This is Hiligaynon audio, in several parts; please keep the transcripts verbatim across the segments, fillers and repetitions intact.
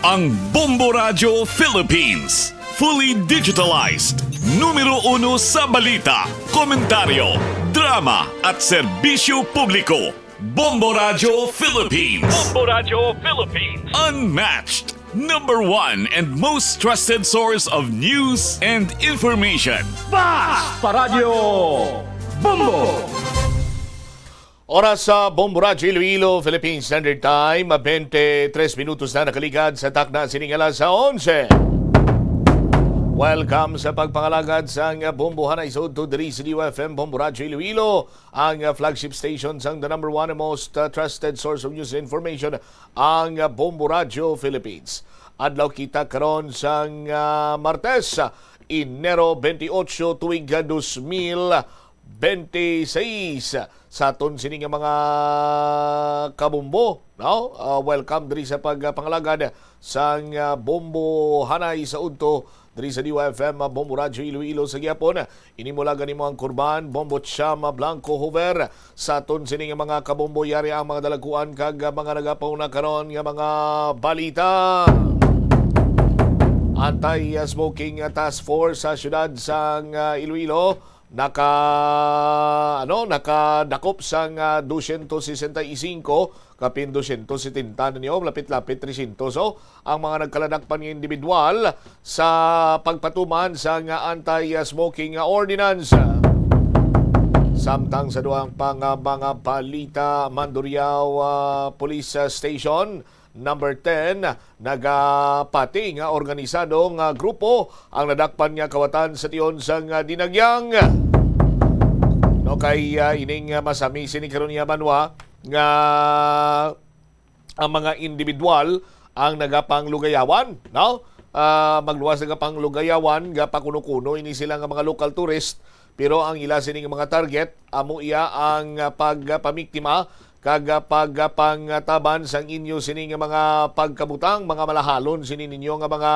Ang Bombo Radyo Philippines, fully digitalized, numero uno sa balita, komentaryo, drama at serbisyo publiko. Bombo Radyo Philippines. Bombo Radyo Philippines. Unmatched, number one and most trusted source of news and information. Bas Paradyo Bombo! Oras sa Bombo Radyo Iloilo, Philippine Standard Time, twenty-three minutos na nakaligad sa takna sining alas sa onse. Welcome sa pagpangalagad sang Bombo Hanay sa udto diri sa D U F M Bombo Radyo Iloilo, ang flagship station sang the number one and most, uh, trusted source of news and information, ang Bombo Radyo Philippines. Adlaw kita karon sang, uh, Martes, Enero twenty-eight, tuig, uh, dos mil twenty-six. Sa aton sini nga mga kabombo, no? Ah, welcome diri sa pagpangalagad sang, ah, Bombo Hanay sa udto diri sa D U F M, ah, Bombo Radyo Iloilo sa gihapon. Ini mo lang gani mo ang kurban, Bombo Chama Blanco Hover. Sa aton sini nga mga kabombo, yari ang mga dalagkuan kag, ah, mga nagapauna karon nga mga balita. Anti-smoking Task Force sa siyudad sang, ah, Iloilo naka, ano, nakadakop sang, ah, dosyentos sesenta y cinco, kapin dosyentos setenta na niyo, lapit-lapit tresyentos, oh, ang mga nagkaladakpan nga individual sa pagpatuman sang anti-smoking ordinance. Samtang sa duha pa nga mga balita, Mandurriao, ah, Police Station, Number ten, nagapati nga organisado nga grupo ang nadakpan nga kawatan sa tion sang, ah, Dinagyang. No, kay, ah, ining, ah, masami sini karon nga banwa nga ang mga individual ang nagapanglugayawan, no? Ah, magluwas nagapanglugayawan, gapakuno-kuno ini sila nga mga local tourist, pero ang ila sining mga target, amo iya ang, ah, pagpamiktima kag, ah, pagpangtaban sang inyo sini nga mga pagkabutang, mga malahalon sini ninyo nga mga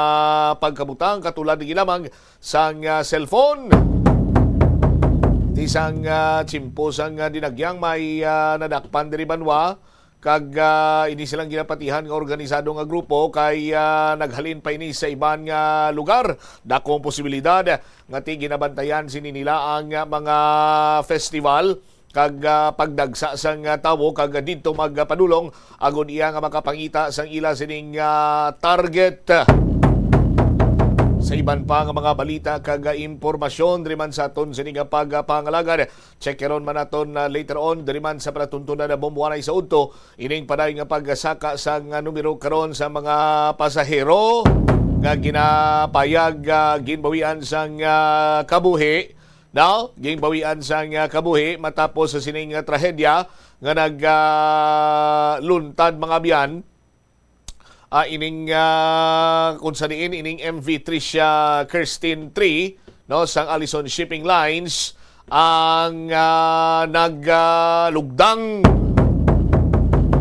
pagkabutang, katulad lagi lamang sang, ah, cellphone. Ti sang, ah, tiyempo sang, ah, Dinagyang may, ah, nadakpan diri banwa, kag, ah, ini silang ginapatihan nga organisado nga grupo kay, ah, naghalin pa ini sa iban nga lugar. Dakong posibilidad nga ti ginabantayan sini nila ang, ah, mga festival kag, ah, pagdagsa sang, ah, tawo kag didto magpadulong agod iya nga makapangita sang ila sining, ah, target. Sa iban pa nga mga balita kag, ah, impormasyon diri man sa aton sini nga pagpangalagad, check karon man naton, ah, later on diri man sa palatuntunan na Bombo Hanay sa udto ining padayon nga pagsaka sang, ah, numero karon sa mga pasahero nga ginapayag, ah, ginbawian sang, ah, kabuhi. Now, ginbawian sang, ah, kabuhi matapos sa sining, ah, trahedya nga nag, ah, luntad mga abyan, ah, ining, ah, kung sa diin ining M V Tricia Kirstin three, no, sang Allison Shipping Lines ang, ah, nag, ah, lugdang.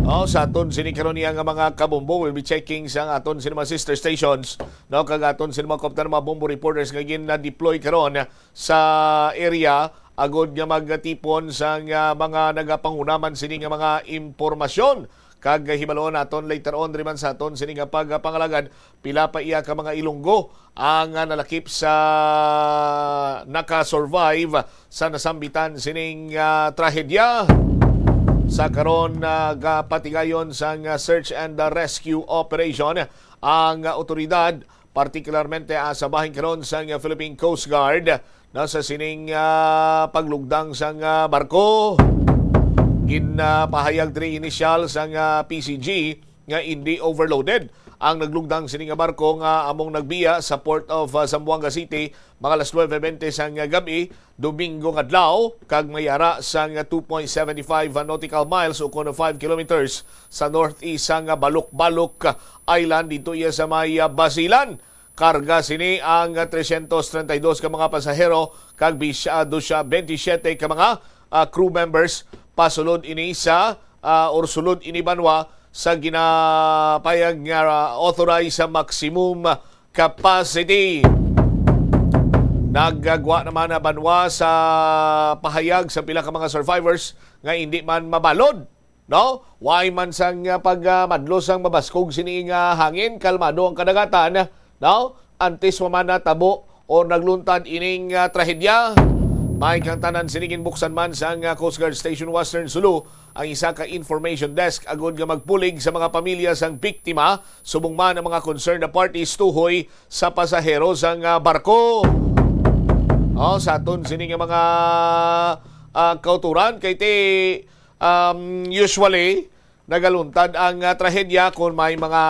Oh, sa aton sini karon niya nga mga kabombo, we'll be checking sa aton sini mga sister stations, no, kag aton sini mga koptan, mga bombo reporters nga gin-deploy karon sa area agod nga magtipon sang, ah, mga nagapangunaman sini nga mga impormasyon. Kag hibaluon naton later on diri man sa aton sini nga pagpangalagad, pila pa iya ka mga Ilonggo ang, ah, nalakip sa naka-survive sa nasambitan sining, ah, trahedya. Sa karon, ah, gapatigayon sang, ah, search and, ah, rescue operation ang, ah, otoridad, partikularmente, ah, sa bahin karon sang, ah, Philippine Coast Guard, na sa sining, ah, paglugdang sang, ah, barko. Ginpahayag diri inisyal sang, ah, P C G nga indi overloaded ang naglugdang sini nga barko nga among nagbiya sa Port of, ah, Zamboanga City mga alas nuebe bente sang, ah, gab-i, Domingo nga adlaw, kag may ara sang two point seven five nautical miles o kuno five kilometers sa northeast sang Balok-Balok Island, dito iya sa may, ah, Basilan. Karga sini ang trescientos treinta y dos ka mga pasahero kag bis-, ah, dosya bentisiete ka mga, ah, crew members. Pasulod ini sa, ah, or sulod ini banwa sa ginapayag nga, ah, authorized sa maximum capacity. Naggwa naman na banwa sa pahayag sa pila ka mga survivors nga hindi man mabalod. no? Way man sang, ah, pag, ah, madlo sang mabaskog sini nga hangin, kalmado ang kadagatan, no? Antes pa man natabo or nagluntad ining, ah, trahedya, may kang tanan sini ginbuksan man sang, ah, Coast Guard Station Western Sulu ang isa ka information desk agud nga magpulig sa mga pamilya sang biktima, subong man ang mga concerned parties tuhoy sa pasahero sang, ah, barko. Oh, sa aton sini nga mga, ah, kauturan, kay ti, um, usually nagaluntad ang, ah, trahedya kung may mga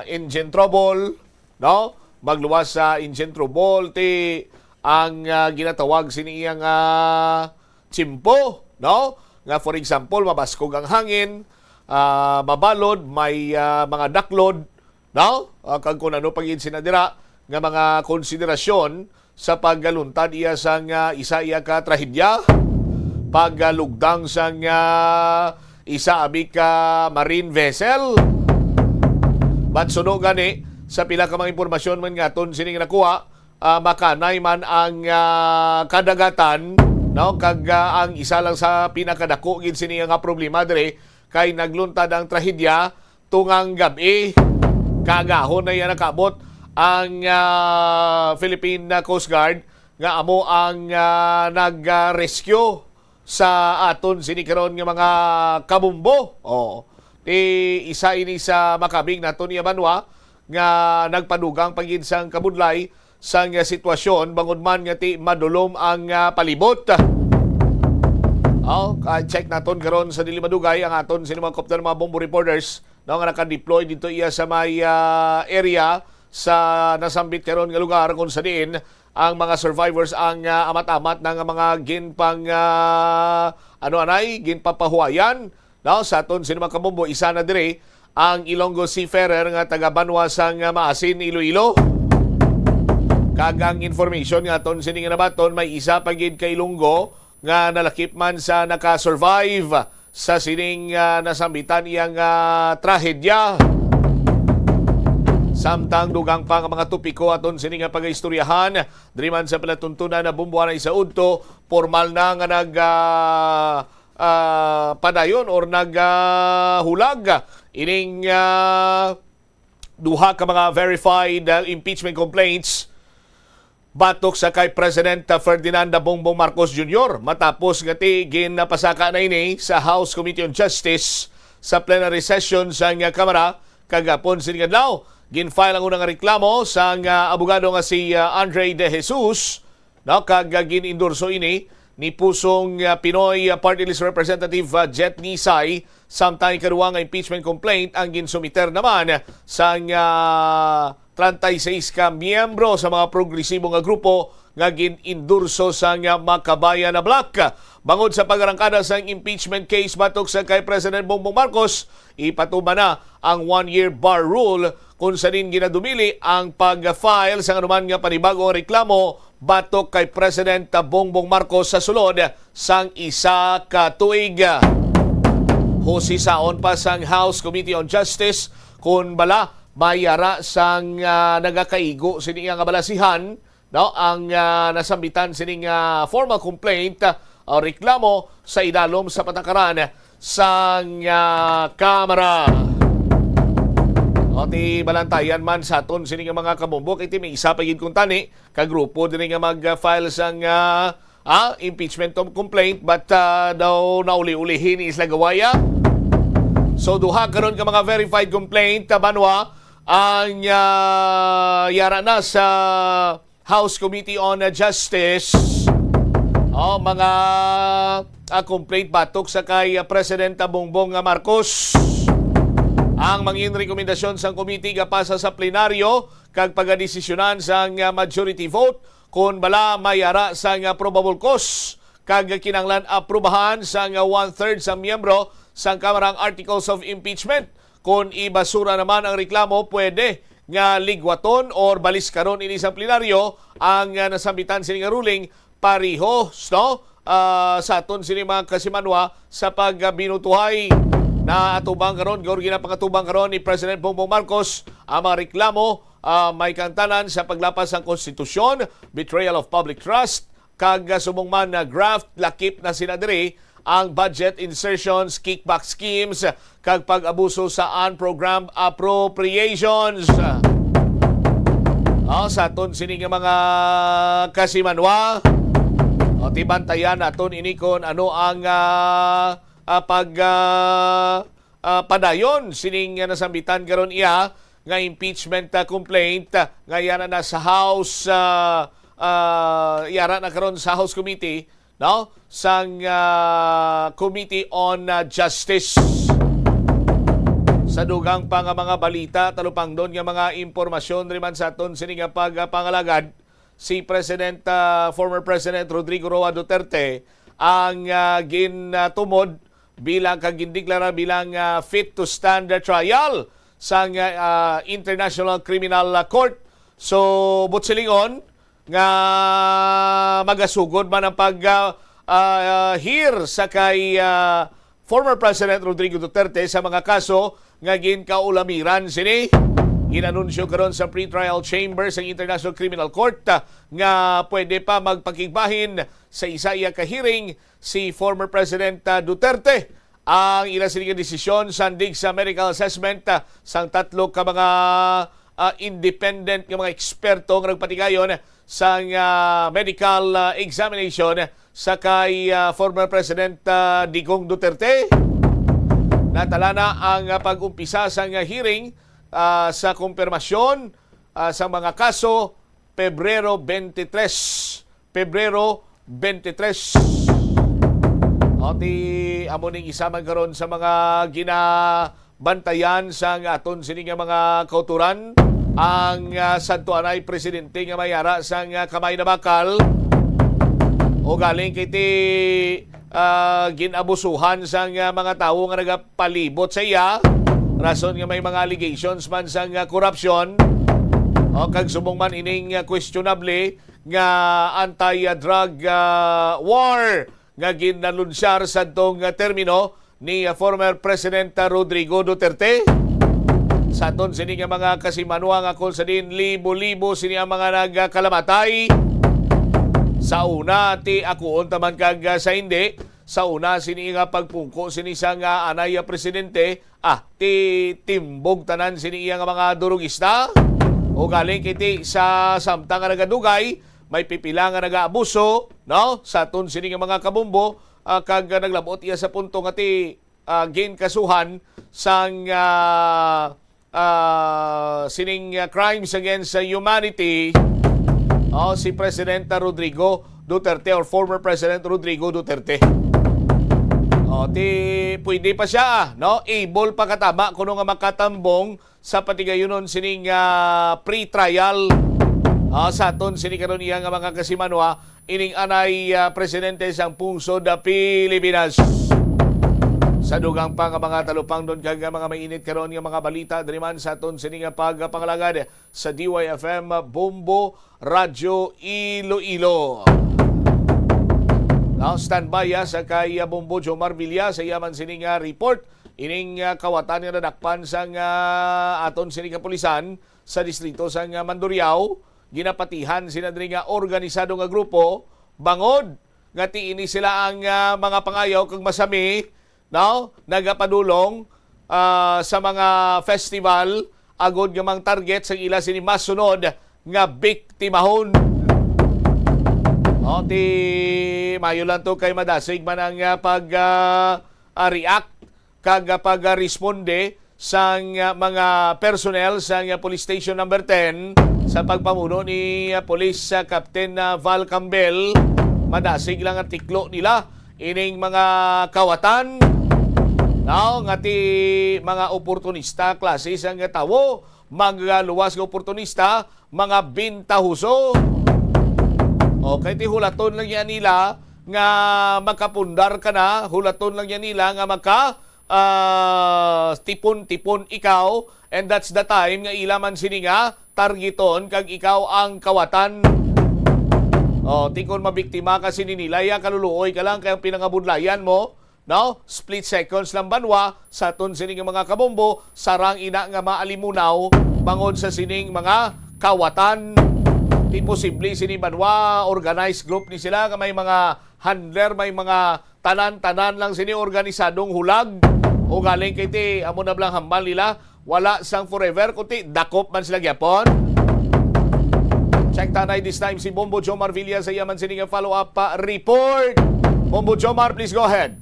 engine trouble, no? Magluwas sa engine trouble, ti ang, ah, ginatawag sini iyang, ah, tiyempo, no? Nga, for example, mabaskog ang hangin, ah, mabalod, may, ah, mga daklod, no? Ah, kag kung ano pa gid sina dira nga mga konsiderasyon sa paggaluntad iya sang, ah, isa iya ka trahedya, paglugdang sang, ah, isa abi ka marine vessel. But suno gani, sa pila ka mga impormasyon man nga aton sining nakuha, ah, makanay man ang, ah, kadagatan, no? Kag, ah, ang isa lang sa pinakadako gid sini nga problema diri kay nagluntad ang trahedya tungang gab-i. Kaagahon na iya nakaabot ang, ah, Philippine Coast Guard nga amo ang, ah, nag-rescue sa aton sini karon nga mga kabumbo. Oh, ti isa ini sa makabig naton iya banwa nga nagpadugang pa gid sang kabudlay sang, ah, sitwasyon, bangod man nga ti madulom ang, ah, palibot. Oh, ah, check naton karon sa dili madugay ang aton sini mga kopter, mga bombo reporters, no, nga naka-deploy dito iya sa may, ah, area sa nasambit karon nga lugar kung sa diin ang mga survivors ang, ah, amat-amat na nga mga ginpang, ah, ano anay, ginpapahuwayan, no, sa aton sini mga kabumbo. Isa na diri ang Ilonggo Seafarer nga taga banwa sang, ah, Maasin, Iloilo. Kag ang information nga aton sini nga nabaton, may isa pa gid ka Ilonggo nga nalakip man sa naka-survive sa sining, ah, nasambitan iyang, ah, trahedya. Samtang dugang pa nga mga topiko aton sini nga pagaistoryahan, diri man sa palatuntunan na bumbuanay sa udto, formal na nga nag, ah, ah, padayon or nag, ah, hulag ining, ah, duha ka mga verified, ah, impeachment complaints batok sa kay President, ah, Ferdinand Bongbong Marcos Junior, matapos nga ti ginapasaka na ini sa House Committee on Justice sa plenary session sang, ah, Kamara kagapon sining adlaw. Gin-file ang unang reklamo sang, ah, abogado nga si, ah, Andre De Jesus, no, kag, ah, gin-endorso ini ni Pusong, ah, Pinoy, ah, Party List Representative, ah, Jet Nisay. Samtang ikaduwa nga impeachment complaint ang ginsumiter naman sang, ah, treinta y seis ka miyembro sa mga progresibo nga grupo nga gin-endorso sang, ah, Makabayan na Bloc. Bangod sa pag-arangkada sang impeachment case batok sa kay President Bongbong Marcos, ipatuman na ang one-year bar rule kung sa din ginadumili ang pag-file sang anuman nga panibag-ong reklamo batok kay President Bongbong Marcos sa sulod sang isa ka tuig. Husisaon pa sang House Committee on Justice kon bala may ara sang, ah, nagakaigo sini nga balasihan, no, ang, ah, nasambitan sining, ah, formal complaint, ah, o reklamo sa idalom sa patakaran sang, ah, Kamara. O, ti balantayan man sa aton sini nga mga kabumbo, kay ti may isa pa gid kuntani ka grupo diri nga mag-file sang, ah, ah, impeachment com-, complaint, but, ah, daw nauli-ulihi ni sila gawaya. So, duha karon ka mga verified complaint, ah, banwa ang, ah, yara na sa House Committee on Justice. O, mga, ah, complaint batok sa kay, ah, President Bongbong Marcos. Ang mangin rekomendasyon sang committee gapasa sa plenaryo kag pagadesisyonan sang, ah, majority vote kon bala may ara sang, ah, probable cause kag kinahanglan aprubahan sang, ah, one-third sa miyembro sang Kamara ang articles of impeachment. Kon ibasura naman ang reklamo, pwede nga ligwaton or baliskaron ini sa plenaryo ang, ah, nasambitan sini nga ruling pareho, no? Ah, sa aton sini mga kasimanwa sa pagbinutuhay. Naatubang karon, or ginapangatubang karon ni President Bongbong Marcos ang mga reklamo, ah, may kangtanan sa paglapas sang konstitusyon, betrayal of public trust, kag, ah, subong man na graft, lakip na sila diri ang budget insertions, kickback schemes, kag pag-abuso sa unprogrammed appropriations. Oh, sa aton sini nga mga kasimanwa, o, tibantayan naton ini kon ano ang, ah, ah, pag, ah, ah, padayon sining, ah, nasambitan karon iya nga impeachment, ah, complaint, ah, nga yana na sa House, ah, ah, yara na karon sa House Committee, no, sang, ah, Committee on, ah, Justice. Sa dugang pa nga mga balita, talupangdon nga mga impormasyon diri man sa aton sini nga pagpangalagad, si President, ah, former President Rodrigo Roa Duterte ang, ah, gintumod bilang kag gindeklara bilang, ah, fit to stand the trial sang, ah, International Criminal Court. So, buot silingon nga magasugod man ang pag, ah, ah, hear sa kay, ah, former President Rodrigo Duterte sa mga kaso nga ginkaulamiran sini. Ginanunsyo karon sa pretrial chamber sa International Criminal Court, ah, nga pwede pa magpakigbahin sa isa iya ka hearing si former President, ah, Duterte. Ang ila sini nga desisyon sandig sa medical assessment, ah, sang tatlo ka mga, ah, independent nga mga eksperto nga nagpatigayon sang, ah, medical, ah, examination sa kay, ah, former President, ah, Digong Duterte. Natala na ang, ah, pag-umpisa sang, ah, hearing, ah, sa kumpirmasyon, ah, sa mga kaso, Pebrero twenty-three. Pebrero twenty-three. O, ti amo ning isa man karon sa mga ginabantayan sang aton sini nga mga kauturan, ang, ah, sadto anay presidente nga may ara sang, ah, kamay na bakal. O galing kay ti, ah, gin-abusuhan sang, ah, mga tawo nga nagapalibot sa iya, rason nga may mga allegations man sang, ah, korupsyon. O, kag subong man ining, ah, questionable nga anti-drug, ah, war nga ginalunsyar sadtong, ah, termino ni, ah, former President, ah, Rodrigo Duterte. Sa aton sini nga mga kasimanwa nga kung sa din libo-libo sini ang mga nagkalamatay. Sa una, ti akuon taman kag, ah, sa hindi. Sa una sini nga pagpungko sini sa nga anay, ah, presidente, ah, ti timbog tanan sini iya nga mga durugista. O galing kiti sa samtang nga nagadugay, may pipila nga nagaabuso, no? Sa aton sini nga mga kabombo, ah, kag naglabot iya sa punto nga ti, ah, ginkasuhan sang, ah, ah, sining, ah, crimes against sa humanity, oh, si President Rodrigo Duterte or former President Rodrigo Duterte. Oh, ti pwede pa siya, no? Able pa katama kuno nga makatambong sa patigayunon sining, ah, pre-trial, ah, sa aton sini karon iya nga mga kasimanwa, ining anay, ah, presidente sang pungsod, ah, Pilipinas. Sa dugang pa nga mga talupangdon kag nga mga mainit karon nga mga balita diri man sa aton sini nga pagpangalagad sa D Y F M Bombo Radyo Iloilo. Now, standby, ah, sa kay, ah, Bombo Jomar Villa sa iya man sini nga report. Ining, ah, kawatan nga nadakpan sang, ah, aton sini kapulisan sa distrito sang, ah, Mandurriao, ginapatihan sila diri nga organisado nga grupo bangod nga ti ini sila ang, ah, mga pangayaw kag masami, no, nagapadulong, ah, sa mga festival agod nga mang target sang ila sini masunod nga biktimahon. O, ti mayo lang to kay madasig man ang, ah, pag, ah, ah, react kag, ah, pagresponde sang, ah, mga personnel sang, ah, Police Station Number Ten sa pagpamuno ni, ah, Police, ah, Captain, ah, Val Cambel. Madasig lang ang tiklo nila ining mga kawatan, no, nga ti mga oportunista klase sang tawo, mga luwas nga oportunista, mga bintahoso. Okay, ti hulaton lang yan nila nga makapundar ka na, hulaton lang yan nila nga maka, ah, tipon-tipon ikaw, and that's the time nga ila man sini nga targeton kag ikaw ang kawatan. O, ti kon mabiktima ka sini nila, ya, kaluluoy ka lang kay ang pinangabudlayan mo, no? Split seconds lang banwa sa aton sini nga mga kabombo, sarang ina nga maalimunaw bangod sa sining mga kawatan. Ti posible sini banwa, organized group ni sila nga may mga handler, may mga tanan-tanan lang sini organisadong hulag. O galing kay ti, amo na blang hambal nila, wala sang forever, kundi dakop man sila gyapon. Check tanay this time si Bombo Jomar Villa sa yaman sini nga follow-up pa report. Bombo Jomar, please go ahead.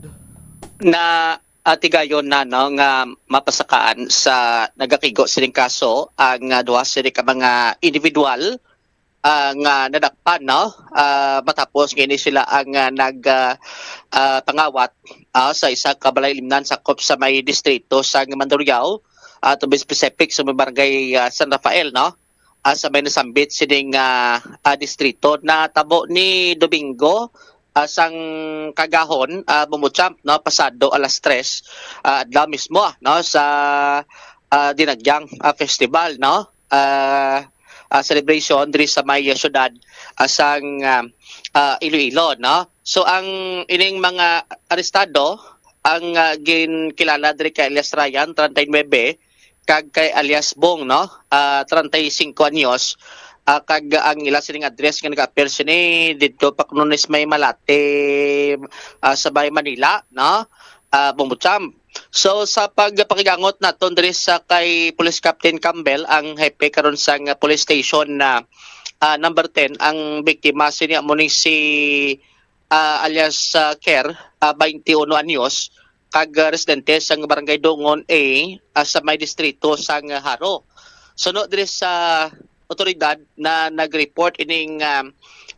Na atigayon na, no, nga mapasakaan sa nagakigo sining kaso ang, ah, duha sini ka mga individual, ah, nga nadakpan, no, ah, matapos nga ini sila ang, ah, nag, ah, ah, pangawat, ah, sa isa ka balay limnan sakop sa may distrito sa Mandurriao, ah, to be specific, sa may barangay, ah, San Rafael, no, ah, sa may nasambit sining, ah, ah, distrito. Natabo ni Domingo, ah, sang kagahon, ah, Bombo Champ, no, pasado alas tres, ah, adlaw mismo, ah, no, sa, ah, Dinagyang, ah, Festival, no, ah, ah, celebration diri sa may, ah, syudad, ah, sang, ah, ah, Iloilo, no. So ang ining mga arestado ang, ah, ginkilala diri kay alias Ryan, treinta y nueve, kag kay alias Bong, no, ah, treinta y cinco anyos, ah, kag ang ila sining address nga nag-appear sini didto pa kuno ni sa may Malate, ah, sa may Manila, no, ah, Bombo Champ. So sa pagpakigangot naton diri sa kay Police Captain Campbell, ang hepe karon sang police station na, ah, number ten, ang biktima sini amo ni si, ah, alias, ah, Ker, ah, twenty-one anyos, kag, ah, residente sang Barangay Dungon A, ah, sa may distrito sang Jaro. Suno diri sa otoridad na nag-report ining, ah,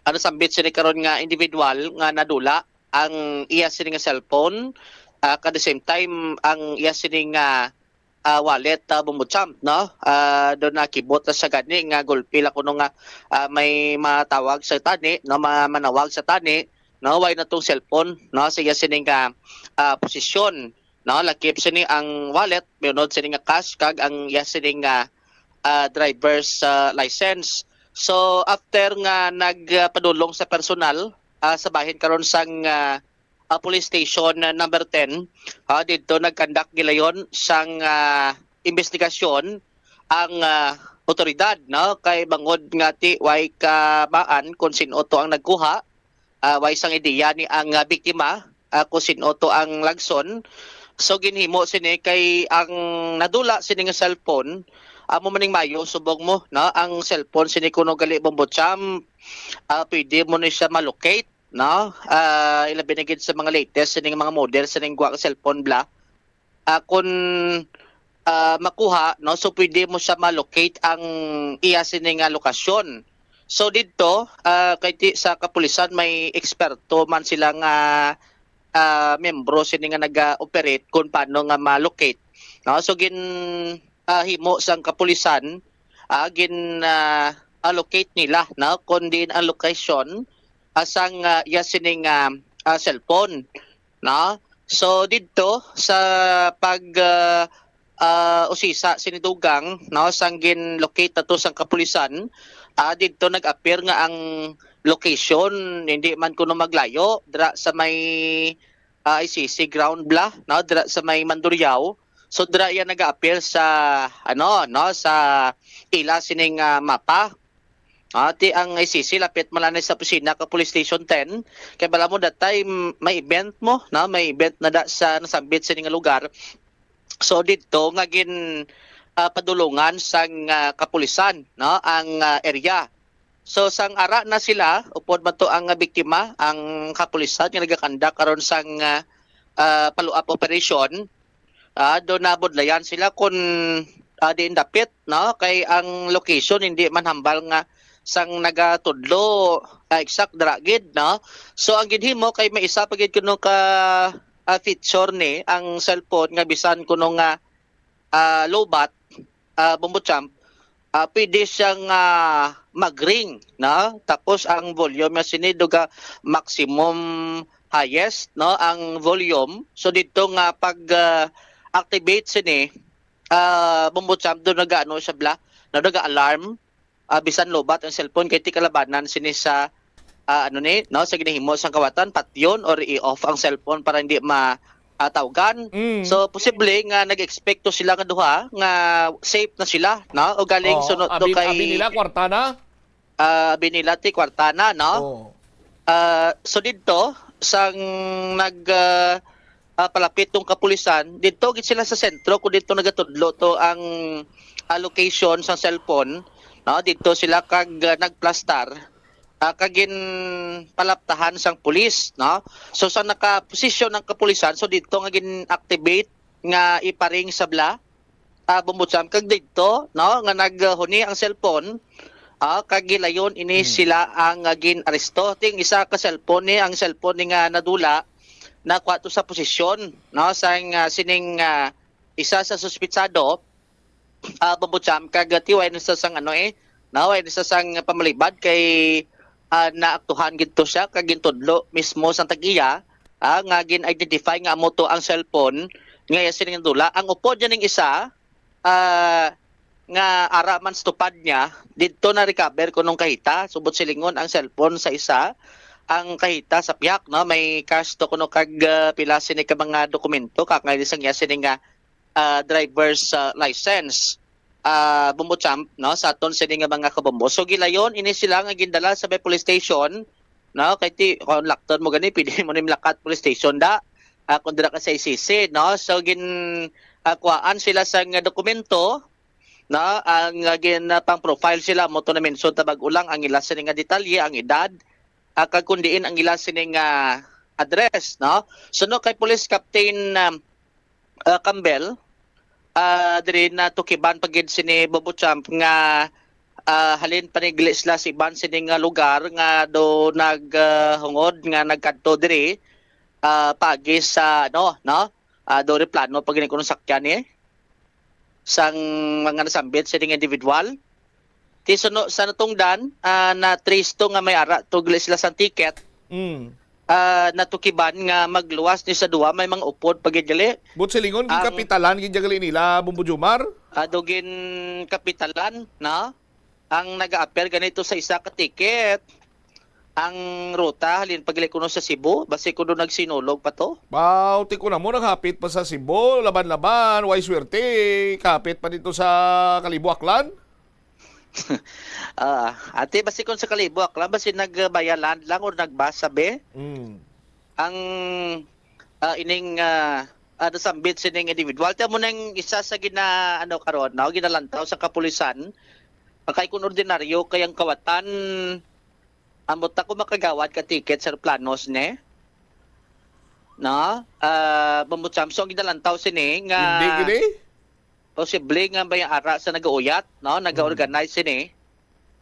ano, sambit sini karon nga individual nga nadula ang iya sini nga cellphone, ah, at the same time ang iya sini nga, ah, wallet, ah, Bombo Champ, no? Ah, do nakibot na sa gani nga gulpi la kuno nga, ah, may matawag sa tani, no, ma-, manawag sa tani, no? Way na tong cellphone, no, sa iya sini nga, ah, posisyon, no? Lakip sini ang wallet, may unod sini nga cash kag ang iya sini nga, ah, driver's, ah, license. So after nga nagpadulong sa personal, ah, sa bahin karon sang, ah, ah, Police Station, ah, number ten, ah, didto nagkandak gilayon sang, ah, investigasyon ang, ah, otoridad, no, kay bangod nga ti way kamaan kung sin-o to ang nagkuha, ah, way sang ideya ni ang, ah, biktima, ah, kung sin-o to ang lagson. So ginhimo sini kay ang nadula sini nga cellphone, amo man ning mayo subong mo, no, ang cellphone sini kuno gali, Bombo Champ, ah, pwede mo ni siya ma-locate, no? Ah, ilabi na gid sa mga latest sining mga model sining gwa nga cellphone bla. Ah, kun, ah, makuha, no, so pwede mo siya ma-locate ang iya sini nga lokasyon. So didto, ah, kay ti-, sa kapulisan may eksperto man sila nga, ah, miyembro sini nga naga-operate kung paano nga ma-locate, no? So gin, ah, himo sang kapulisan, ah, gin, ah, allocate nila, no, kung diin ang location, ah, sang, ah, iya sining, ah, ah, cellphone, no? So didto sa pag, ah, ah, usisa sini dugang, no, sang gin-locate nato sang kapulisan, ah, didto nag-appear nga ang location hindi man kuno maglayo dira sa may, ah, I C C ground bla, no, dira sa may Mandurriao. So dira iya nag-appear sa, ano, no, sa ila sining, ah, mapa. Ah, ti ang I C C lapit man lang sa opisina ka Police Station ten. Kay bala mo that time may event mo, no? May event na da sa nasambit sini nga lugar. So didto nga gin, ah, padulungan sang, ah, kapulisan, no, ang, ah, area. So sang ara na sila, upod man to ang, ah, biktima, ang kapulisan nga nagakandak karon sang, ah, ah, follow-up operation. Ah, do nabudlayan sila kung, ah, diin dapit, no? Kay ang location hindi man hambal nga sang nagatudlo, ah, exact dira gid, no? So ang ginhimo kay may isa pa gid kuno ka, ah, feature ni ang cellphone nga bisan kuno nga, ah, lowbat, ah, Bombo Champ, ah, pwede siyang, ah, mag-ring, no? Tapos ang volume niya sini duga maximum highest, no, ang volume. So didto nga pag, ah, activate sini, ah, Bombo Champ, do nagaano siya bla, no, naga-alarm, ah, bisan lowbat ang cellphone kay ti kalabanan sini sa, ah, ano ni, no, sa ginahimo sang kawatan, patyon or i-off ang cellphone para hindi ma, ah, tawgan. Mm. So posible nga nag-expect to sila nga duha nga safe na sila, no? O galing Oo, sunod to abi, kay, abi nila kwarta na. ah, abi nila ti kwarta na, no? Oo. Ah, so didto sang nag, ah, ah, palapit tong kapulisan, didto gid sila sa sentro kung didto nagatudlo to ang, ah, location sang cellphone, no? Didto sila kag, ah, nagplastar, ah, kag ginpalaptahan sang pulis, no? So, sa nakaposisyon ang kapulisan, so didto nga gin-activate nga iparing sa bala, ah, Bombo Champ, kag didto, no, nga naghuni ang cellphone, ah, kag gilayon ini Hmm. sila ang, ah, gin-aresto. Ting isa ka cellphone ni, ang cellphone ni nga nadula, nakuha to sa posisyon, no, sang, ah, sining, ah, isa sa suspitsado, ah, Bombo Champ, kag, ah, tiway na sa sang ano, eh, no, way na sa sang pamalibad kay, ah, naaktuhan gid to siya, kag gintudlo mismo sang tag-iya, ah, nga gin-identify nga amo to ang cellphone nga iya sining nadula. Ang upod niya ning isa, ah, nga ara man sa tupad niya, didto na-recover kunong kahita, subot silingon ang cellphone sa isa, ang kahita sa piyak, no? May cash to kuno kag, ah, pila sini ka mga dokumento, kakay sang iya sini nga, ah, driver's, ah, license. Ah, Bombo Champ, no? Sa aton sini nga mga kabombo. So, gilayon ini sila nga gindala sa may police station, no? Kay ti, kung lakton mo gani, pwede mo ni malakat police station da. Ah, kung dira ka sa I C C, no? So, gin, ah, kuhaan sila sa nga dokumento, no? Ang, ah, gin, ah, pang-profile sila, mo to na mention ta bag-o lang ang ila sini nga detalye, ang edad, ah, kag kung diin ang ila sini nga address, no? So, no, kay Police Captain, um, ah, Campbell, ah, diri natukiban pa gid sini Bombo Champ nga, ah, halin panigli sila sa iban sini nga lugar nga do nag, ah, hungod nga nagkadto diri, ah, paagi sa, ano, no? Ah, do replano pa gid kuno sakyan ni sang mga nasambit sini nga individual. Ti suno sa natungdan, ah, na-trace to nga may ara to gali sila sang ticket. Mm. Ah, natukiban nga magluwas ni sa duha, may mga upod pa gid gali. But silingon, Ang ginkapital-an gid gali nila, Bombo Jomar? Ah, do ginkapital-an, no? Ang naga-appear ganito sa isa ka ticket. Ang ruta, halin pa gali kuno sa Cebu, basi kuno nagsinulog pa to. Baw, ti ko na mo, naghapit pa sa Cebu, laban-laban, way swerte, kapit pa dito sa Kalibo, Aklan. Ah, ate, basi kung sa Kalibo, Aklan, basi nag-via land lang or nag-bus, sabi? Mm. Ang, ah, ining, ah, ah, nasambit sining individual. Ti amo nang isa sa gina-, ano, karon, no, ginalantaw sa kapulisan. Kay kung ordinaryo kay ang kawatan, ambot ako makagawad ka ticket sa eroplano sini. No? Ah, Bombo Champ, so ang ginalantaw sini nga Hindi gini? posible nga may ara sa nagauyat, no? Nag-organize sini.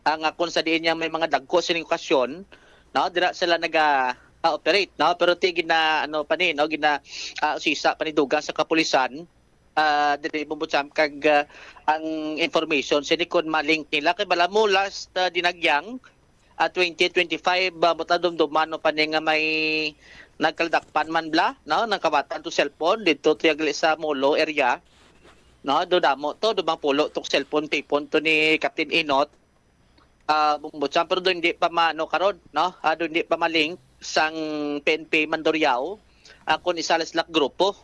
Ang, ah, kung sa diin niya may mga dagko sining okasyon, no? Dira sila naga, ah, operate, no? Pero ti gina, ano pa ni, no? Gina, ah, usisa pa ni dugang sa kapulisan, ah, diri Bombo Champ, kag, ah, ang information sini kung ma-link nila kay bala mo last, ah, dinagyang, ah, twenty twenty-five, ah, buta dumduman no pa ni nga may nagkaladakpan man bala, no? Nang kawatan to cellphone dito to yagali sa Molo area. No, do damo to, do bang pulo to cellphone tipon to ni Captain Inot. Ah, Bombo Champ, pero do hindi pa ma-, ano, karon, no? Ah, do hindi pa ma-link sang P N P Mandurriao, ah, kung isa lang sila grupo.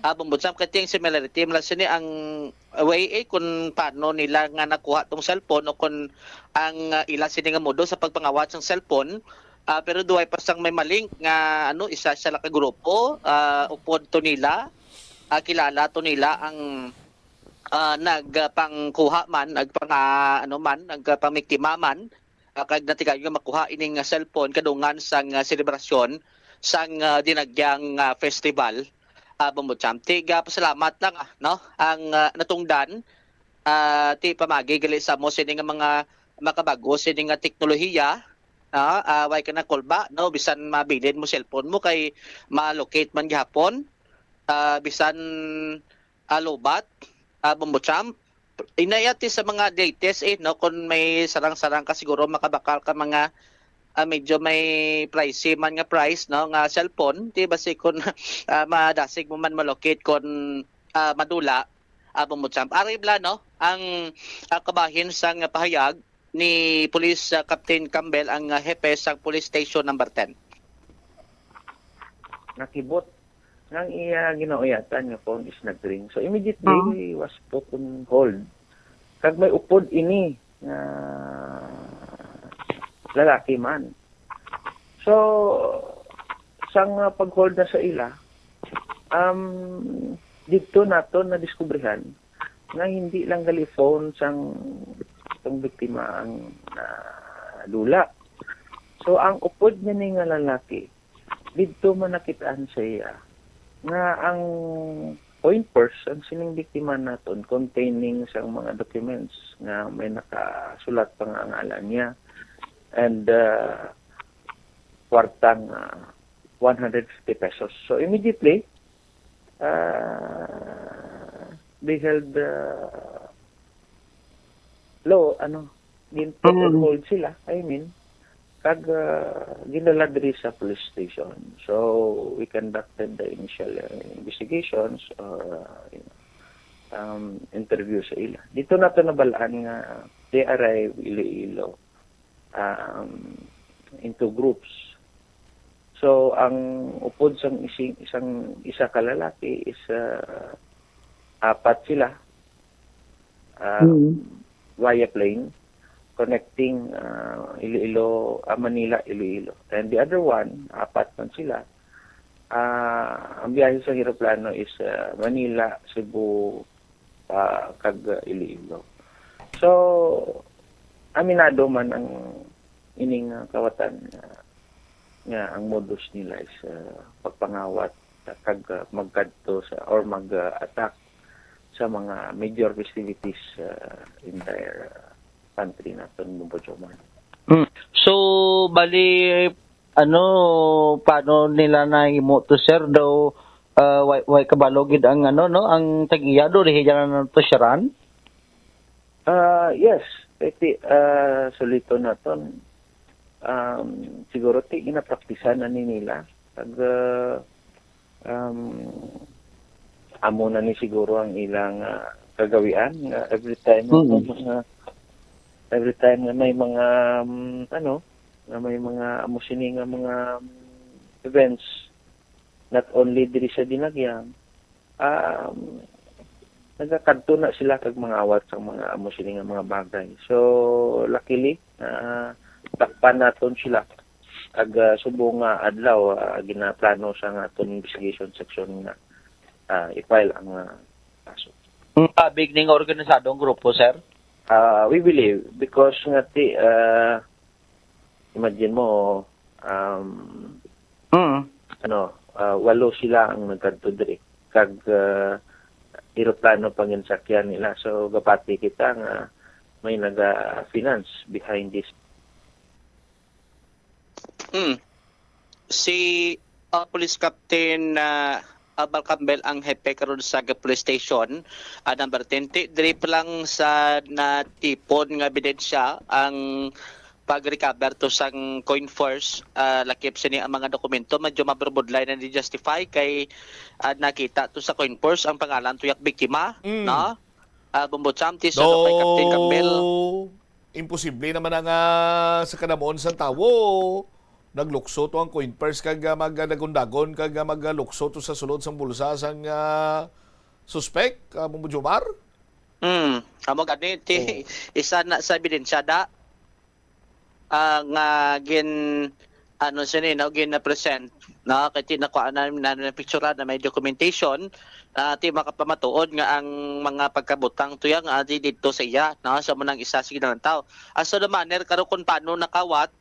Ah, Bombo Champ, kay ting similarity man lang sini ang way, eh, kung paano nila nga nakuha tong cellphone o kung ang, ah, ila sini nga modo sa pagpangawat sang cellphone. Ah, pero duway pa sang may ma-link nga, ano, isa siya lang ka grupo, ah, upod to nila, ah, kilala to nila ang, ah, nagpangkuha man, nagpang, ah, ano man, nagpamiktima man, ah, kag natigayon nga makuha ining, ah, cellphone kadungan sang, ah, selebrasyon sang, ah, dinagyang, ah, festival, ah, Bombo Champ. Ti, gapasalamat lang, ah, no, ang, ah, natungdan, ah, ti pamagi gali sa mo sini nga mga makabag-o sini nga teknolohiya, ah, ah, way ka na kulba, no, bisan mabilin mo cellphone mo kay ma-locate man gihapon, ah, bisan, ah, lobat, ah, Bombo Champ. Inayati sa mga latest, eh, no, kung may sarang-sarang ka siguro makabakal ka mga, ah, medyo may pricey man nga price, no, nga cellphone, di ba si kung, ah, madasig mo man malocate kung, ah, madula, ah, Bombo Champ. Ari bala, no, ang, ah, kabahin sang pahayag ni Police, ah, Captain Campbell, ang, ah, hepe sang Police Station Number ten. Nakibot nga ang iya ginauyatan nga phone is nag-ring. So, immediately, Ah. he was put on hold. Kag may upod ini nga lalaki man. So, Sang, ah, pag-hold na sa ila, um, didto naton nadiskubrihan nga hindi lang gali phone sang, sang biktima ang nadula. So, ang upod niya ni nga lalaki, didto man nakitaan sa iya nga ang point purse, ang sining biktima naton, containing sang mga documents nga may nakasulat pa nga ngalan niya, and, ah, kwarta nga one hundred fifty pesos. So, immediately, ah, they held, ah, law, ano, gin-put on Mm. hold sila, I mean, kag, ah, gindala diri sa police station. So, we conducted the initial, uh, investigations, uh, you know, um, interview sa ila. Dito nato nabalaan nga they arrive Iloilo, um, into groups. So, ang upod sang ising, isang, isa ka lalaki is, uh, apat sila, uh, Mm. via plane connecting, uh, Iloilo, uh, Manila, Iloilo. And the other one, apat man sila. Uh, ang biyahe sa eroplano is, uh, Manila, Cebu, uh, kag, uh, Iloilo. So, aminado man ang ining, uh, kawatan nga, nga ang modus nila is, uh, pagpangawat kag, uh, magkadto sa or mag, uh, attack sa mga major festivities, uh, entire, uh, country naton, Bombo Jomar. Mm. So, bali, ano, paano nila nahimo to, sir? Daw, uh, way, way kabalo gid ang, ano, no, ang tag-iya do, dihi dyan, ano, to, Sharon? Ah, yes, iti, ah, sulito naton. Um, siguro ti ginapraktisan na ni nila. Pag, ah, um, amo na ni siguro ang ilang, ah, kagawian nga every time nga Mm. mga, every time nga may mga, um, ano, nga may mga amo sini nga mga, um, events, not only diri sa Dinagyang, um, nagakadto na sila kag mangawat sa mga amo sini nga mga bagay. So, luckily, ah, takpan naton sila. Ag, ah, subong nga adlaw, ah, ginaplano sa nga aton investigation section nga, ah, i-file ang, ah, kaso. Mm, kabig ning organisadong grupo, sir? Ah, we believe because nga ti, ah, imagine mo, um, Mm. ano, ah, walo sila ang nagkadto diri. Kag, ah, eroplano pa ginsakyan nila. So, gapati kita nga may naga-finance behind this. Mm. Si, ah, Police Captain, ah, Abal Campbell ang hepe karon sa police station, ah, number ten. Ti, diri pa lang sa natipon nga ebidensya ang pag-recover to sang coin purse, ah, lakip sini ang mga dokumento, medyo maburbudlay na ni-justify kay, ah, nakita to sa coin purse ang pangalan to yak biktima, Mm. no? Ah, Bombo Chamtis, ano kay Captain Campbell? Imposible naman na nga sa kanamuon sang tawo, naglukso to ang coin purse kag, ah, magdagon-dagon kag, ah, maglukso to sa sulod sang bulsa sang, ah, suspek, ah, Bombo Jomar? Hmm, amo gani, ti, Oh. isa na sa ebidensya da, ah, nga gin-, ano siya ni, no, gin-present, no, kay ti nakuha na, na, na picture na may documentation, ah, ti makapamatuod nga ang mga pagkabutang tuya nga di didto sa iya, no, sa munang isa sa ginalantaw. As to the manner, karon kung paano nakawat,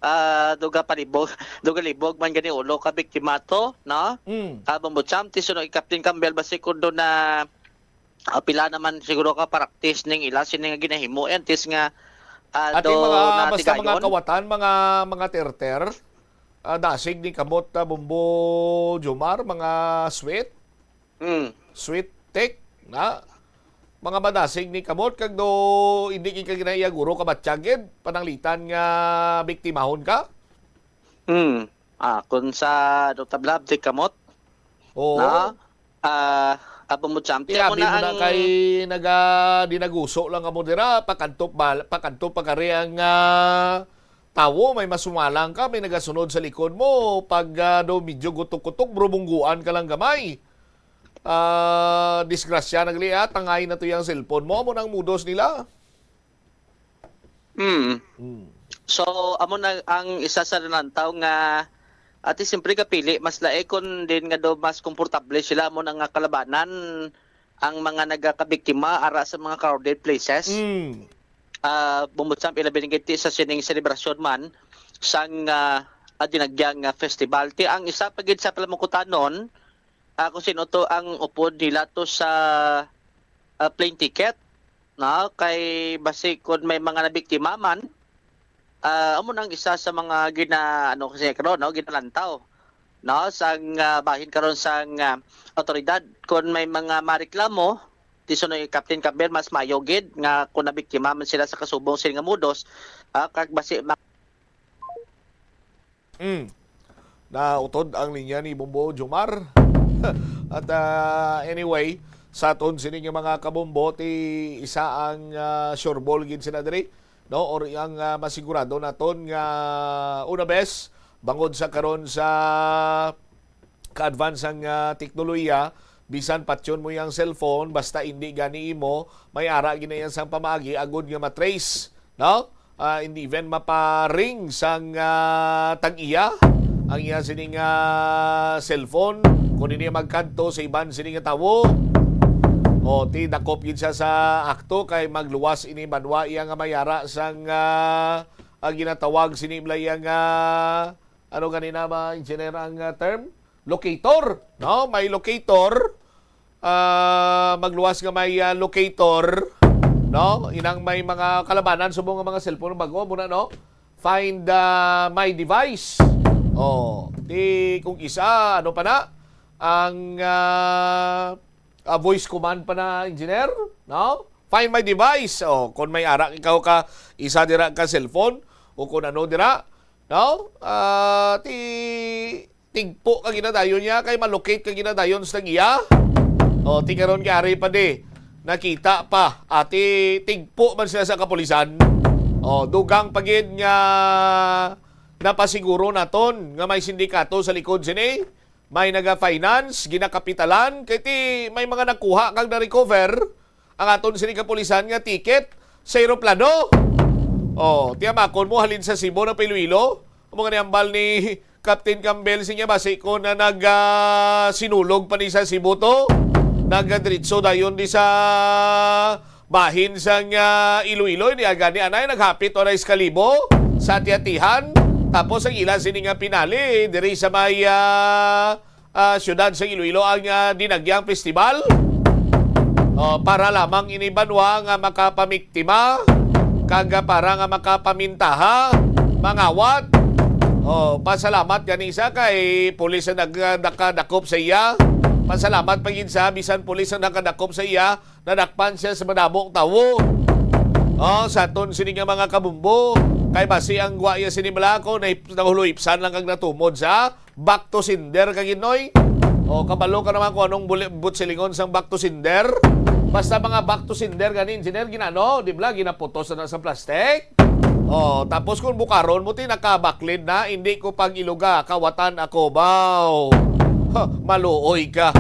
ah, duga palibog, duga libog man gani ulo ka biktima to, no? Mm. Ah, Bombo Champ, ti suno kay Captain Campbell, basi kung doon na, ah, pila naman siguro ka practice ning ila sini nga ginahimo, yan, tis nga, ah, Ating do mga, na basta mga tigayon. Kawatan, mga, mga terter, ah, dasig ni kamot, ah, Bombo Jomar, mga sweet, Mm. sweet take, na, mga madasig ni kamot, kag do, hindi ka ginaiya guro ka batyagid, pananglitan nga biktimahon ka? Mm. Ah, kung sa do tablab ti kamot, Oo. na, ah, abo mo champ, Ti, amo abi na mo na ang kay naga-, dinaguso lang kamo dira, pakadto ba, pakadto pa kari ang, ah, tawo, may masumalang ka, may nagasunod sa likod mo, pag, ah, do medyo gutok-gutok, brubungguan ka lang gamay. Ah, disgrasya na gali, ah, tangay na to yung cellphone mo, amo na ang mudos nila. Mm. Mm. So, amo na ang isa sa nanantaw nga, Ati siyempre kapili mas lahi kon din nga daw mas komportable sila mo na nga kalabanan ang mga nagakabiktima ara sa mga crowded places. Mm. Ah, bumutsamp ilabi na gid ti sa sining selebrasyon man sang ah, ah, dinagyang ah, festival. Ti ang isa pa gid sa palamukutanon, ah, kung sino to ang upod nila to sa ah, plane ticket, no? Kay basi kun may mga nabiktima man, ah, amo nang isa sa mga gina ano kasi karon, no, ginalantaw, no, sang ah, bahin karon sang ah, awtoridad. Kun may mga mareklamo, ti suno ni Captain Campbell, mas mayo gid nga kung nabiktima man sila sa kasubong sini nga modus, ah, kag basi ma- Mm. Nautod ang linya ni Bombo Jomar. At ah, anyway, sa aton sini nga mga kabombo, ti isa ang ah, sure ball gid sila diri, no? Or ang ah, masigurado naton nga una bes, bangod sa karon sa ka-advance ang ah, teknolohiya, bisan patyon mo yang cellphone, basta hindi gani imo, may ara gid na yan sang pamaagi agud nga matrace, no? Ah, hindi even maparing sang ah, tag-iya ang iya sini nga cellphone kung hindi magkadto sa iban sini nga tawo. O, ti dakop gid siya sa akto kay magluwas ini banwa iya nga mayara sang ah, ang ginatawag sini bala iya nga ano ganina, mga engineer, ang ah, term? Locator, no? May locator. Ah, magluwas nga may ah, locator, no? Inang may mga kalabanan subong nga mga cellphone bago mo na, no? Find ah, my device. Oh, ti kung isa, ano pa na? Ang ah, ah, voice command pa na, engineer, no? Find my device. Oh, kung may ara ikaw ka isa dira ka cellphone o kung ano dira, no? Ah, ti tigpo ka ginadayon niya kay malocate ka ginadayon sa tagiya. O, ti karon kay ari pa di nakita pa, ati tigpo man sila sa kapulisan. O, dugang pa gid nga napasiguro naton nga may sindikato sa likod sini, may naga-finance, ginakapitalan, kay ti may mga nakuha kag na-recover ang aton sini kapulisan nga ticket sa eroplano. O, tiyamakon mo halin sa Cebu na pa Iloilo. Amo nga niambal ni Captain Campbell siya basi ko na nag ah, sinulog pa ni sa Cebu to. Nagadiretso dayon di sa bahin sang ah, Iloilo, di agani anay naghapit oray sa kalibo sa ati-atihan. Tapos ang ila sini nga pinali diri sa may ah, ah, siyudad sa Iloilo ang ah, dinagyang festival. Oh, para lamang ini banwa nga makapamiktima kag para nga makapamintaha, mangawat. Oh, pasalamat gani sa kay pulis ang nag- nakadakop sa iya. Pasalamat pa gid sa bisan pulis ang nakadakop sa iya, nadakpan siya sa madamong tawo. Oh, sa aton sini nga mga kabumbo, kay basi ang gwa iya sini malako na nahuloy-ipsan lang kag natumod sa back to sender ka gid, Noy. O, kabalo ka naman kung anong buli- butsilingon sang back to sender. Basta mga back to sender gani, engineer, ginano, di ba, ginaputos na sa plastic. O, tapos kung bukaron mo ti nakabaklid na, hindi ko pag-iluga, kawatan ako, baw. Ha, maluoy ka.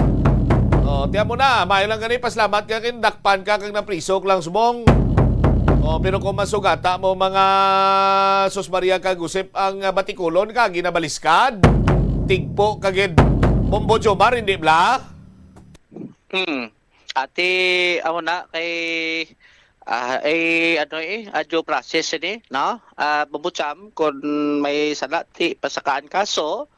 O, tiyan mo na, may lang gani, paslamat ka, kin dakpan ka, kag naprisok lang subong. O, pero kung masugata mo, mga sus Maria kag Josep, ang ah, batikulon ka, ginabaliskad. Tigpo ka gid. Bombo Jomar, hindi bla? Hmm. Ati, amo na kay ah, eh, ano eh, ah, due process ini, no? Ah, mabutsam kung may sala ti pasakaan kaso,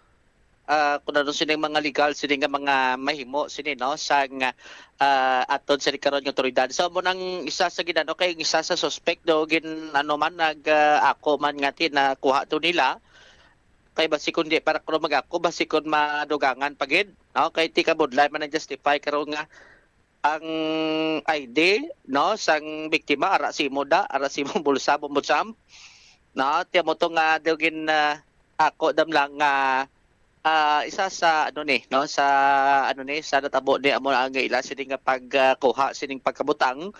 ah, kung ano sining mga legal sini nga mga mahimo sini, no, sang ah, aton sini karon nga otoridad. So mo nang isa sa ginano kay isa sa suspect do gin ano man nag ah, ako man nga ti nakuha to nila. Kay basi kun di para kuno mag-ako, basi kun madugangan pa gid, no? Kay ti kabudlay man ang justify karon nga ang I D, no, sang biktima, ara sa imo da, ara sa imong bulsa, bumbutsam, no? Tiyan mo to nga daw gin ah, ako dam lang nga ah, isa sa ano ni, no, sa ano ni, sa natabo ni amo ang ila sini nga pagkuha sining pagkabutang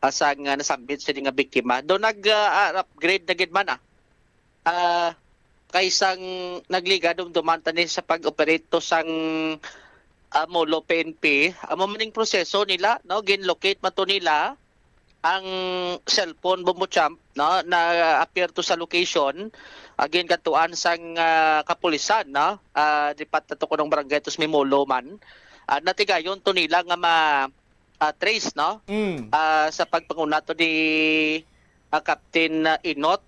ah, sa nga nasambit sini nga biktima. Do nag ah, upgrade na gid man ah. Ah, kay sang nagliga dumduman ta ni sa pag-operate to sang ah, Molo P N P, amo man ning proseso nila, no, gin-locate man to nila ang cellphone, Bombo Champ, no, na appear to sa location, ah, ginkadtuan sang, ah, kapulisan, no? Ah, di pa tato kunong barangay to sa Mimolo man. Ah, natigayon to nila nga ma, ah, trace, no? Mm. Ah, sa pagpanguna to ni, ah, Captain, ah, Inot,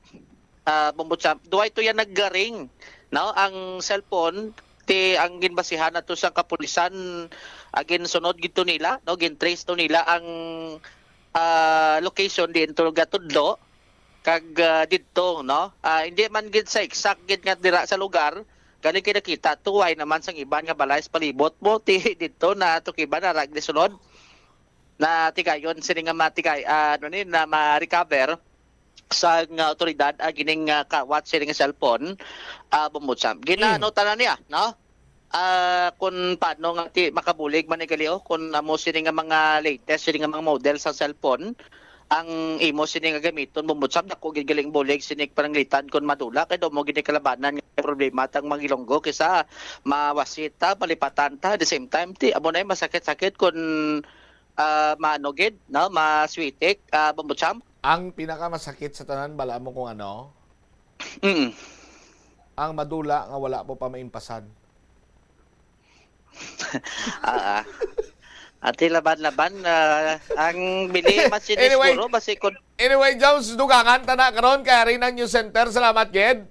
ah, Bombo Champ. Duway to yan naggaring, no? Ang cellphone, ti ang ginbasihan nato sa kapulisan, ah, ginsunod gid to nila, no? Gin-trace to nila ang, ah, location diin to gatudlo kag, ah, didto, no? Ah, hindi man gid sa exact gid nga dira sa lugar, gani kay nakita to, way naman sang iban nga balay sa palibot mo, ti didto na to kiba na rag sulod. Na tigayon sini nga matigay, ah, ano ni, na ma-recover sa nga awtoridad ang gining, ah, kawat sini nga cellphone, ah, Bombo Champ. Mm. Ginaano tanan niya, no? Ah, kung paano nga ti makabulig man ni gali, oh, kung amo sini nga mga latest, sini nga mga model sa cellphone, ang imo sini nga gamiton, Bombo Champ, dako gid galing bulig sini pananglitan kung madula, kay daw mo gid ni kalabanan nga problema tang mga Ilonggo, kisa mawasit ta, malipatan ta, at the same time, ti, amo na yung masakit-sakit kung, ah, maano gid, no? Maswitik, ah, Bombo Champ. Ang pinakamasakit sa tanan, bala mo kung ano? Mm. Ang madula nga wala mo pa maimpasan. Ah, ah. Ati laban-laban, ah, ang bili mas Anyway, siguro, basi kun anyway, Jones, dugangan ta na karon kay ari ng News Center. Salamat, Ged.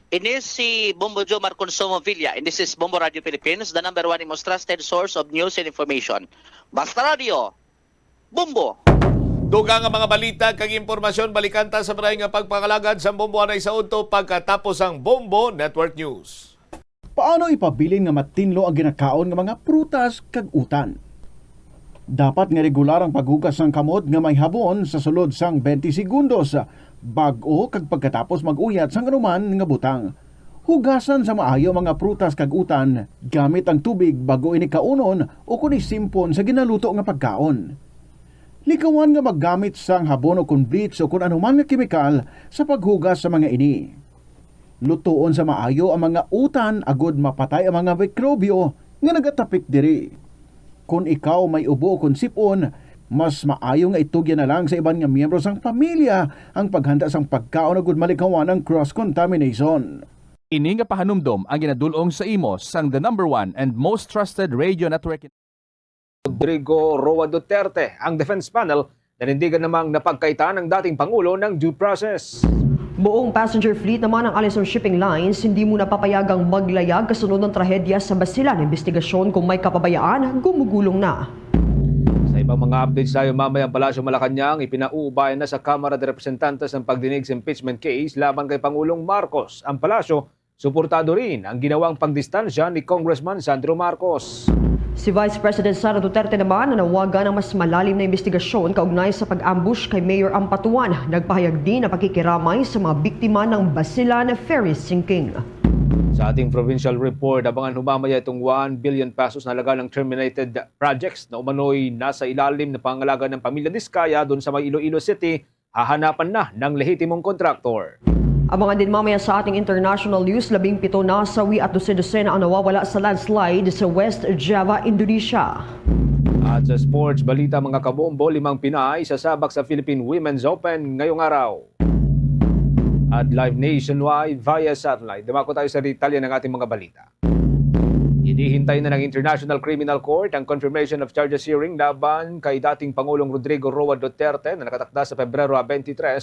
Ini si Bombo Joe Marconsomo Villa, and this is Bombo Radio Philippines, the number one and most trusted source of news and information. Basta Radio, Bombo. Dugang nga mga balita kag impormasyon, balikan ta sa maray nga pagpangalagad sa Bombo anay sa udto pagkatapos ang Bombo Network News. Paano ipabilin nga matinlo ang ginakaon nga mga prutas kag utan? Dapat nga regular ang paghugas sang kamot nga may habon sa sulod sang twenty segundos, bag-o kag pagkatapos mag-uyat sang anuman nga butang. Hugasan sa maayo ang mga prutas kag utan gamit ang tubig bag-o ini kaunon o kon isimpon sa ginaluto nga pagkaon. Likawan nga maggamit sang habon o kon bleach o kon anuman nga kemikal sa paghugas sa mga ini. Lutoon sa maayo ang mga utan agod mapatay ang mga mikrobyo nga nagatapik diri. Kon ikaw may ubo kon sip-on, mas maayo nga itugyan na lang sa iban nga miyembro sang pamilya ang paghanda sang pagkaon agud malikawan ang cross contamination. Ini nga pahanumdom ang ginadul-ong sa imo sang the number one and most trusted radio network. Rodrigo Roa Duterte, ang defense panel, nanindigan namang napagkaitan ang dating Pangulo ng due process. Buong passenger fleet naman ng Allison Shipping Lines hindi muna papayagang maglayag kasunod ng trahedya sa Basilan. Investigasyon kung may kapabayaan, gumugulong na. Sa ibang mga updates tayo, mamaya ang Palasyo Malacañang ipinauubaya na sa Kamara de Representantes ang pagdinig sa impeachment case laban kay Pangulong Marcos. Ang Palasyo, suportado rin ang ginawang pagdistansya ni Congressman Sandro Marcos. Si Vice President Sara Duterte naman nanawagan ng mas malalim na investigasyon kaugnay sa pag-ambush kay Mayor Ampatuan. Nagpahayag din ng pakikiramay sa mga biktima ng Basilan ferry sinking. Sa ating provincial report, abangan humamaya itong one billion pesos na halaga ng terminated projects na umano'y nasa ilalim ng pangangalaga ng pamilya Diskaya doon sa may Iloilo City, hahanapan na ng lehitimong kontraktor. Abangan din mamaya sa ating international news, labing pito nasawi at dose-dosena ang nawawala sa landslide sa West Java, Indonesia. At sa sports balita, mga kabombo, limang Pinay sasabak sa Philippine Women's Open ngayong araw. At live nationwide via satellite. Dumako tayo sa detalye ng ating mga balita. Hinihintay na ng International Criminal Court ang confirmation of charges hearing laban kay dating Pangulong Rodrigo Roa Duterte na nakatakda sa Pebrero twenty-three,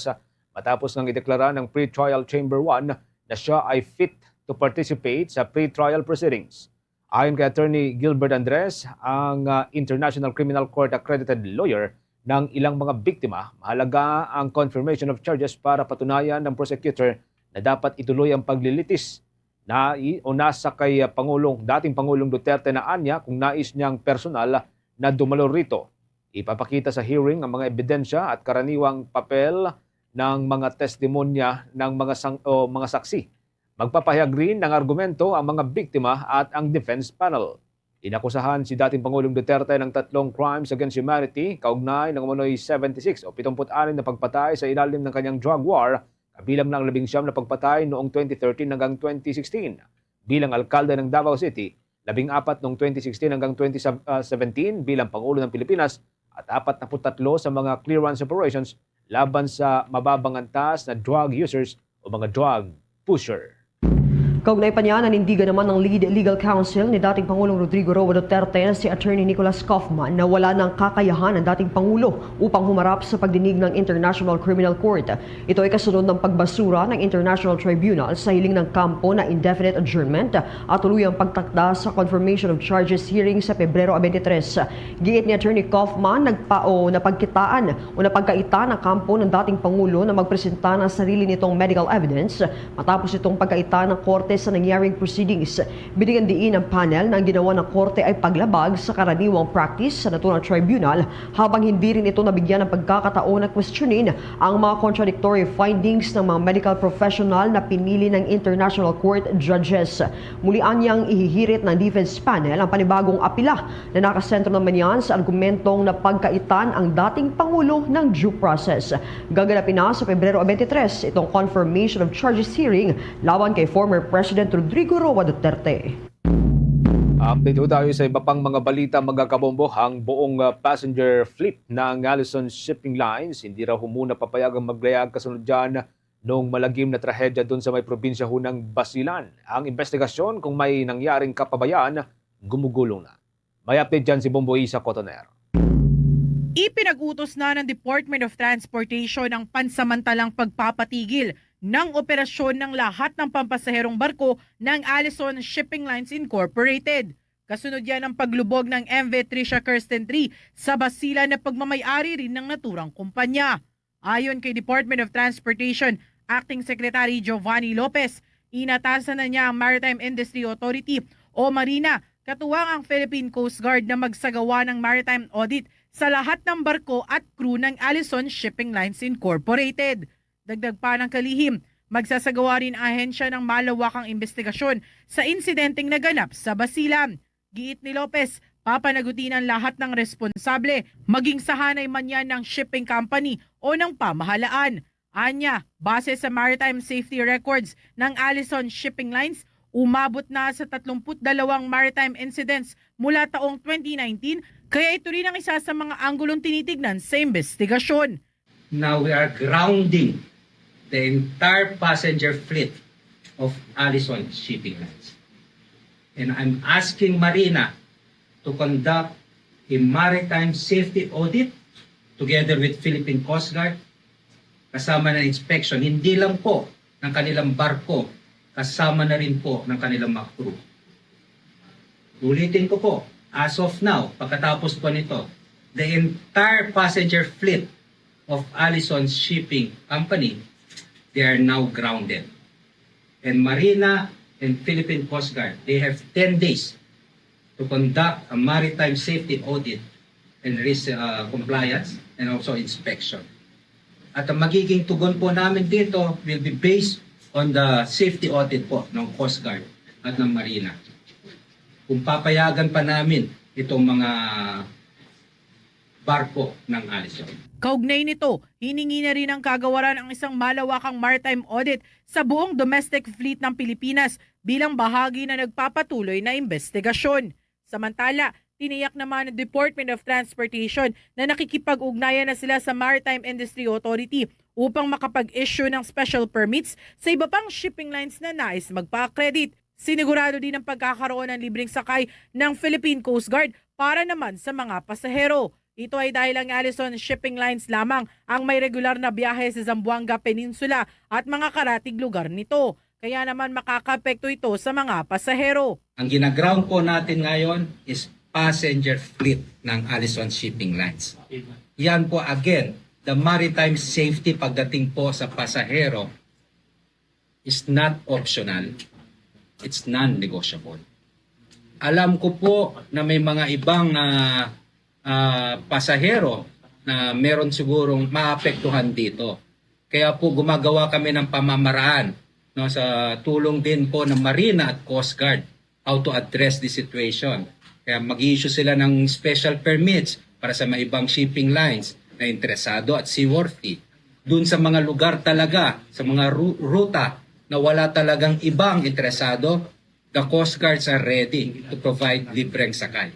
matapos ngang ideklara ng pretrial chamber one na siya ay fit to participate sa pretrial proceedings. Ayon kay Attorney Gilbert Andres, ang, ah, International Criminal Court accredited lawyer ng ilang mga biktima, mahalaga ang confirmation of charges para patunayan ng prosecutor na dapat ituloy ang paglilitis na i-, o nasa kay, ah, Pangulong, dating Pangulong Duterte na anya kung nais niyang personal na dumalo rito. Ipapakita sa hearing ang mga ebidensya at karaniwang papel ng mga testimonya ng mga sang-, o mga saksi. Magpapahayag rin ng argumento ang mga biktima at ang defense panel. Inakusahan si dating Pangulong Duterte ng tatlong crimes against humanity kaugnay ng umano'y seventy-six o pitong anim na pagpatay sa ilalim ng kanyang drug war, kabilang na ang labing siyam na pagpatay noong twenty thirteen hanggang twenty sixteen bilang alkalde ng Davao City, labing apat noong twenty sixteen hanggang twenty seventeen bilang Pangulo ng Pilipinas, at apat na put tatlo sa mga clearance operations laban sa mababang antas na drug users o mga drug pusher. Kaugnay pa niya, nanindigan naman ng lead legal counsel ni dating Pangulong Rodrigo Roa Duterte na si Attorney Nicholas Kaufman na wala ng kakayahan ang dating Pangulo upang humarap sa pagdinig ng International Criminal Court. Ito ay kasunod ng pagbasura ng International Tribunal sa hiling ng kampo na indefinite adjournment at tuluyang pagtakda sa confirmation of charges hearing sa Pebrero twenty-three. Giit ni Attorney Kaufman, nagpa o napagkitaan o napagkaitan ang kampo ng dating Pangulo na magpresenta ng sarili nitong medical evidence matapos itong pagkaitan ng korte sa nangyaring proceedings. Binigyan diin ang panel na ang ginawa ng korte ay paglabag sa karaniwang practice sa naturang tribunal, habang hindi rin ito nabigyan ng pagkakataon na kwestiyonin ang mga contradictory findings ng mga medical professional na pinili ng International Court judges. Muli anyang ihihirit ng defense panel ang panibagong apila na nakasentro naman yan sa argumentong napagkaitan ang dating Pangulo ng due process. Gaganapin na sa Pebrero twenty-three itong confirmation of charges hearing laban kay former President Rodrigo Roa Duterte. Update ho tayo sa iba pang mga balita, mga kabombo. Ang buong, ah, passenger fleet ng Allison Shipping Lines hindi raw ho muna papayagang maglayag kasunod dyan nung malagim na trahedya dun sa may probinsya ho ng Basilan. Ang investigasyon kung may nangyaring kapabayaan gumugulong na. May update dyan si Bombo Isa Cotoner. Ipinag-utos na ng Department of Transportation ang pansamantalang pagpapatigil ng operasyon ng lahat ng pampasaherong barko ng Allison Shipping Lines Incorporated. Kasunod yan ang paglubog ng M V Tricia Kirsten three sa Basilan na pagmamay-ari rin ng naturang kumpanya. Ayon kay Department of Transportation Acting Secretary Giovanni Lopez, inatasan na niya ang Maritime Industry Authority o MARINA, katuwang ang Philippine Coast Guard, na magsagawa ng maritime audit sa lahat ng barko at crew ng Allison Shipping Lines Incorporated. Dagdag pa ng kalihim, magsasagawa rin ang ahensya ng malawakang investigasyon sa insidenteng naganap sa Basilan. Giit ni Lopez, papanagutin ang lahat ng responsable, maging sahanay man yan ng shipping company o ng pamahalaan. Anya, base sa maritime safety records ng Allison Shipping Lines, umabot na sa tatlumpu't dalawang maritime incidents mula taong twenty nineteen, kaya ito rin ang isa sa mga anggulong tinitignan sa investigasyon. Now we are grounding the entire passenger fleet of Allison Shipping Lines. And I'm asking MARINA to conduct a maritime safety audit together with Philippine Coast Guard, kasama ng inspection, hindi lang po ng kanilang barko, kasama na rin po ng kanilang mga crew. Ulitin ko po, as of now, pagkatapos po nito, the entire passenger fleet of Allison Shipping Company, they are now grounded. And MARINA and Philippine Coast Guard, they have ten days to conduct a maritime safety audit and risk, uh, compliance and also inspection. At ang magiging tugon po namin dito will be based on the safety audit po ng Coast Guard at ng MARINA. Kung papayagan pa namin itong mga barko ng Allison. Kaugnay nito, hiningi na rin ng kagawaran ang isang malawakang maritime audit sa buong domestic fleet ng Pilipinas bilang bahagi na nagpapatuloy na investigasyon. Samantala, tiniyak naman ng Department of Transportation na nakikipag-ugnayan na sila sa Maritime Industry Authority upang makapag-issue ng special permits sa iba pang shipping lines na nais magpa-accredit. Sinigurado din ang pagkakaroon ng libreng sakay ng Philippine Coast Guard para naman sa mga pasahero. Ito ay dahil ang Allison Shipping Lines lamang ang may regular na biyahe sa Zamboanga Peninsula at mga karatig lugar nito. Kaya naman makakaapekto ito sa mga pasahero. Ang ginaground po natin ngayon is passenger fleet ng Allison Shipping Lines. Yan po, again, the maritime safety pagdating po sa pasahero is not optional. It's non-negotiable. Alam ko po na may mga ibang, ah, ah, pasahero na meron sigurong maapektuhan dito. Kaya po gumagawa kami ng pamamaraan, no, sa tulong din po ng MARINA at Coast Guard, how to address the situation. Kaya mag-issue sila ng special permits para sa mga ibang shipping lines na interesado at seaworthy. Doon sa mga lugar talaga, sa mga ru-, ruta na wala talagang ibang interesado, the Coast Guards are ready to provide libreng sakay.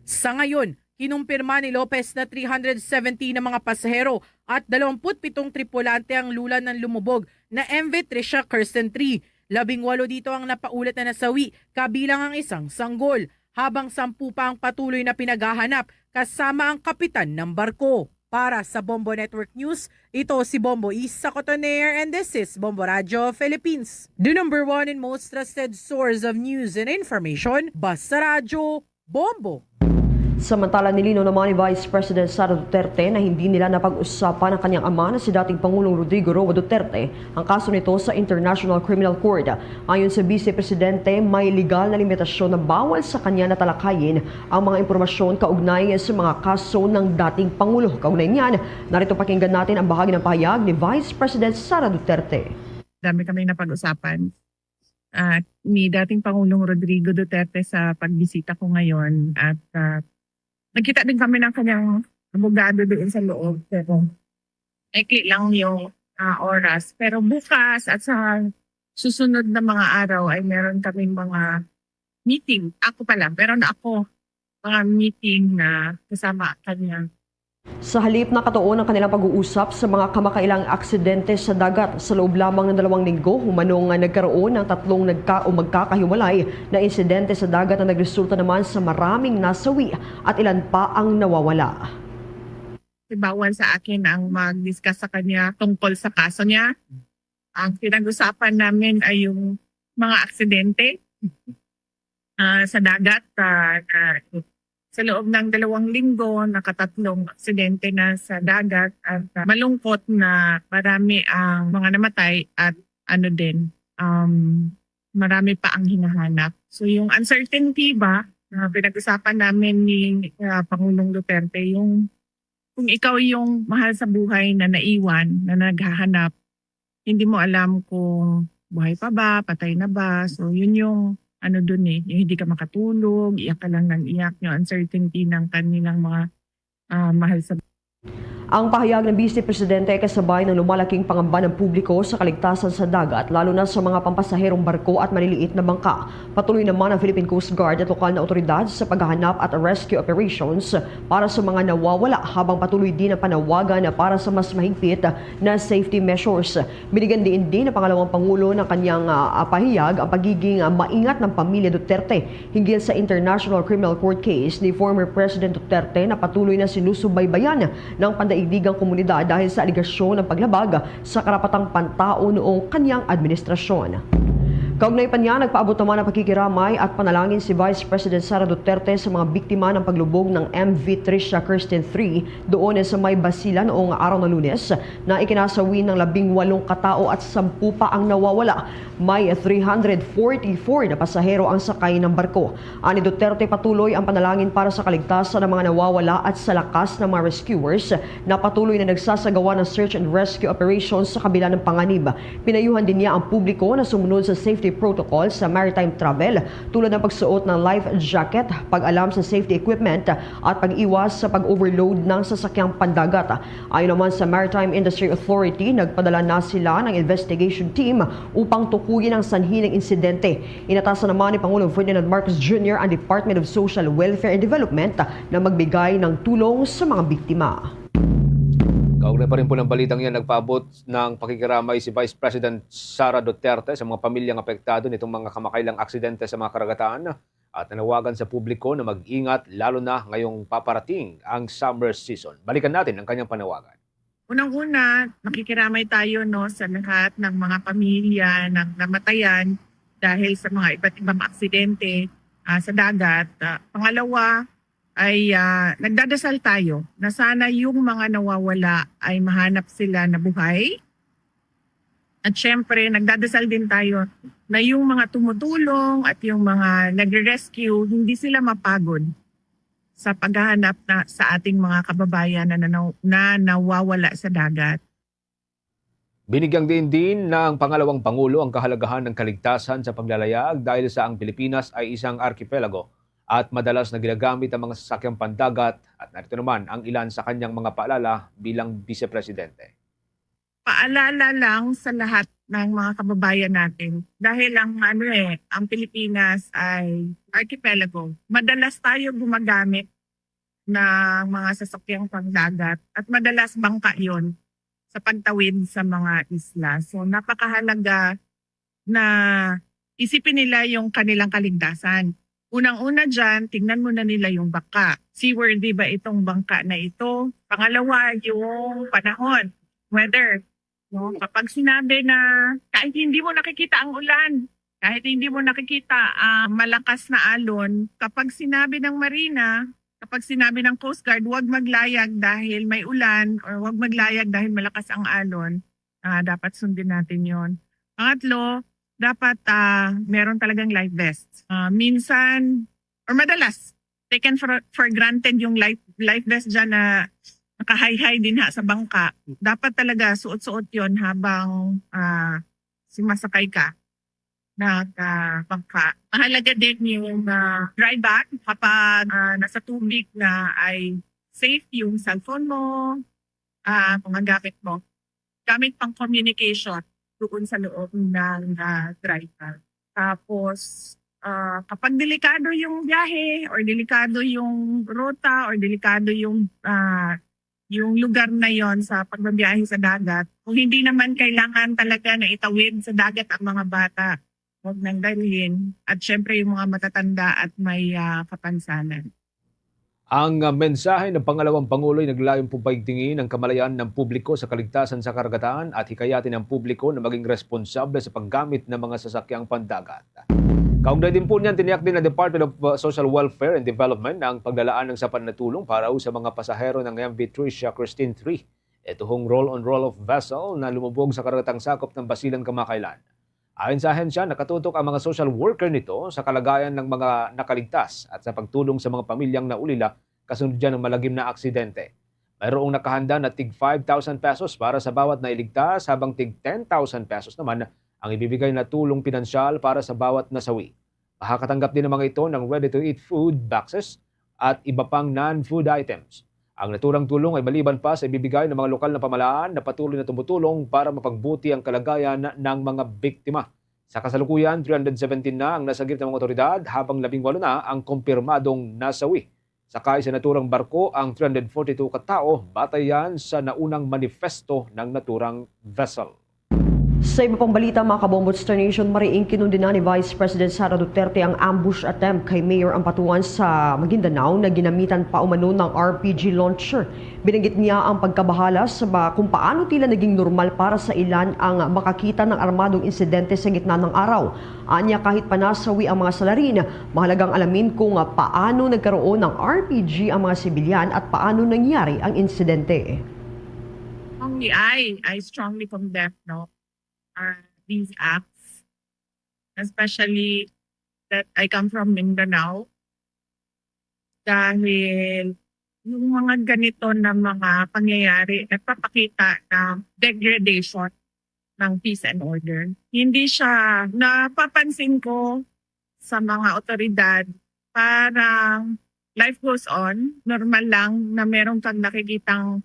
Sa ngayon, Kinumpirma ni Lopez na three hundred seventy na mga pasahero at dalawampu't pitong tripulante ang lula ng lumubog na M V Tricia Kirsten three. Labing walo dito ang napaulat na nasawi, kabilang ang isang sanggol, habang sampu pa ang patuloy na pinaghahanap kasama ang kapitan ng barko. Para sa Bombo Network News, ito si Bombo Isa Cotoner, and this is Bombo Radyo Philippines, the number one and most trusted source of news and information. Basta Radyo, Bombo! Samantala, nilinaw naman ni Vice President Sara Duterte na hindi nila napag-usapan ang kanyang ama na si dating Pangulong Rodrigo Roa Duterte ang kaso nito sa International Criminal Court. Ayon sa Vice Presidente, may legal na limitasyon na bawal sa kanya na talakayin ang mga impormasyon kaugnay sa mga kaso ng dating Pangulo. Kaugnay niyan, narito pakinggan natin ang bahagi ng pahayag ni Vice President Sara Duterte. Dami kami napag-usapan, ah, ni dating Pangulong Rodrigo Duterte sa pagbisita ko ngayon at, ah, nagkita din kami ng kanyang abogado doon sa loob, pero maikli lang yung, ah, oras. Pero bukas at sa susunod na mga araw ay meron kaming mga meeting. Ako pala, meron ako mga meeting na kasama kanya. Sa halip, nakatuon ang kanilang pag-uusap sa mga kamakailang aksidente sa dagat. Sa loob lamang ng dalawang linggo, humanong nagkaroon ng tatlong nagka- o magkakahiwalay na insidente sa dagat na nagresulta naman sa maraming nasawi at ilan pa ang nawawala. Bawal sa akin ang mag-discuss sa kanya tungkol sa kaso niya. Ang pinag-usapan namin ay yung mga aksidente, ah, sa dagat, ah, na sa loob ng dalawang linggo, nakatatlong aksidente na sa dagat at, ah, malungkot na marami ang mga namatay at ano din, um, marami pa ang hinahanap. So, yung uncertainty ba, na pinag-usapan namin ni, ah, Pangulong Duterte, yung kung ikaw yung mahal sa buhay na naiwan, na naghahanap, hindi mo alam kung buhay pa ba, patay na ba. So, yun yung ano dun eh, yung hindi ka makatulog, iyak ka lang ng iyak, yung uncertainty ng kanilang mga, ah, mahal sa Ang pahayag ng Vice Presidente ay kasabay ng lumalaking pangamba ng publiko sa kaligtasan sa dagat, lalo na sa mga pampasaherong barko at maliliit na bangka. Patuloy naman ang Philippine Coast Guard at lokal na awtoridad sa paghahanap at rescue operations para sa mga nawawala, habang patuloy din ang panawagan para sa mas mahigpit na safety measures. Binigyan diin din ng pangalawang pangulo ng kanyang, ah, pahayag ang pagiging, ah, maingat ng pamilya Duterte hinggil sa International Criminal Court case ni former President Duterte na patuloy na sinusubaybayan ng pandaigdigang komunidad dahil sa alegasyon ng paglabag sa karapatang pantao noong kanyang administrasyon. Kaugnay pa niya, nagpaabot naman ng pakikiramay at panalangin si Vice President Sara Duterte sa mga biktima ng paglubog ng M V Tricia Kirsten three doon sa may Basilan noong araw na Lunes, na ikinasawi ng labing walong katao at sampu pa ang nawawala. May three hundred forty-four na pasahero ang sakay ng barko. Ani Duterte, patuloy ang panalangin para sa kaligtasan ng mga nawawala at sa lakas ng mga rescuers na patuloy na nagsasagawa ng search and rescue operation sa kabila ng panganib. Pinayuhan din niya ang publiko na sumunod sa safety protocol sa maritime travel, tulad ng pagsuot ng life jacket, pag-alam sa safety equipment, at pag-iwas sa pag-overload ng sasakyang pandagat. Ayon naman sa Maritime Industry Authority, nagpadala na sila ng investigation team upang tukuyin ang sanhi ng insidente. Inatasan naman ni Pangulong Ferdinand Marcos Junior ang Department of Social Welfare and Development na magbigay ng tulong sa mga biktima. Kaugnay pa rin po ng balitang yan, nagpaabot ng pakikiramay si Vice President Sara Duterte sa mga pamilyang apektado nitong mga kamakailang aksidente sa mga karagatan at nanawagan sa publiko na mag-ingat, lalo na ngayong paparating ang summer season. Balikan natin ang kanyang panawagan. Unang-una, nakikiramay tayo, no, sa lahat ng mga pamilya ng namatayan dahil sa mga iba't ibang aksidente, ah, sa dagat. Ah, pangalawa ay, ah, nagdadasal tayo na sana yung mga nawawala ay mahanap sila na buhay. At syempre, nagdadasal din tayo na yung mga tumutulong at yung mga nagre-rescue, hindi sila mapagod sa paghahanap na, sa ating mga kababayan na nanaw-, na nawawala sa dagat. Binigyang diin din ng pangalawang pangulo ang kahalagahan ng kaligtasan sa paglalayag dahil sa ang Pilipinas ay isang arkipelago at madalas na ginagamit ang mga sasakyang pandagat, at narito naman ang ilan sa kanyang mga paalala bilang Vice Presidente. Paalala lang sa lahat ng mga kababayan natin, dahil ang, ano eh, ang Pilipinas ay arkipelago. Madalas tayo gumagamit ng mga sasakyang pangdagat at madalas bangka yon sa pagtawid sa mga isla. So, napakahalaga na isipin nila yung kanilang kaligtasan. Unang-una dyan, tingnan muna nila yung bangka. Seaworthy ba itong bangka na ito? Pangalawa, yung panahon, weather. No? Kapag sinabi na kahit hindi mo nakikita ang ulan, kahit hindi mo nakikita ang malakas na alon, kapag sinabi ng marina, kapag sinabi ng Coast Guard, huwag maglayag dahil may ulan or huwag maglayag dahil malakas ang alon, ah, dapat sundin natin yon. Pangatlo, dapat, ah, meron talagang life vest. Ah, minsan, or madalas, taken for, for granted yung life, life vest dyan na nakahayhay din ha sa bangka. Dapat talaga suot-suot yon habang, ah, sumasakay ka ng, ah, bangka. Mahalaga din yung, ah, dry bag kapag, ah, nasa tubig na ay safe yung cellphone mo, ah, mga gamit mo. Gamit pang communication doon sa loob ng, ah, dry bag. Tapos, ah, kapag delikado yung biyahe or delikado yung ruta or delikado yung, ah, yung lugar na yon sa pagbabiyahe sa dagat, kung hindi naman kailangan talaga na itawid sa dagat ang mga bata, huwag nang dalhin. At syempre, yung mga matatanda at may, ah, kapansanan. Ang, ah, mensahe ng pangalawang pangulo ay naglayon pong paigtingin ang kamalayan ng publiko sa kaligtasan sa karagatan at hikayatin ang publiko na maging responsable sa paggamit ng mga sasakyang pandagat. Kaugnay din po niyan, tiniyak din ng Department of, uh, Social Welfare and Development ang paglalaan ng sapat na tulong para sa mga pasahero ng M V Tricia Christine three, ito hong roll-on roll-off vessel na lumubog sa karagatang sakop ng Basilan, Kamakaylan. Ayon sa ahensya, nakatutok ang mga social worker nito sa kalagayan ng mga nakaligtas at sa pagtulong sa mga pamilyang naulila kasunod dyan ng malagim na aksidente. Mayroong nakahanda na tig five thousand pesos para sa bawat nailigtas, habang tig ten thousand pesos naman ang ibibigay na tulong pinansyal para sa bawat nasawi. Makakatanggap din ang mga ito ng ready-to-eat food boxes at iba pang non-food items. Ang naturang tulong ay maliban pa sa ibibigay ng mga lokal na pamahalaan na patuloy na tumutulong para mapagbuti ang kalagayan ng mga biktima. Sa kasalukuyan, three hundred seventeen na ang nasagip ng mga otoridad, habang labing walo na ang kumpirmadong nasawi. Sakay sa naturang barko ang three hundred forty-two ka tawo, batay yan sa naunang manifesto ng naturang vessel. Sa iba pang balita, mga kabombo, Star Nation, mariing kinundina ni Vice President Sara Duterte ang ambush attempt kay Mayor Ampatuan sa Maguindanao na ginamitan pa umano ng R P G launcher. Binanggit niya ang pagkabahala sa ba-, kung paano tila naging normal para sa ilan ang makakita ng armadong insidente sa gitna ng araw. Anya, kahit pa nasawi ang mga salarin, mahalagang alamin kung, ah, paano nagkaroon ng R P G ang mga sibilyan at paano nangyari ang insidente. Strongly, I, I strongly condemn, no, uh, these acts, especially that I come from Mindanao. Dahil yung mga ganito na mga pangyayari nagpapakita ng degradation ng peace and order. Hindi siya, napapansin ko sa mga otoridad, parang life goes on, normal lang na meron kang nakikitang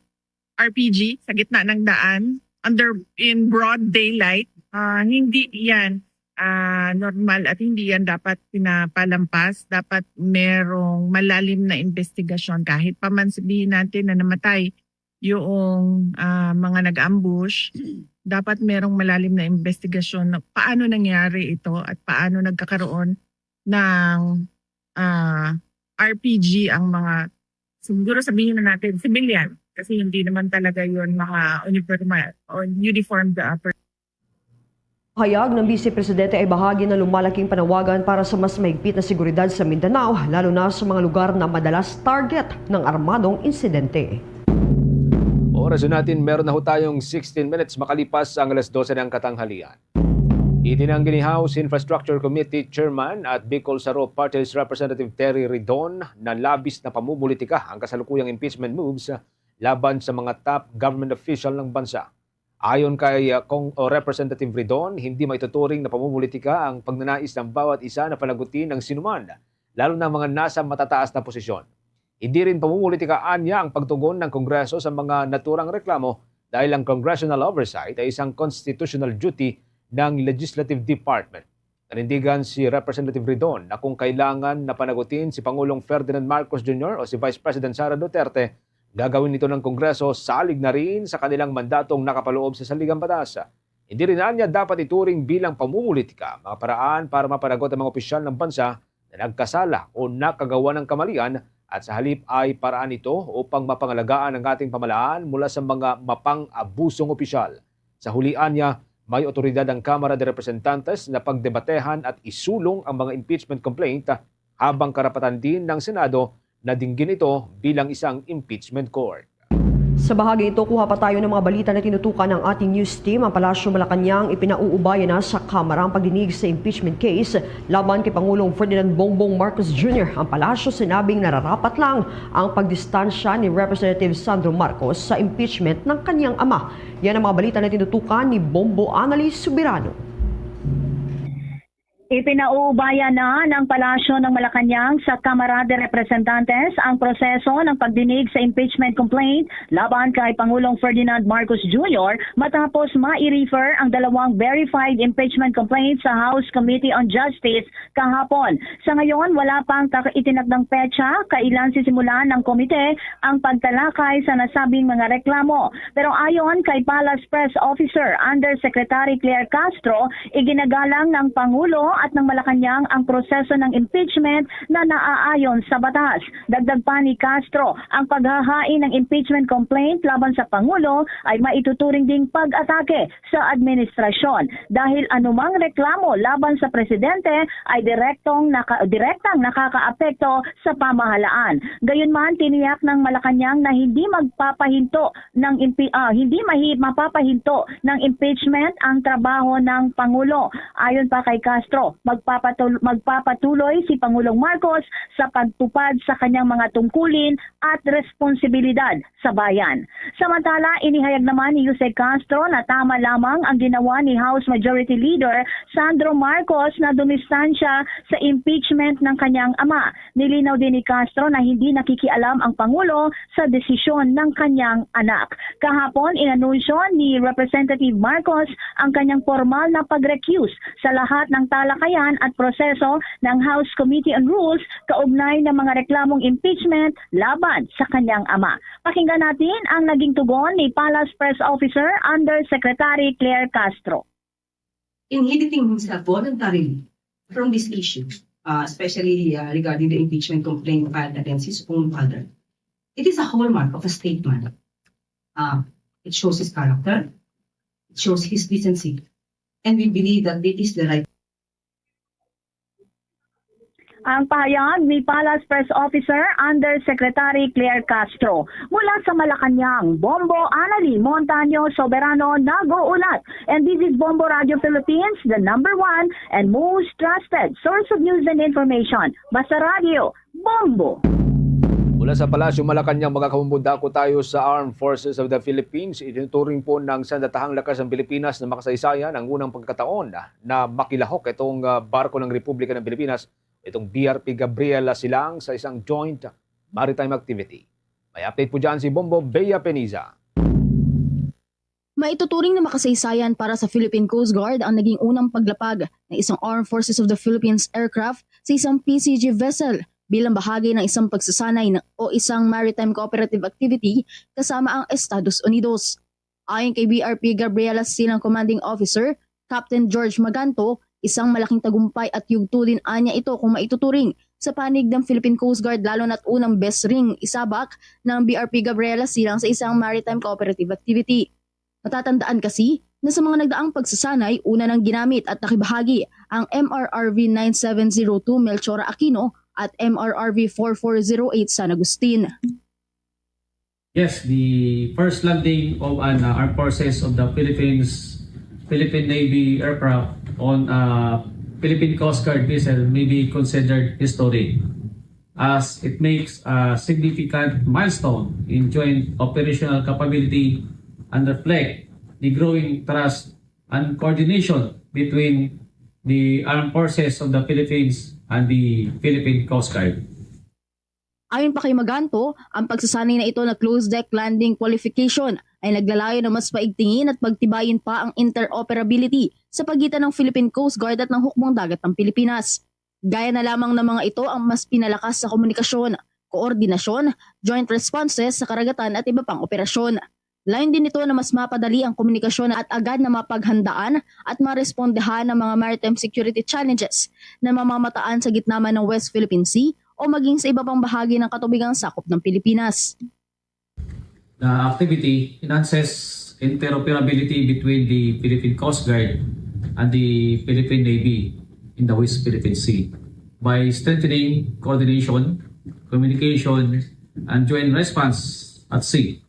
R P G sa gitna ng daan, under, in broad daylight. Ah, hindi yan, ah, normal at hindi yan dapat pinapalampas. Dapat merong malalim na investigasyon. Kahit pa man sabihin natin na namatay yung, ah, mga nag-ambush, dapat merong malalim na investigasyon na paano nangyari ito at paano nagkakaroon ng, ah, R P G ang mga, siguro sabihin na natin, civilian. Kasi hindi naman talaga yun mga uniforma-, o uniformed, ah, per- Pahayag ng Vice Presidente ay bahagi ng lumalaking panawagan para sa mas mahigpit na seguridad sa Mindanao, lalo na sa mga lugar na madalas target ng armadong insidente. Oras natin, meron na ho tayong sixteen minutes makalipas ang alas dose ng katanghalian. Itinanggi ni House Infrastructure Committee Chairman at Bicol Saro Party List Representative Terry Ridon na labis na pamumulitika ang kasalukuyang impeachment moves laban sa mga top government official ng bansa. Ayon kay, uh, Cong-, o Representative Ridon, hindi maituturing na pamumulitika ang pagnanais ng bawat isa na palagutin ang sinuman, lalo na ang mga nasa matataas na posisyon. Hindi rin pamumulitika anya ang pagtugon ng Kongreso sa mga naturang reklamo dahil ang congressional oversight ay isang constitutional duty ng Legislative Department. Nanindigan si Representative Ridon na kung kailangan na panagutin si Pangulong Ferdinand Marcos Junior o si Vice President Sara Duterte, gagawin nito ng Kongreso salig na rin sa kanilang mandatong nakapaloob sa saligang batas. Hindi rin niya dapat ituring bilang pamumulitika mga paraan para mapanagot ang mga opisyal ng bansa na nagkasala o nakagawa ng kamalian, at sa halip ay paraan ito upang mapangalagaan ang ating pamahalaan mula sa mga mapang-abusong opisyal. Sa hulian niya, may otoridad ang Kamara de Representantes na pagdebatehan at isulong ang mga impeachment complaint, habang karapatan din ng Senado na dinggin ito bilang isang impeachment court. Sa bahagi ito, kuha pa tayo ng mga balita na tinutukan ng ating news team. Ang Palasyo Malacañang, ipinauubaya na sa Kamara ang pagdinig sa impeachment case laban kay Pangulong Ferdinand Bongbong Marcos Junior. Ang Palasyo sinabing nararapat lang ang pagdistansya ni Representative Sandro Marcos sa impeachment ng kanyang ama. Yan ang mga balita na tinutukan ni Bombo Anali Soberano. Ipinauubaya na ng Palasyo ng Malacañang sa Kamara de Representantes ang proseso ng pagdinig sa impeachment complaint laban kay Pangulong Ferdinand Marcos Junior matapos ma-refer ang dalawang verified impeachment complaint sa House Committee on Justice kahapon. Sa ngayon, wala pang kaka-, itinakdang petsa kailan sisimulan ng komite ang pagtalakay sa nasabing mga reklamo. Pero ayon kay Palace Press Officer Undersecretary Claire Castro, iginagalang ng Pangulo at ng Malacañang ang proseso ng impeachment na naaayon sa batas. Dagdag pa ni Castro, ang paghahain ng impeachment complaint laban sa Pangulo ay maituturing ding pag-atake sa administrasyon dahil anumang reklamo laban sa presidente ay direktong naka-, direktang nakakaapekto sa pamahalaan. Gayunman, tiniyak ng Malacañang na hindi magpapahinto ng impi-, ah, hindi mahi-, mapapahinto ng impeachment ang trabaho ng Pangulo. Ayon pa kay Castro, magpapatul-, magpapatuloy si Pangulong Marcos sa pagtupad sa kanyang mga tungkulin at responsibilidad sa bayan. Samantala, inihayag naman ni Jose Castro na tama lamang ang ginawa ni House Majority Leader Sandro Marcos na dumistansya sa impeachment ng kanyang ama. Nilinaw din ni Castro na hindi nakikialam ang Pangulo sa desisyon ng kanyang anak. Kahapon, inanunsyo ni Representative Marcos ang kanyang formal na pag-recuse sa lahat ng talakayan at proseso ng House Committee on Rules kaugnay ng mga reklamong impeachment laban sa kanyang ama. Pakinggan natin ang naging tugon ni Palace Press Officer Undersecretary Claire Castro. Inhibiting himself voluntarily from this issue, uh, especially, uh, regarding the impeachment complaint filed against his own father. It is a hallmark of a statesman. Uh, it shows his character, it shows his decency, and we believe that it is the right Ang pahayag ni Palace Press Officer Undersecretary Claire Castro. Mula sa Malacañang, Bombo Anali Montaño Soberano nag-uulat. And this is Bombo Radio Philippines, the number one and most trusted source of news and information. Basta Radio, Bombo! Mula sa Palasyo Malacañang, mga kabombo, dako tayo sa Armed Forces of the Philippines. Itinuturing po ng Sandatahang Lakas ng Pilipinas na makasaysayan ang unang pagkataon na makilahok itong, ah, barko ng Republika ng Pilipinas, itong B R P Gabriela Silang, sa isang joint maritime activity. May update po dyan si Bombo Bea Peniza. Maituturing na makasaysayan para sa Philippine Coast Guard ang naging unang paglapag ng isang Armed Forces of the Philippines aircraft sa isang P C G vessel bilang bahagi ng isang pagsasanay ng, o isang maritime cooperative activity kasama ang Estados Unidos. Ayon kay B R P Gabriela Silang Commanding Officer Captain George Maganto, isang malaking tagumpay at yugto din anya ito kung maituturing sa panig ng Philippine Coast Guard, lalo na't unang beses ring isabak ng B R P Gabriela Silang sa isang maritime cooperative activity. Matatandaan kasi na sa mga nagdaang pagsasanay, una nang ginamit at nakibahagi ang M R R V nine seven zero two Melchora Aquino at M R R V four four zero eight San Agustin. Yes, the first landing of an, uh, Armed Forces of the Philippines, Philippine Navy aircraft on, uh, Philippine Coast Guard vessel may be considered historic, as it makes a significant milestone in joint operational capability and reflect the growing trust and coordination between the Armed Forces of the Philippines and the Philippine Coast Guard. Ayon pa kay Maganto, ang pagsasanay na ito na closed deck landing qualification ay naglalayon na mas paigtingin at pagtibayin pa ang interoperability sa pagitan ng Philippine Coast Guard at ng Hukbong Dagat ng Pilipinas. Gaya na lamang ng mga ito ang mas pinalakas sa komunikasyon, koordinasyon, joint responses sa karagatan at iba pang operasyon. Layon din nito na mas mapadali ang komunikasyon at agad na mapaghandaan at marespondehan ang mga maritime security challenges na mamamataan sa gitna man ng West Philippine Sea o maging sa iba pang bahagi ng katubigang sakop ng Pilipinas. The activity enhances interoperability between the Philippine Coast Guard and the Philippine Navy in the West Philippine Sea by strengthening coordination, communication, and joint response at sea,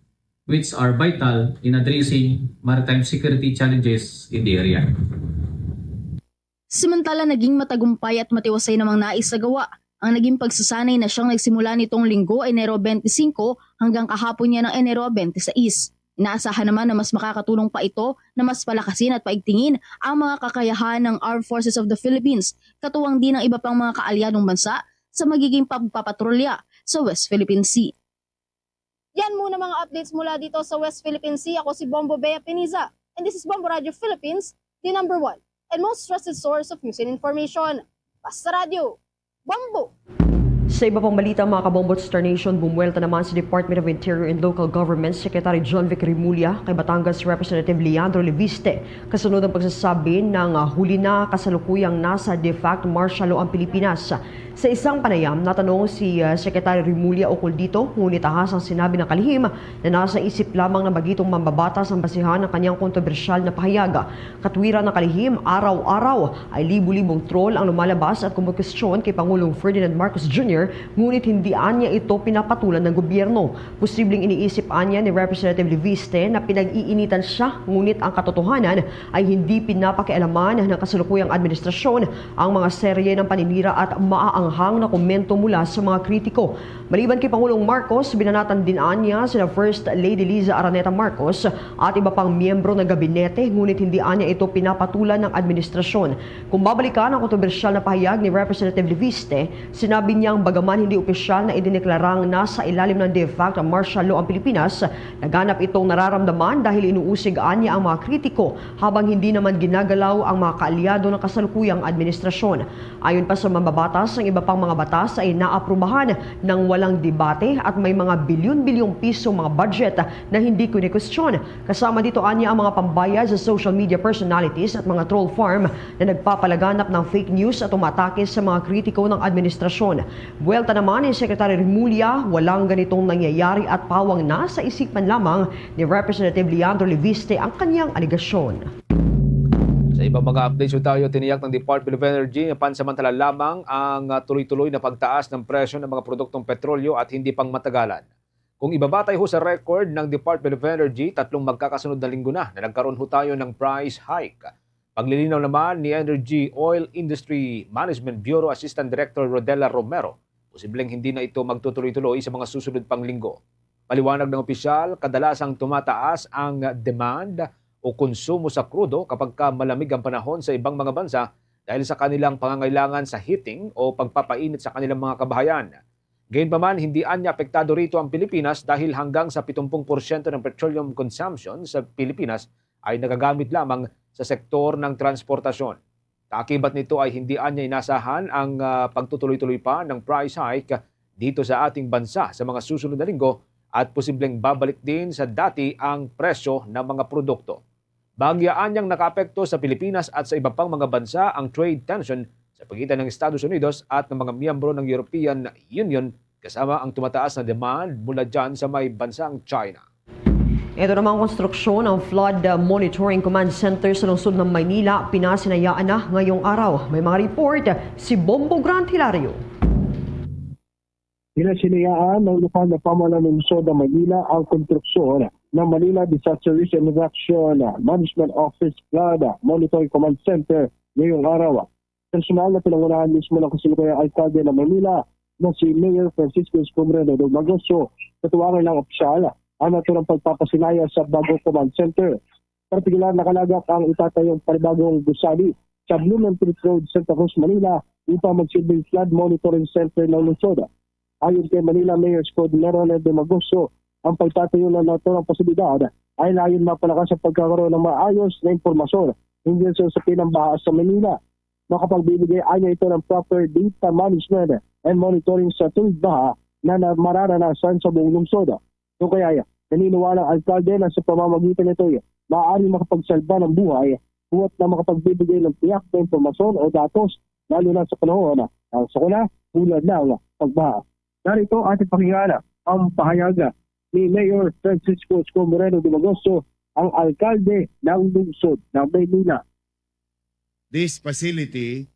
which are vital in addressing maritime security challenges in the area. Samantala, naging matagumpay at matiwasay namang naisagawa ang naging pagsasanay na siyang nagsimula nitong Linggo, Enero twenty-five, hanggang kahapon niya ng Enero twenty-six. Inaasahan naman na mas makakatulong pa ito na mas palakasin at paigtingin ang mga kakayahan ng Armed Forces of the Philippines, katuwang din ang iba pang mga kaalyadong bansa sa magiging pagpapatrolya sa West Philippine Sea. Yan muna mga updates mula dito sa West Philippine Sea. Ako si Bombo Bea Piniza, and this is Bombo Radio Philippines, the number one and most trusted source of news and information. Basta Radio, Bombo! Sa iba pang balita, mga kabombo, Star Nation, bumuwelta naman si Department of Interior and Local Government Secretary John Vic Remulla kay Batangas Representative Leandro Leviste kasunod ang pagsasabi ng ah, huli na kasalukuyang nasa de facto martial law ang Pilipinas. Sa isang panayam, natanong si ah, Secretary Remulla ukol dito, ngunit ahas ang sinabi ng kalihim na nasa isip lamang ng bagitong mambabatas ang basihan ng kanyang kontrobersyal na pahayag. Katwiran ng kalihim, araw-araw ay libo-libong troll ang lumalabas at kumukwestiyon kay Pangulong Ferdinand Marcos Junior, ngunit hindi anya ito pinapatulan ng gobyerno. Posibleng iniisip anya ni Representative Leviste na pinag-iinitan siya, ngunit ang katotohanan ay hindi pinapakialaman ng kasalukuyang administrasyon ang mga serye ng paninira at maaanghang na komento mula sa mga kritiko. Maliban kay Pangulong Marcos, binanatan din anya sina First Lady Liza Araneta Marcos at iba pang miyembro ng gabinete, ngunit hindi anya ito pinapatulan ng administrasyon. Kung babalikan ang kontrobersyal na pahayag ni Representative Leviste, sinabi niyang bagaman hindi opisyal na idineklarang nasa ilalim ng de facto martial law ang Pilipinas, naganap itong nararamdaman dahil inuusig anya ang mga kritiko habang hindi naman ginagalaw ang mga kaalyado ng kasalukuyang administrasyon. Ayon pa sa mambabatas, ang iba pang mga batas ay naaprubahan ng walang debate at may mga bilyon-bilyong piso mga budget na hindi kinikwestiyon. Kasama dito anya ang mga pambayad sa social media personalities at mga troll farm na nagpapalaganap ng fake news at umatake sa mga kritiko ng administrasyon. Buwelta naman ni Secretary Remulla, walang ganitong nangyayari at pawang nasa isipan lamang ni Representative Leandro Leviste ang kanyang alegasyon. Sa ibang mga updates po tayo, tiniyak ng Department of Energy na pansamantala lamang ang ah, tuloy-tuloy na pagtaas ng presyo ng mga produktong petrolyo at hindi pang matagalan. Kung ibabatay ho sa record ng Department of Energy, tatlong magkakasunod na linggo na na nagkaroon ho tayo ng price hike. Paglilinaw naman ni Energy Oil Industry Management Bureau Assistant Director Rodela Romero, posibleng hindi na ito magtutuloy-tuloy sa mga susunod pang linggo. Paliwanag ng opisyal, kadalasang tumataas ang demand o konsumo sa krudo kapag ka malamig ang panahon sa ibang mga bansa dahil sa kanilang pangangailangan sa heating o pagpapainit sa kanilang mga kabahayan. Gayunpaman, hindi anya apektado rito ang Pilipinas dahil hanggang sa pitong porsyento ng petroleum consumption sa Pilipinas ay nagagamit lamang sa sektor ng transportasyon. Kaakibat nito ay hindi anya inasahan ang ah, pagtutuloy-tuloy pa ng price hike dito sa ating bansa sa mga susunod na linggo at posibleng babalik din sa dati ang presyo ng mga produkto. Bagyaan niyang nakaapekto sa Pilipinas at sa iba pang mga bansa ang trade tension sa pagitan ng Estados Unidos at ng mga miyembro ng European Union kasama ang tumataas na demand mula dyan sa may bansang China. Ito namang konstruksyon ang Flood Monitoring Command Center sa lungsod ng Maynila, pinasinayaan na ngayong araw. May mga report si Bombo Grant Hilario. Pinasinayaan ng lokal na pamahalaan ng lungsod ng Maynila ang konstruksyon ng Manila Disaster Risk and Reduction Management Office Flood Monitoring Command Center ngayong araw. Personal na pinangunahan mismo ng kasalukuyang alkalde ng Manila na si Mayor Francisco Escombrero de Magoso, katuwang ilang opisyal ang naturang pagpapasinaya sa bagong command center. Partikular, nakalagak ang itatayong panibagong gusali sa Blumentritt Road, Santa Cruz, Manila, upang magsilbing flood monitoring center ng lungsod. Ayon kay Manila Mayor Escombrero de Magoso, ang pagtatayo ng naturang pasilidad ay layon mapalakas ang pagkakaroon ng maayos na impormasyon hinggil sa usapin ng baha sa Manila. Makapagbibigay anya ito ng proper data management and monitoring sa tuwid baha na, na mararanasan sa buong lungsod. Kung kaya, naniniwala ang alkalde na sa pamamagitan nito, maaari makapagsalba ng buhay, buhat na makapagbibigay ng tiyak na impormasyon o datos, lalo na sa panahon ng sakuna tulad ng pagbaha. Narito ating pakinggan ang pahayag ni Mayor Francisco Isko Moreno Dumagoso, ang alkalde ng lungsod ng Maynila. This facility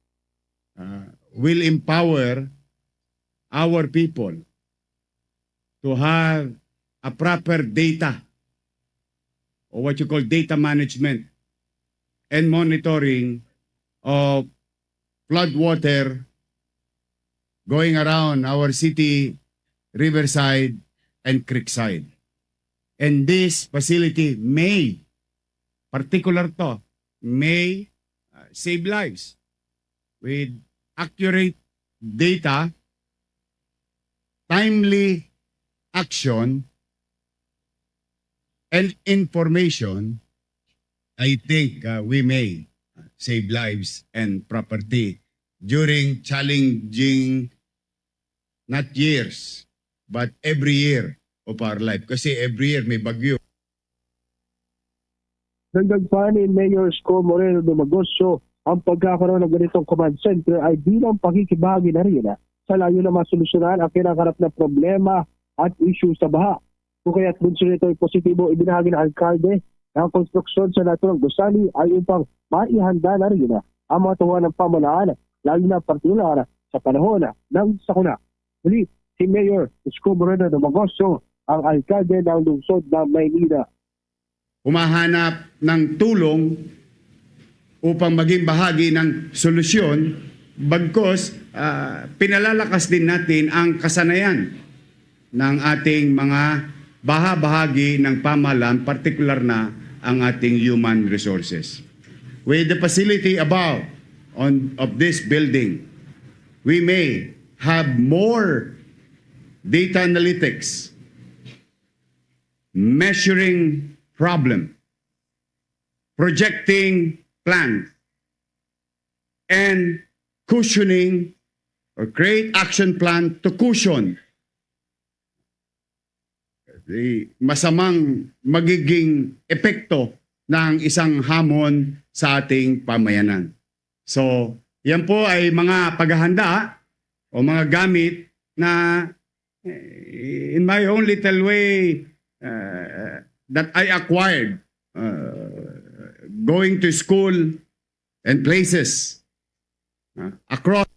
uh, will empower our people to have a proper data, or what you call data management and monitoring of flood water going around our city, riverside, and creekside. And this facility may, particular to, may uh, save lives with accurate data, timely action, and information. I think uh, we may save lives and property during challenging, not years, but every year of our life. Kasi every year may bagyo. Dagdag pa ni Mayor Isko Moreno Dumagoso, ang pagkakaroon ng ganitong command center ay bilang pakikibahagi na rin sa layo na masolusyonan ang kinakaharap na problema at issue sa baha. Kung kaya't mention nito ay positibo, ibinahagi ng alkalde na ang konstruksyon sa naturang gusali ay upang maihanda na rin ang mga tuwa ng pamahalaan, lalo na partikular sa panahon ng sakuna. Muli, si Mayor Isko Moreno Dumagoso, ang alkalde ng lungsod ng Maynila. Humahanap ng tulong upang maging bahagi ng solusyon, bagkos uh, pinalalakas din natin ang kasanayan ng ating mga baha-bahagi ng pamahalaan, partikular na ang ating human resources. With the facility above on, of this building, we may have more data analytics, measuring problem, projecting plan, and cushioning or create action plan to cushion the masamang magiging epekto ng isang hamon sa ating pamayanan. So, yan po ay mga paghahanda o mga gamit na eh, in my own little way uh, that I acquired uh, going to school and places uh, across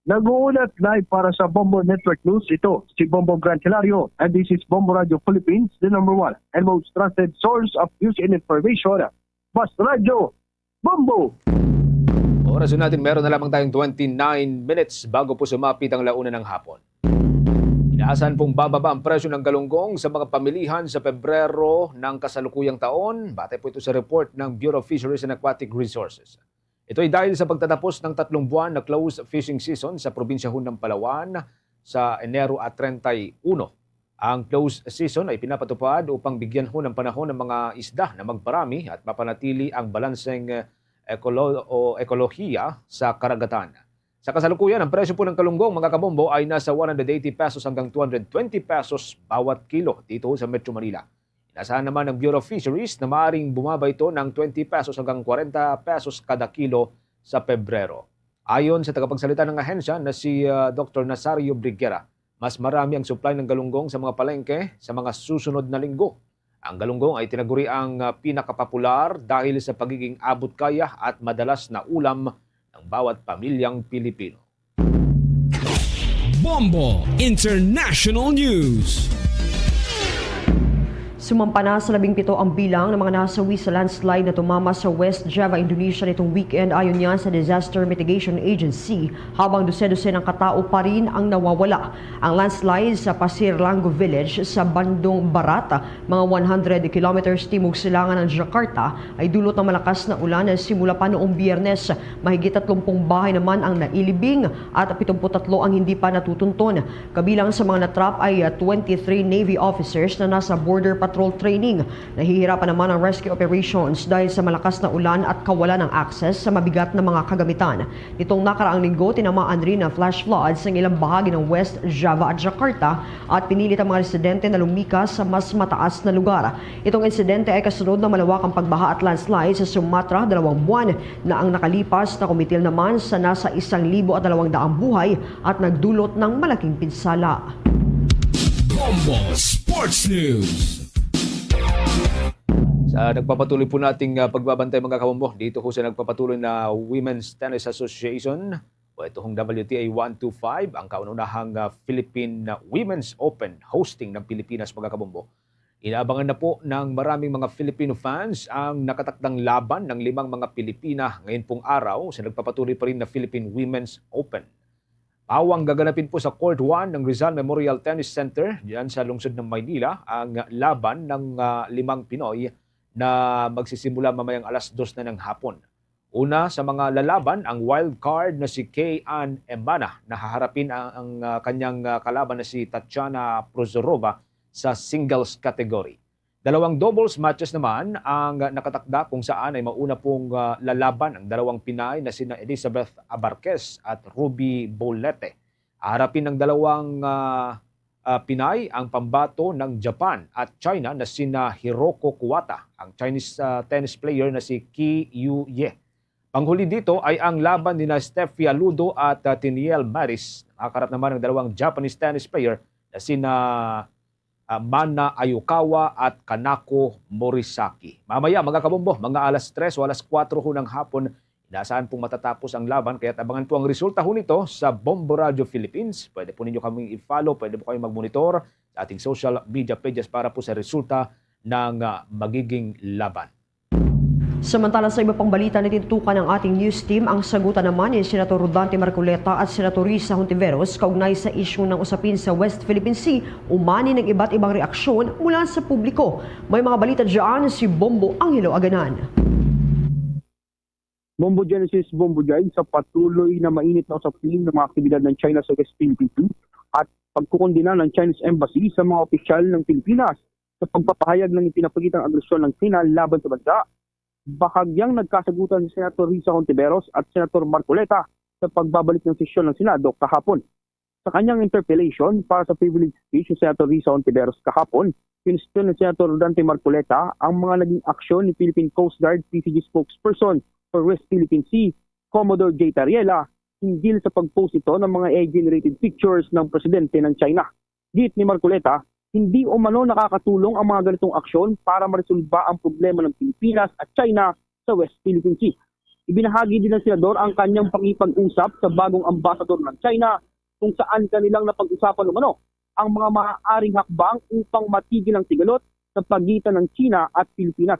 Nag-uulat live para sa Bombo Network News. Ito si Bombo Grant Hilario, and this is Bombo Radio Philippines, the number one and most trusted source of news and information. Bas Radio, Bombo! Oras natin, meron na lamang tayong twenty-nine minutes bago po sumapit ang launa ng hapon. Inaasahan pong bababa ang presyo ng galunggong sa mga pamilihan sa Pebrero ng kasalukuyang taon. Batay po ito sa report ng Bureau of Fisheries and Aquatic Resources. Ito ay dahil sa pagtatapos ng tatlong buwan na closed fishing season sa probinsyahon ng Palawan sa Enero at treinta y uno. Ang closed season ay pinapatupad upang bigyan ho ng panahon ng mga isda na magparami at mapanatili ang balanseng ekolo- o ekolohiya sa karagatan. Sa kasalukuyan, ang presyo po ng kalunggong, mga kabombo, ay nasa one hundred eighty pesos hanggang two hundred twenty pesos bawat kilo dito sa Metro Manila. Inasahan naman ng Bureau of Fisheries na maaring bumaba ito ng twenty pesos hanggang forty pesos kada kilo sa Pebrero. Ayon sa tagapagsalita ng ahensya na si uh, Doktor Nazario Briguera, mas marami ang supply ng galunggong sa mga palengke sa mga susunod na linggo. Ang galunggong ay tinaguri ang uh, pinakapopular dahil sa pagiging abot kaya at madalas na ulam ng bawat pamilyang Pilipino. Bombo International News. Sumampa na sa labing pito ang bilang ng mga nasawi sa landslide na tumama sa West Java, Indonesia nitong weekend, ayon niya sa Disaster Mitigation Agency, habang dose-dose ng katao pa rin ang nawawala. Ang landslide sa Pasir Lango Village sa Bandung Barat, mga one hundred kilometers timog silangan ng Jakarta, ay dulot ng malakas na ulan na simula pa noong Biyernes. Mahigit tatlumpung bahay naman ang nailibing at pitungput tatlo ang hindi pa natutunton. Kabilang sa mga natrap ay twenty-three Navy officers na nasa border patrol. patrol training. Nahihirapan naman ang rescue operations dahil sa malakas na ulan at kawalan ng access sa mabigat na mga kagamitan. Nitong nakaraang linggo, tinamaan rin ng flash floods ang ilang bahagi ng West Java at Jakarta at pinilit ang mga residente na lumikas sa mas mataas na lugar. Itong insidente ay kasunod ng malawakang pagbaha at landslide sa Sumatra dalawang buwan na ang nakalipas, na kumitil naman sa nasa isang libo at dalawang daang buhay at nagdulot ng malaking pinsala. Bombo Sports News. Sa nagpapatuloy po nating ah, pagbabantay, mga kabombo, dito po sa nagpapatuloy na Women's Tennis Association o ito hong W T A one two five, ang kauna-unahang ah, Philippine ah, Women's Open hosting ng Pilipinas, mga kabombo. Inaabangan na po ng maraming mga Filipino fans ang nakatakdang laban ng limang mga Pilipina ngayon pong araw sa nagpapatuloy pa rin na Philippine Women's Open. Pawang gaganapin po sa Court one ng Rizal Memorial Tennis Center diyan sa lungsod ng Maynila ang laban ng ah, limang Pinoy na magsisimula mamayang alas dos na ng hapon. Una sa mga lalaban ang wild card na si Kay Ann Emana na haharapin ang, ang ah, kanyang ah, kalaban na si Tatiana Prozorova sa singles category. Dalawang doubles matches naman ang nakatakda kung saan ay mauna pong ah, lalaban ang dalawang Pinay na sina Elizabeth Abarquez at Ruby Bolete. Harapin ng dalawang ah, ah, Pinay ang pambato ng Japan at China na sina Hiroko Kuwata, ang Chinese ah, tennis player na si Qi Yu Ye. Panghuli dito ay ang laban nina Steffi Aludo at ah, Tiniel Maris. Nakakarap naman ang dalawang Japanese tennis player na sina ah, Mana Ayukawa at Kanako Morisaki. Mamaya, mga kabombo, mga alas tres o alas kuwatro ho ng hapon, inaasahan pong matatapos ang laban, kaya abangan po ang resulta ho nito sa Bombo Radio Philippines. Pwede po ninyo kaming i-follow, pwede po kayong mag-monitor sa ating social media pages para po sa resulta ng ah, magiging laban. Samantala, sa iba pang balita, natintukan ng ating news team ang sagutan naman ni Senator Rodante Marcoleta at Senator Risa Hontiveros kaugnay sa isyu ng usapin sa West Philippine Sea, umani ng iba't ibang reaksyon mula sa publiko. May mga balita dyan si Bombo Angelo Aganan. Bombo Genesis, Bombo Jai, sa patuloy na mainit na usapin ng mga aktibidad ng China sa West Philippine Sea at pagkukondena ng Chinese Embassy sa mga opisyal ng Pilipinas sa pagpapahayag ng ipinapakitang agresyon ng China laban sa bansa. Bahagyang nagkasagutan si Senator Risa Hontiveros at Senator Marcoleta sa pagbabalik ng sesyon ng Senado kahapon. Sa kanyang interpellation para sa privilege speech ni Senator Risa Hontiveros kahapon, kinustyon ni Senator Rodante Marcoleta ang mga naging aksyon ni Philippine Coast Guard P C G spokesperson for West Philippine Sea, Commodore J. Tariela, hinggil sa pag-post ito ng mga A I-generated pictures ng presidente ng China. Giit ni Marcoleta, hindi umano nakakatulong ang mga ganitong aksyon para maresolba ang problema ng Pilipinas at China sa West Philippine Sea. Ibinahagi din ng senador ang kanyang pakikipag-usap sa bagong ambasador ng China, kung saan kanilang napag-usapan umano ang mga maaaring hakbang upang matigil ang sigalot sa pagitan ng China at Pilipinas.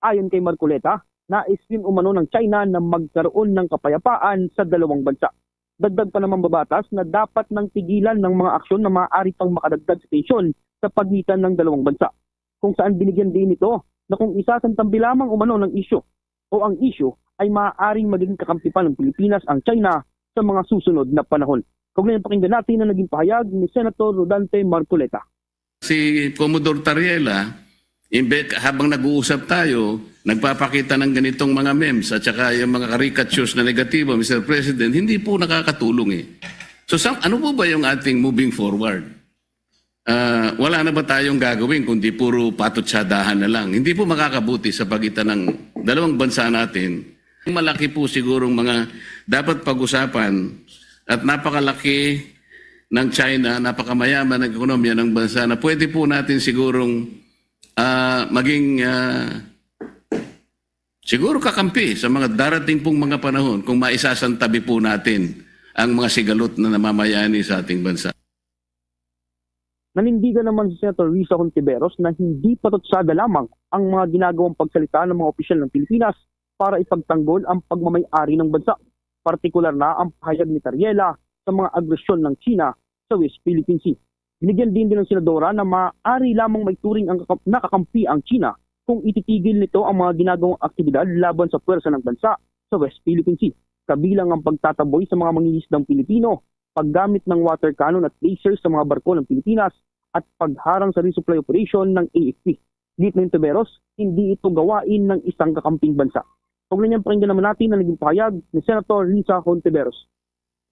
Ayon kay Marcoleta, nais rin umano ng China na magkaroon ng kapayapaan sa dalawang bansa. Dagdag pa ng mambabatas na dapat nang tigilan ng mga aksyon na maaari pang makadagdag sa tensyon sa pagitan ng dalawang bansa, kung saan binigyan din ito na kung isasantabi lamang umano ng isyu o ang isyu ay maaaring maging kakampi pa ng Pilipinas ang China sa mga susunod na panahon. Kaugnay, pakinggan natin ang naging pahayag ni Senator Rodante Marcoleta. Si Commodore Tariela, imbe, habang nag-uusap tayo, nagpapakita ng ganitong mga memes at saka yung mga caricatures na negatibo, Mister President, hindi po nakakatulong eh. So sa, ano po ba yung ating moving forward? Ah, wala na ba tayong gagawin kundi puro patutsadahan na lang? Hindi po makakabuti sa pagitan ng dalawang bansa natin. Malaki po sigurong mga dapat pag-usapan at napakalaki ng China, napakamayaman ng ekonomiya ng bansa na pwede po natin sigurong ah, maging ah, siguro kakampi sa mga darating pong mga panahon kung maisasantabi po natin ang mga sigalot na namamayani sa ating bansa. Nanindigan naman si Senator Risa Hontiveros na hindi patutsada lamang ang mga ginagawang pagsalita ng mga opisyal ng Pilipinas para ipagtanggol ang pagmamay-ari ng bansa, partikular na ang pahayag ni Tariela sa mga agresyon ng China sa West Philippine Sea. Binigyan din din ng senadora na maaari lamang maituring ang kakam- nakakampi ang China kung ititigil nito ang mga ginagawang aktibidad laban sa puwersa ng bansa sa West Philippine Sea, kabilang ang pagtataboy sa mga mangingisdang Pilipino, paggamit ng water cannon at lasers sa mga barko ng Pilipinas, at pagharang sa resupply operation ng A F P. Giit ni Hontiveros, hindi ito gawain ng isang kakamping bansa. Kaugnay niyan, pakinggan naman natin ang naging pahayag ni Senator Risa Hontiveros.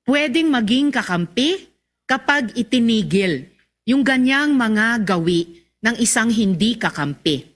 Pwedeng maging kakampi kapag itinigil yung ganyang mga gawi ng isang hindi kakampi,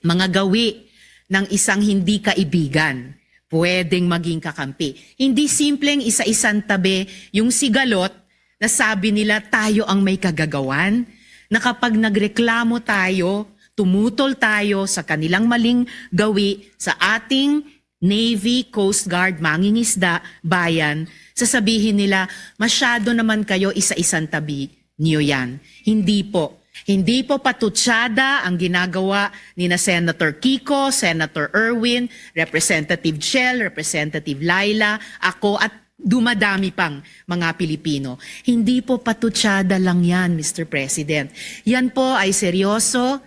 mga gawi ng isang hindi kaibigan. Pwedeng maging kakampi. Hindi simpleng isa-isang tabi yung sigalot na sabi nila tayo ang may kagagawan, na kapag nagreklamo tayo, tumutol tayo sa kanilang maling gawi sa ating Navy, Coast Guard, mangingisda, bayan, sasabihin nila, "Masyado naman kayo isa-isang tabi niyo yan." Hindi po. Hindi po patutsada ang ginagawa ni na Senator Kiko, Senator Erwin, Representative Chel, Representative Laila, ako, at dumadami pang mga Pilipino. Hindi po patutsada lang yan, Mister President. Yan po ay seryoso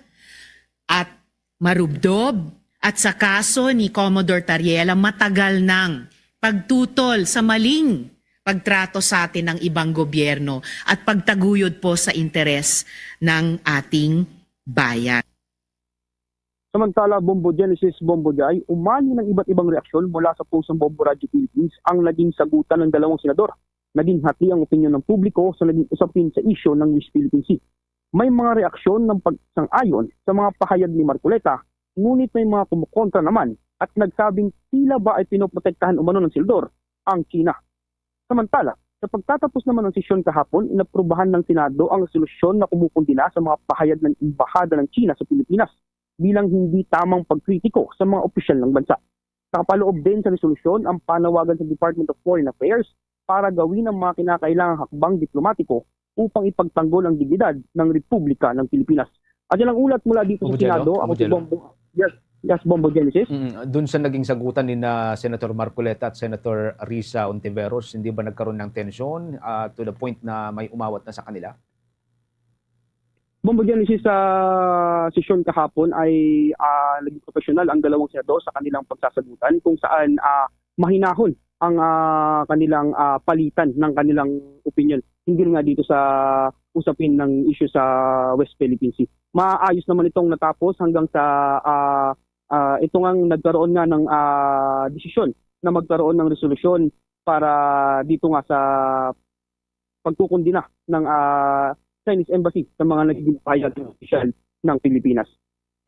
at marubdob. At sa kaso ni Commodore Tariela, matagal nang pagtutol sa maling pagtrato sa atin ng ibang gobyerno at pagtaguyod po sa interes ng ating bayan. Samantala, Bombo Genesis, Bombo Jai, umani ng iba't ibang reaksyon mula sa post ng Bombo Radio Philippines ang naging sagutan ng dalawang senador. Naging hati ang opinyon ng publiko sa naging usapin sa isyu ng West Philippine Sea. May mga reaksyon ng pagsang-ayon sa mga pahayag ni Marcoleta, ngunit may mga kumukontra naman at nagsabing tila ba ay pinoprotektahan umano ng senador ang China. Samantala, sa pagtatapos naman ng sesyon kahapon, inaprubahan ng Senado ang resolusyon na kumukundina sa mga pahayag ng Embahada ng China sa Pilipinas bilang hindi tamang pagkritiko sa mga opisyal ng bansa. Nakapaloob din sa resolusyon ang panawagan sa Department of Foreign Affairs para gawin ang mga kinakailangang hakbang diplomatiko upang ipagtanggol ang dignidad ng Republika ng Pilipinas. At yan ang ulat mula dito sa Senado. Ako si Bombo. Yes, yes, Bombo Genesis. Mm, dun sa naging sagutan ni na Senator Marcoleta at Senator Risa Ontiveros, hindi ba nagkaroon ng tensyon, ah, to the point na may umawat na sa kanila? Bombo Genesis, sa sesyon kahapon ay, ah, naging professional ang dalawang senador sa kanilang pagsasagutan kung saan, ah, mahinahon ang, ah, kanilang, ah, palitan ng kanilang opinion hinggil nga dito sa usapin ng issue sa West Philippine Sea. Maayos naman itong natapos hanggang sa, ah, ah, ito ngang nagkaroon nga ng, ah, desisyon na magkaroon ng resolusyon para dito nga sa pagkukundina ng, ah, Chinese Embassy sa mga nagiging pahayag ng opisyal ng Pilipinas.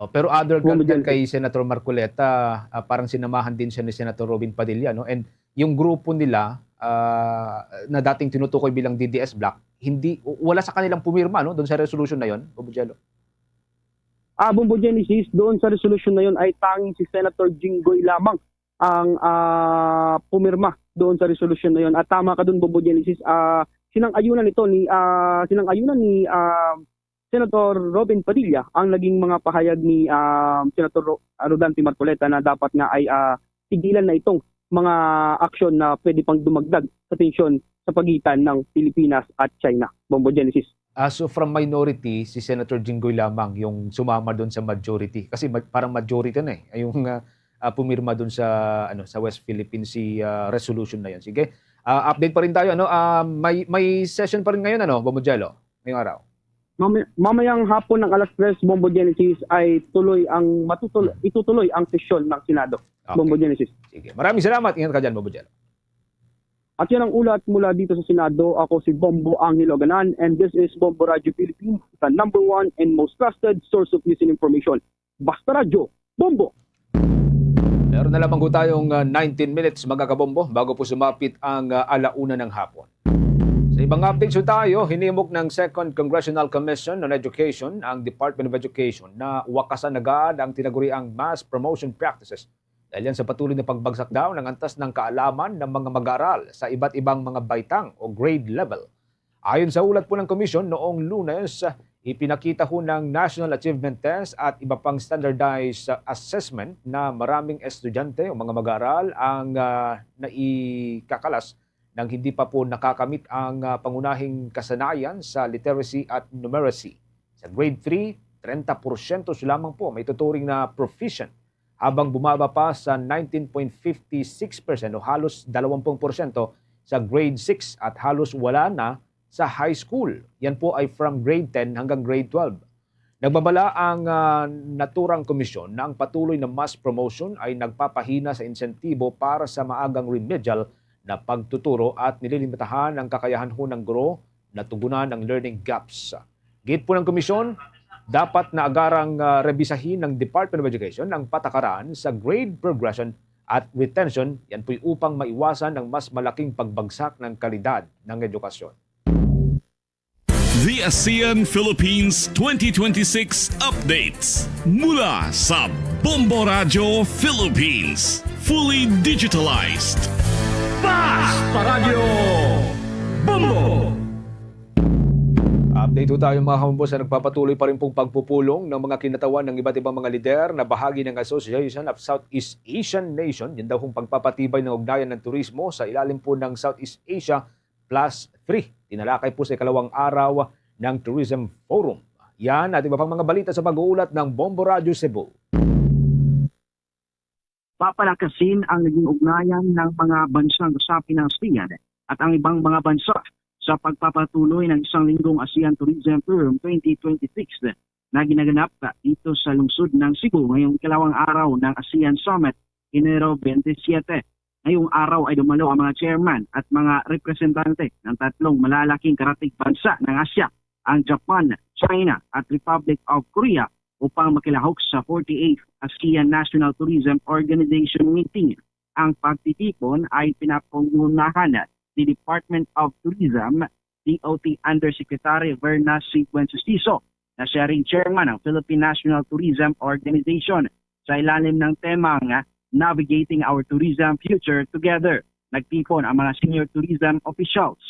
Oh, pero other than kay Senator Marcoleta, ah, parang sinamahan din siya ni Senator Robin Padilla, no? And yung grupo nila, ah, na dating tinutukoy bilang D D S bloc, hindi, wala sa kanilang pumirma, no, doon sa resolution na yon, Bombo Jello? Ah, Bombo Genesis, doon sa resolution na yon ay tanging si Senator Jinggoy lamang ang, ah, pumirma doon sa resolution na yon. At tama ka doon, Bombo Genesis, ah, sinang-ayunan ito ni, ah, sinang-ayunan ni, ah, Senator Robin Padilla ang naging mga pahayag ni, ah, Senator Ro-, Rodante Marcoleta na dapat nga ay, ah, tigilan na itong mga aksyon na pwede pang dumagdag sa tensyon sa pagitan ng Pilipinas at China. Bombo Genesis. Ah, so from minority, si Senator Jinggoy lamang yung sumama doon sa majority. Kasi ma-, parang majority na eh, yung, ah, ah, pumirma doon sa, ano, sa West Philippine Sea, ah, resolution na yun. Sige. Ah, update pa rin tayo, ano? Ah, may, may session pa rin ngayon, ano, Bombo Jello? Ngayong araw? Mamay-, mamayang hapon ng alas tres, Bombo Genesis, ay tuloy ang matutuloy, Hmm. itutuloy ang sesyon ng Senado. Okay. Bombo Genesis. Sige. Maraming salamat. Ingat ka dyan, Bombo Jello. At yan ang ulat mula dito sa Senado. Ako si Bombo Angelo Ganan, and this is Bombo Radio Philippines, the number one and most trusted source of news and information. Basta Radyo, Bombo! Meron na lamang po tayong, ah, nineteen minutes, mga kabombo, bago po sumapit ang, ah, alauna ng hapon. Sa ibang updates po tayo, hinimok ng Second Congressional Commission on Education ang Department of Education na wakasan agad ang tinaguriang mass promotion practices dahil yan sa patuloy na pagbagsak daw ng antas ng kaalaman ng mga mag-aaral sa iba't ibang mga baitang o grade level. Ayon sa ulat po ng komisyon, noong Lunes, ipinakita ho ng National Achievement Test at iba pang standardized assessment na maraming estudyante o mga mag-aaral ang, ah, naikakalas nang hindi pa po nakakamit ang, ah, pangunahing kasanayan sa literacy at numeracy. Sa grade three, trenta porsyento lamang po may tuturing na proficient, habang bumaba pa sa nineteen point five six percent o halos dalawampu porsyento sa grade six at halos wala na sa high school. Yan po ay from grade ten hanggang grade twelve. Nagbabala ang, ah, naturang komisyon na ang patuloy na mass promotion ay nagpapahina sa insentibo para sa maagang remedial na pagtuturo at nililimitahan ang kakayahan ho ng guro na tugunan ang learning gaps. Gid po ng komisyon, dapat na agarang, ah, rebisahin ng Department of Education ang patakaran sa grade progression at retention, yan po'y upang maiwasan ang mas malaking pagbagsak ng kalidad ng edukasyon. The ASEAN Philippines twenty twenty-six updates mula sa Bombo Radyo Philippines. Fully digitalized. Fast Radyo Bombo! Update po tayo, mga kabombo, sa nagpapatuloy pa rin pong pagpupulong ng mga kinatawan ng iba't ibang mga lider na bahagi ng Association of Southeast Asian Nation, yan daw hong pagpapatibay ng ugnayan ng turismo sa ilalim po ng Southeast Asia Plus three. Tinalakay po sa ikalawang araw ng Tourism Forum. Yan at iba pang mga balita sa pag-uulat ng Bombo Radyo Cebu. Papalakasin ang naging ugnayan ng mga bansang kasapi ng ASEAN at ang ibang mga bansa sa pagpapatuloy ng isang linggong ASEAN Tourism Forum twenty twenty-six na ginaganap dito sa lungsod ng Cebu ngayong ikalawang araw ng ASEAN Summit, Enero twenty-seven. Ngayong araw ay dumalo ang mga chairman at mga representante ng tatlong malalaking karatig bansa ng Asya, ang Japan, China, at Republic of Korea, upang makilahok sa forty-eighth ASEAN National Tourism Organization meeting. Ang pagtitipon ay pinapangunahan ni Department of Tourism, D O T Undersecretary Verna C. Buensustizo, na siya rin chairman ng Philippine National Tourism Organization, sa ilalim ng temang Navigating Our Tourism Future Together. Nagtipon ang mga senior tourism officials.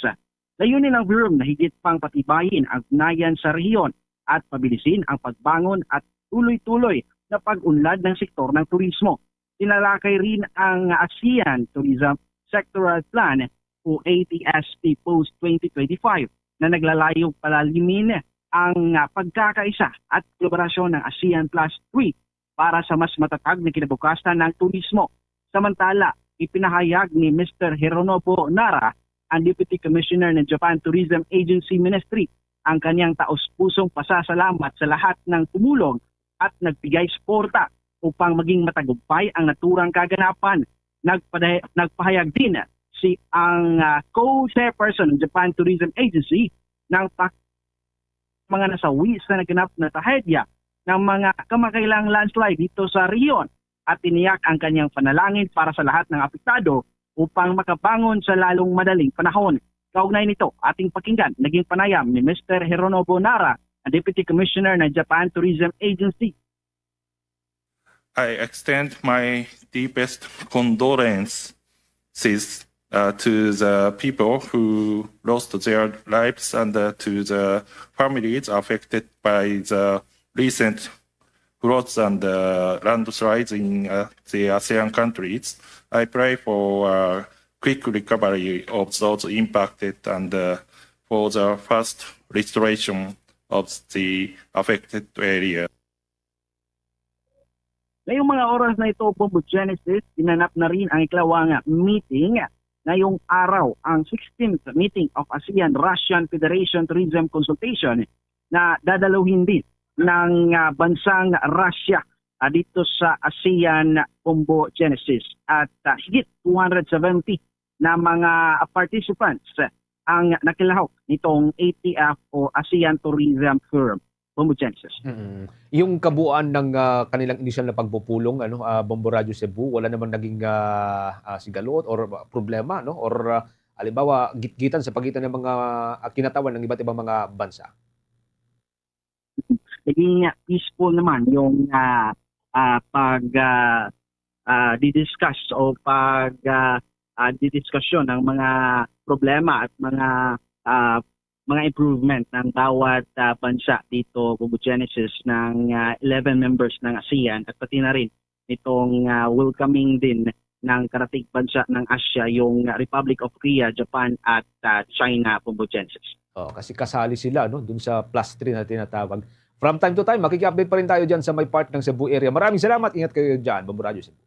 Layunin ng forum na higit pang patibayin ang ugnayan sa rehiyon at pabilisin ang pagbangon at tuloy-tuloy na pag-unlad ng sektor ng turismo. Tinalakay rin ang ASEAN Tourism Sectoral Plan o A T S P Post twenty twenty-five na naglalayog palalimin ang, ah, pagkakaisa at kolaborasyon ng ASEAN Plus three para sa mas matatag na kinabukasan ng turismo. Samantala, ipinahayag ni Mister Hironobu Nara, ang Deputy Commissioner ng Japan Tourism Agency Ministry, ang kanyang taus-pusong pasasalamat sa lahat ng tumulong at nagbigay suporta upang maging matagumpay ang naturang kaganapan. Nagpada- nagpahayag din si ang, ah, co-chairperson ng Japan Tourism Agency ng pa- mga nasawi sa naganap na trahedya ng mga kamakailang landslide dito sa rehiyon at tiniyak ang kanyang panalangin para sa lahat ng apektado upang makabangon sa lalong madaling panahon. Kaugnay nito, ating pakinggan naging panayam ni Mister Hironobu Nara, ang Deputy Commissioner ng Japan Tourism Agency. I extend my deepest condolences uh, to the people who lost their lives and uh, to the families affected by the recent floods and uh, landslides in uh, the ASEAN countries. I pray for uh, quick recovery of those impacted and uh, for the fast restoration of the affected area. Ngayong mga oras na ito, Bombo Genesis, ginanap na rin ang ikalawang meeting ngayong araw, ang sixteenth meeting of ASEAN Russian Federation Tourism Consultation na dadaluhin din ng, ah, bansang Russia, ah, dito sa ASEAN Bombo Genesis. At, ah, higit two hundred seventy na mga participants ang nakilahok nitong A T F o ASEAN Tourism Forum. Bombo Genesis. Mm. Yung kabuuan ng, ah, kanilang inisyal na pagpupulong, ano, ah, Bombo Radyo Cebu, wala namang naging, ah, ah, sigalot or problema, no? Or, ah, halimbawa, gitgitan sa pagitan ng mga, ah, kinatawan ng iba't ibang mga bansa? Naging, ah, peaceful naman yung, ah, ah, pag, ah, ah, didiscuss o pag, ah, ah, didiskusyon ng mga problema at mga, ah, mga improvement ng bawat, ah, bansa dito, Bombo Genesis, ng, ah, eleven members ng ASEAN at pati na rin nitong, ah, welcoming din ng karatig bansa ng Asia, yung Republic of Korea, Japan at, ah, China, Bombo Genesis. Oh, kasi kasali sila, no, dun sa plus three na tinatawag. From time to time, makiki-update pa rin tayo dyan sa may part ng Cebu area. Maraming salamat. Ingat kayo dyan, Bombo Radyo Cebu.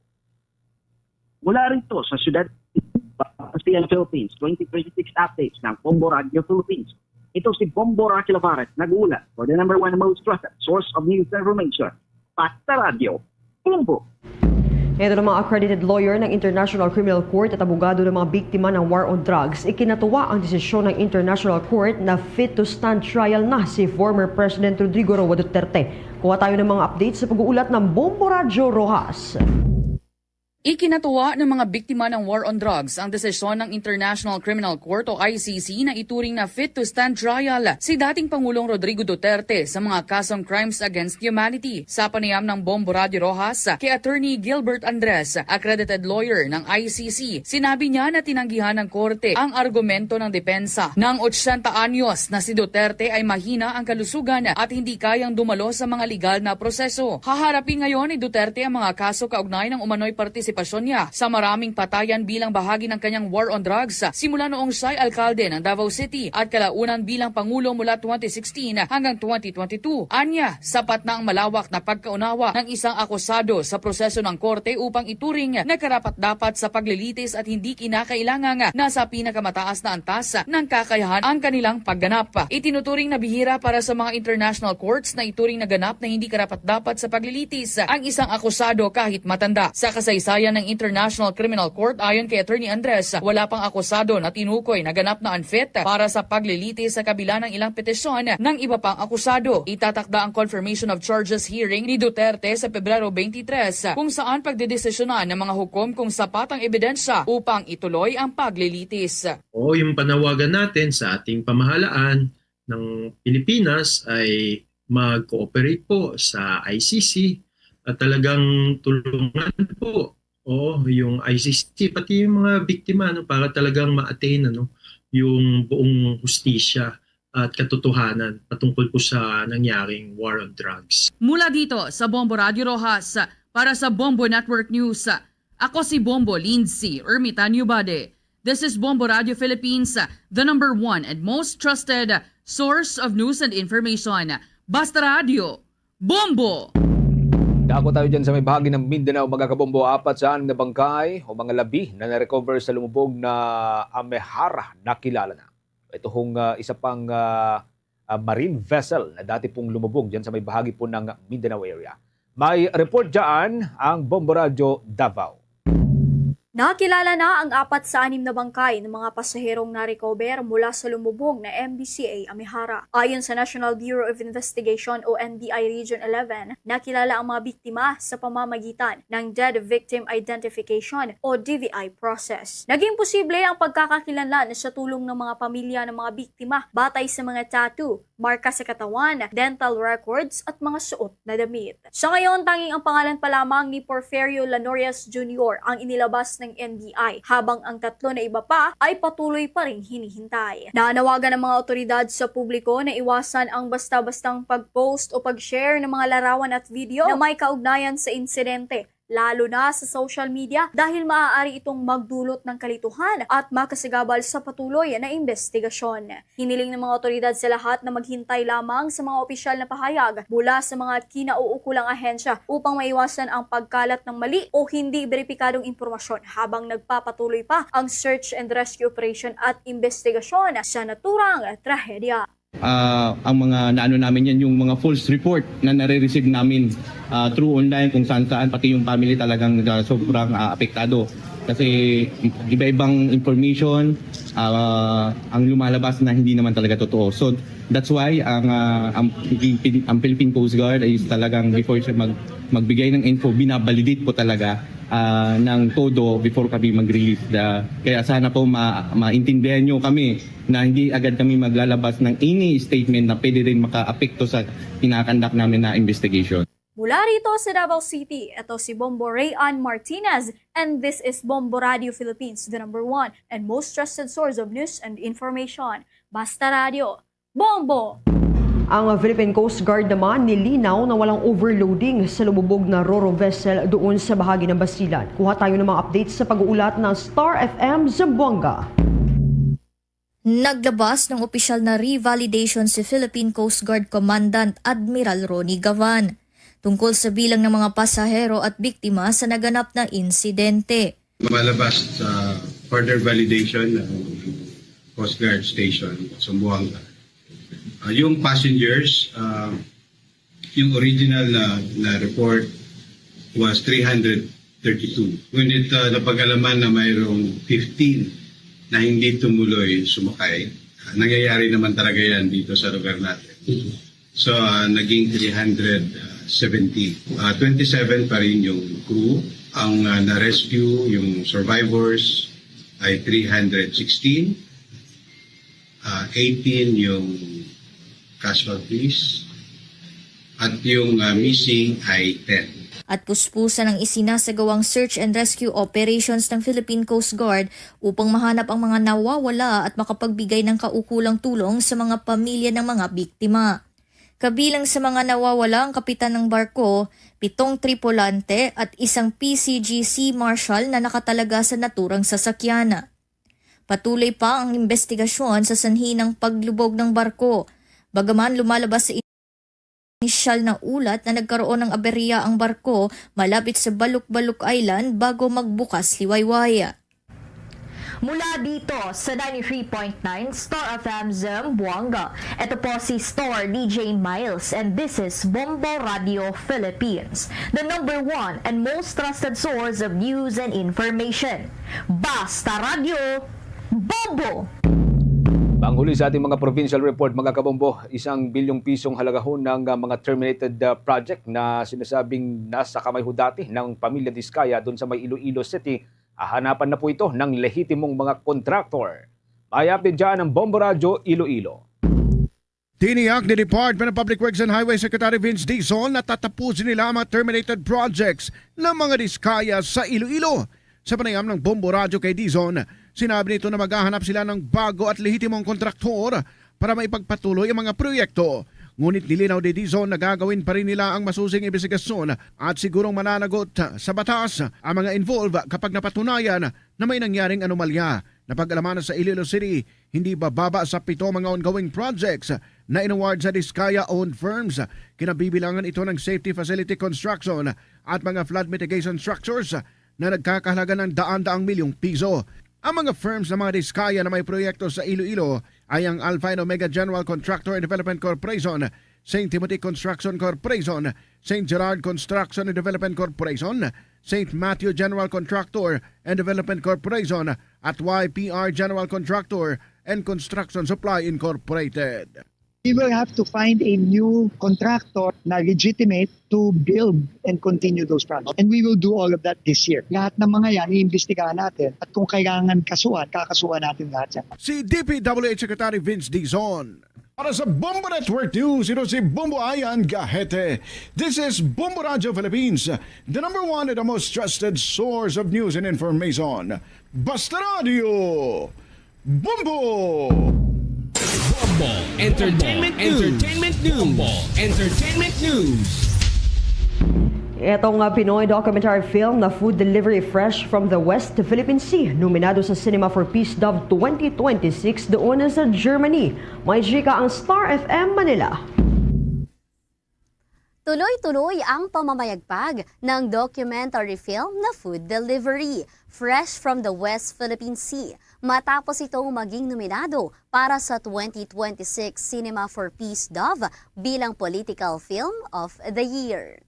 Mula rito sa siyudad, ASEAN Philippines, twenty twenty-six updates ng Bombo Radyo Philippines. Ito si Bombo Rocky Lavares, nag-uulat for the number one most trusted source of news and information, Basta Radyo, Bombo. Ito namang accredited lawyer ng International Criminal Court at abogado ng mga biktima ng war on drugs, ikinatuwa ang desisyon ng International Court na fit to stand trial na si former President Rodrigo Roa Duterte. Kuha tayo ng mga updates sa pag-uulat ng Bombo Radyo Rojas. Ikinatuwa ng mga biktima ng war on drugs ang desisyon ng International Criminal Court o I C C na ituring na fit to stand trial si dating Pangulong Rodrigo Duterte sa mga kasong crimes against humanity. Sa panayam ng Bombo Radyo Rojas kay Attorney Gilbert Andres, accredited lawyer ng I C C, sinabi niya na tinanggihan ng korte ang argumento ng depensa ng ochenta anyos na si Duterte ay mahina ang kalusugan at hindi kayang dumalo sa mga legal na proseso. Haharapin ngayon ni Duterte ang mga kaso kaugnay ng umano'y partisipasyon niya sa maraming patayan bilang bahagi ng kanyang war on drugs, simula noong siya'y alkalde ng Davao City at kalaunan bilang pangulo mula twenty sixteen hanggang twenty twenty-two. Anya, sapat na ang malawak na pagkaunawa ng isang akusado sa proseso ng korte upang ituring na karapat-dapat sa paglilitis at hindi kinakailangang nasa pinakamataas na antas ng kakayahan ang kanilang pagganap. Itinuturing na bihira para sa mga international courts na ituring na ganap na hindi karapat-dapat sa paglilitis ang isang akusado kahit matanda. Sa kasaysayan ng International Criminal Court, ayon kay Attorney Andres, wala pang akusado na tinukoy na ganap na unfit para sa paglilitis sa kabila ng ilang petisyon ng iba pang akusado. Itatakda ang confirmation of charges hearing ni Duterte sa Pebrero twenty-three, kung saan pagdedesisyonan ng mga hukom kung sapat ang ebidensya upang ituloy ang paglilitis. Oo, yung panawagan natin sa ating pamahalaan ng Pilipinas ay mag-cooperate po sa I C C at talagang tulungan po, oo, yung I C C, pati yung mga biktima, no, para talagang ma-attain, ano, yung buong hustisya at katotohanan patungkol po sa nangyaring war on drugs. Mula dito sa Bombo Radyo Rojas, para sa Bombo Network News, ako si Bombo Lindsay Ermitan Yubade. This is Bombo Radio Philippines, the number one and most trusted source of news and information. Basta Radio, Bombo! Dako tayo dyan sa may bahagi ng Mindanao, mga kabombo. Apat sa anim na bangkay o mga labi na na-recover sa lumubog na Amehara nakilala na. Ito hong ah, isa pang ah, ah, marine vessel na dati pong lumubog dyan sa may bahagi po ng Mindanao area. May report dyan ang Bombo Radyo Davao. Nakilala na ang apat sa anim na bangkay ng mga pasaherong na-recover mula sa lumubog na M B C A Amihara. Ayon sa National Bureau of Investigation o N B I Region eleven, nakilala ang mga biktima sa pamamagitan ng Dead Victim Identification o D V I process. Naging posible ang pagkakakilanlan sa tulong ng mga pamilya ng mga biktima batay sa mga tattoo, marka sa katawan, dental records at mga suot na damit. Sa ngayon, tanging ang pangalan pa lamang ni Porferio Lanorias Junior ang inilabas ng N B I, habang ang tatlo na iba pa ay patuloy pa ring hinihintay. Nanawagan ang mga otoridad sa publiko na iwasan ang basta-bastang pag-post o pag-share ng mga larawan at video na may kaugnayan sa insidente, lalo na sa social media, dahil maaari itong magdulot ng kalituhan at makasagabal sa patuloy na investigasyon. Hiniling ng mga otoridad sa lahat na maghintay lamang sa mga opisyal na pahayag mula sa mga kinauukulang ahensya upang maiwasan ang pagkalat ng mali o hindi beripikadong impormasyon habang nagpapatuloy pa ang search and rescue operation at investigasyon sa naturang trahedya. Ah, ang mga naano namin yan, yung mga false report na nare-receive namin ah, through online, kung saan-saan, pati yung family talagang ah, sobrang ah, apektado. Kasi iba-ibang information ah, ang lumalabas na hindi naman talaga totoo. So that's why ang ah, ang, ang Philippine Coast Guard is talagang, before siya mag, magbigay ng info, binabalidate po talaga ah, ng todo before kami mag-release. The, kaya sana po ma, maintindihan nyo kami na hindi agad kami maglalabas ng any statement na pwede rin makaapekto sa kinakandak namin na investigation. Mula rito sa Davao City, ito si Bombo Rayan Martinez, and this is Bombo Radio Philippines, the number one and most trusted source of news and information. Basta Radio, Bombo! Ang Philippine Coast Guard naman nilinaw na walang overloading sa lumubog na Roro vessel doon sa bahagi ng Basilan. Kuha tayo ng mga updates sa pag-uulat ng Star F M Zamboanga. Naglabas ng opisyal na revalidation si Philippine Coast Guard Commandant Admiral Ronnie Gavan tungkol sa bilang ng mga pasahero at biktima sa naganap na insidente. Lumalabas sa further validation ng Coast Guard Station, Zamboanga. Ah, yung passengers, ah, yung original na, na report was three hundred thirty-two. Ngunit, ah, napag-alaman na mayroong fifteen na hindi tumuloy sumakay. Ah, nangyayari naman talaga yan dito sa lugar natin. So, ah, naging three hundred seventeen. Ah, twenty-seven pa rin yung crew. Ang, ah, na-rescue, yung survivors, ay three hundred sixteen. Ah, eighteen yung casualties. At yung, ah, missing ay ten. At kuspusan ang isinasagawang search and rescue operations ng Philippine Coast Guard upang mahanap ang mga nawawala at makapagbigay ng kaukulang tulong sa mga pamilya ng mga biktima. Kabilang sa mga nawawala ang kapitan ng barko, pitong tripulante at isang P C G Sea Marshal na nakatalaga sa naturang sasakyan. Patuloy pa ang investigasyon sa sanhi ng paglubog ng barko, bagaman lumalabas sa inisyal na ulat na nagkaroon ng aberya ang barko malapit sa Balukbaluk Island bago magbukas liwayway. Mula dito sa ninety-three point nine Star F M Zamboanga, ito po si Star D J Miles and this is Bombo Radio Philippines, the number one and most trusted source of news and information. Basta Radyo, Bombo! Panghuli sa ating mga provincial report, mga kabombo, isang bilyong pisong halagahon ng ah, mga terminated ah, project na sinasabing nasa kamay ho dati ng pamilya Diskaya doon sa may Iloilo City. Hahanapan na po ito ng lehitimong mga kontraktor. May update dyan ang Bombo Radyo Iloilo. Tiniyak ni Department of Public Works and Highway Secretary Vince Dizon na tatapusin nila ang mga terminated projects ng mga Diskaya sa Iloilo. Sa panayam ng Bombo Radyo kay Dizon, sinabi nito na maghahanap sila ng bago at lehitimong kontraktor para maipagpatuloy ang mga proyekto. Ngunit nilinaw ni Dizon na gagawin pa rin nila ang masusing imbestigasyon at sigurong mananagot sa batas ang mga involved kapag napatunayan na may nangyaring anomalya. Napag-alaman sa Iloilo City, hindi bababa sa pito mga ongoing projects na inaward sa Diskaya-owned firms. Kinabibilangan ito ng Safety Facility Construction at mga flood mitigation structures na nagkakahalaga ng daan-daang milyong piso. Ang mga firms ng mga Diskaya na may proyekto sa Iloilo ay ang Alpha and Omega General Contractor and Development Corporation, Saint Timothy Construction Corporation, Saint Gerard Construction and Development Corporation, Saint Matthew General Contractor and Development Corporation, at Y P R General Contractor and Construction Supply Incorporated. We will have to find a new contractor na legitimate to build and continue those projects. And we will do all of that this year. Lahat ng mga yan, iimbestigahan natin. At kung kailangan kasuhan, kakasuhan natin lahat yan. Si D P W H Secretary Vince Dizon. Para sa Bombo Network News, ito si Bombo Ayan Gahete. This is Bombo Radio Philippines, the number one and the most trusted source of news and information. Basta Radio, Bombo! Bombo Entertainment News. Entertainment News. Bombo Entertainment News. Itong uh, Pinoy documentary film na Food Delivery Fresh from the West Philippine Sea, nominado sa Cinema for Peace Dove twenty twenty-six doon sa Germany. May chika ang Star F M Manila. Tuloy-tuloy ang pamamayagpag ng documentary film na Food Delivery, Fresh from the West Philippine Sea, matapos itong maging nominado para sa twenty twenty-six Cinema for Peace Dove bilang Political Film of the Year.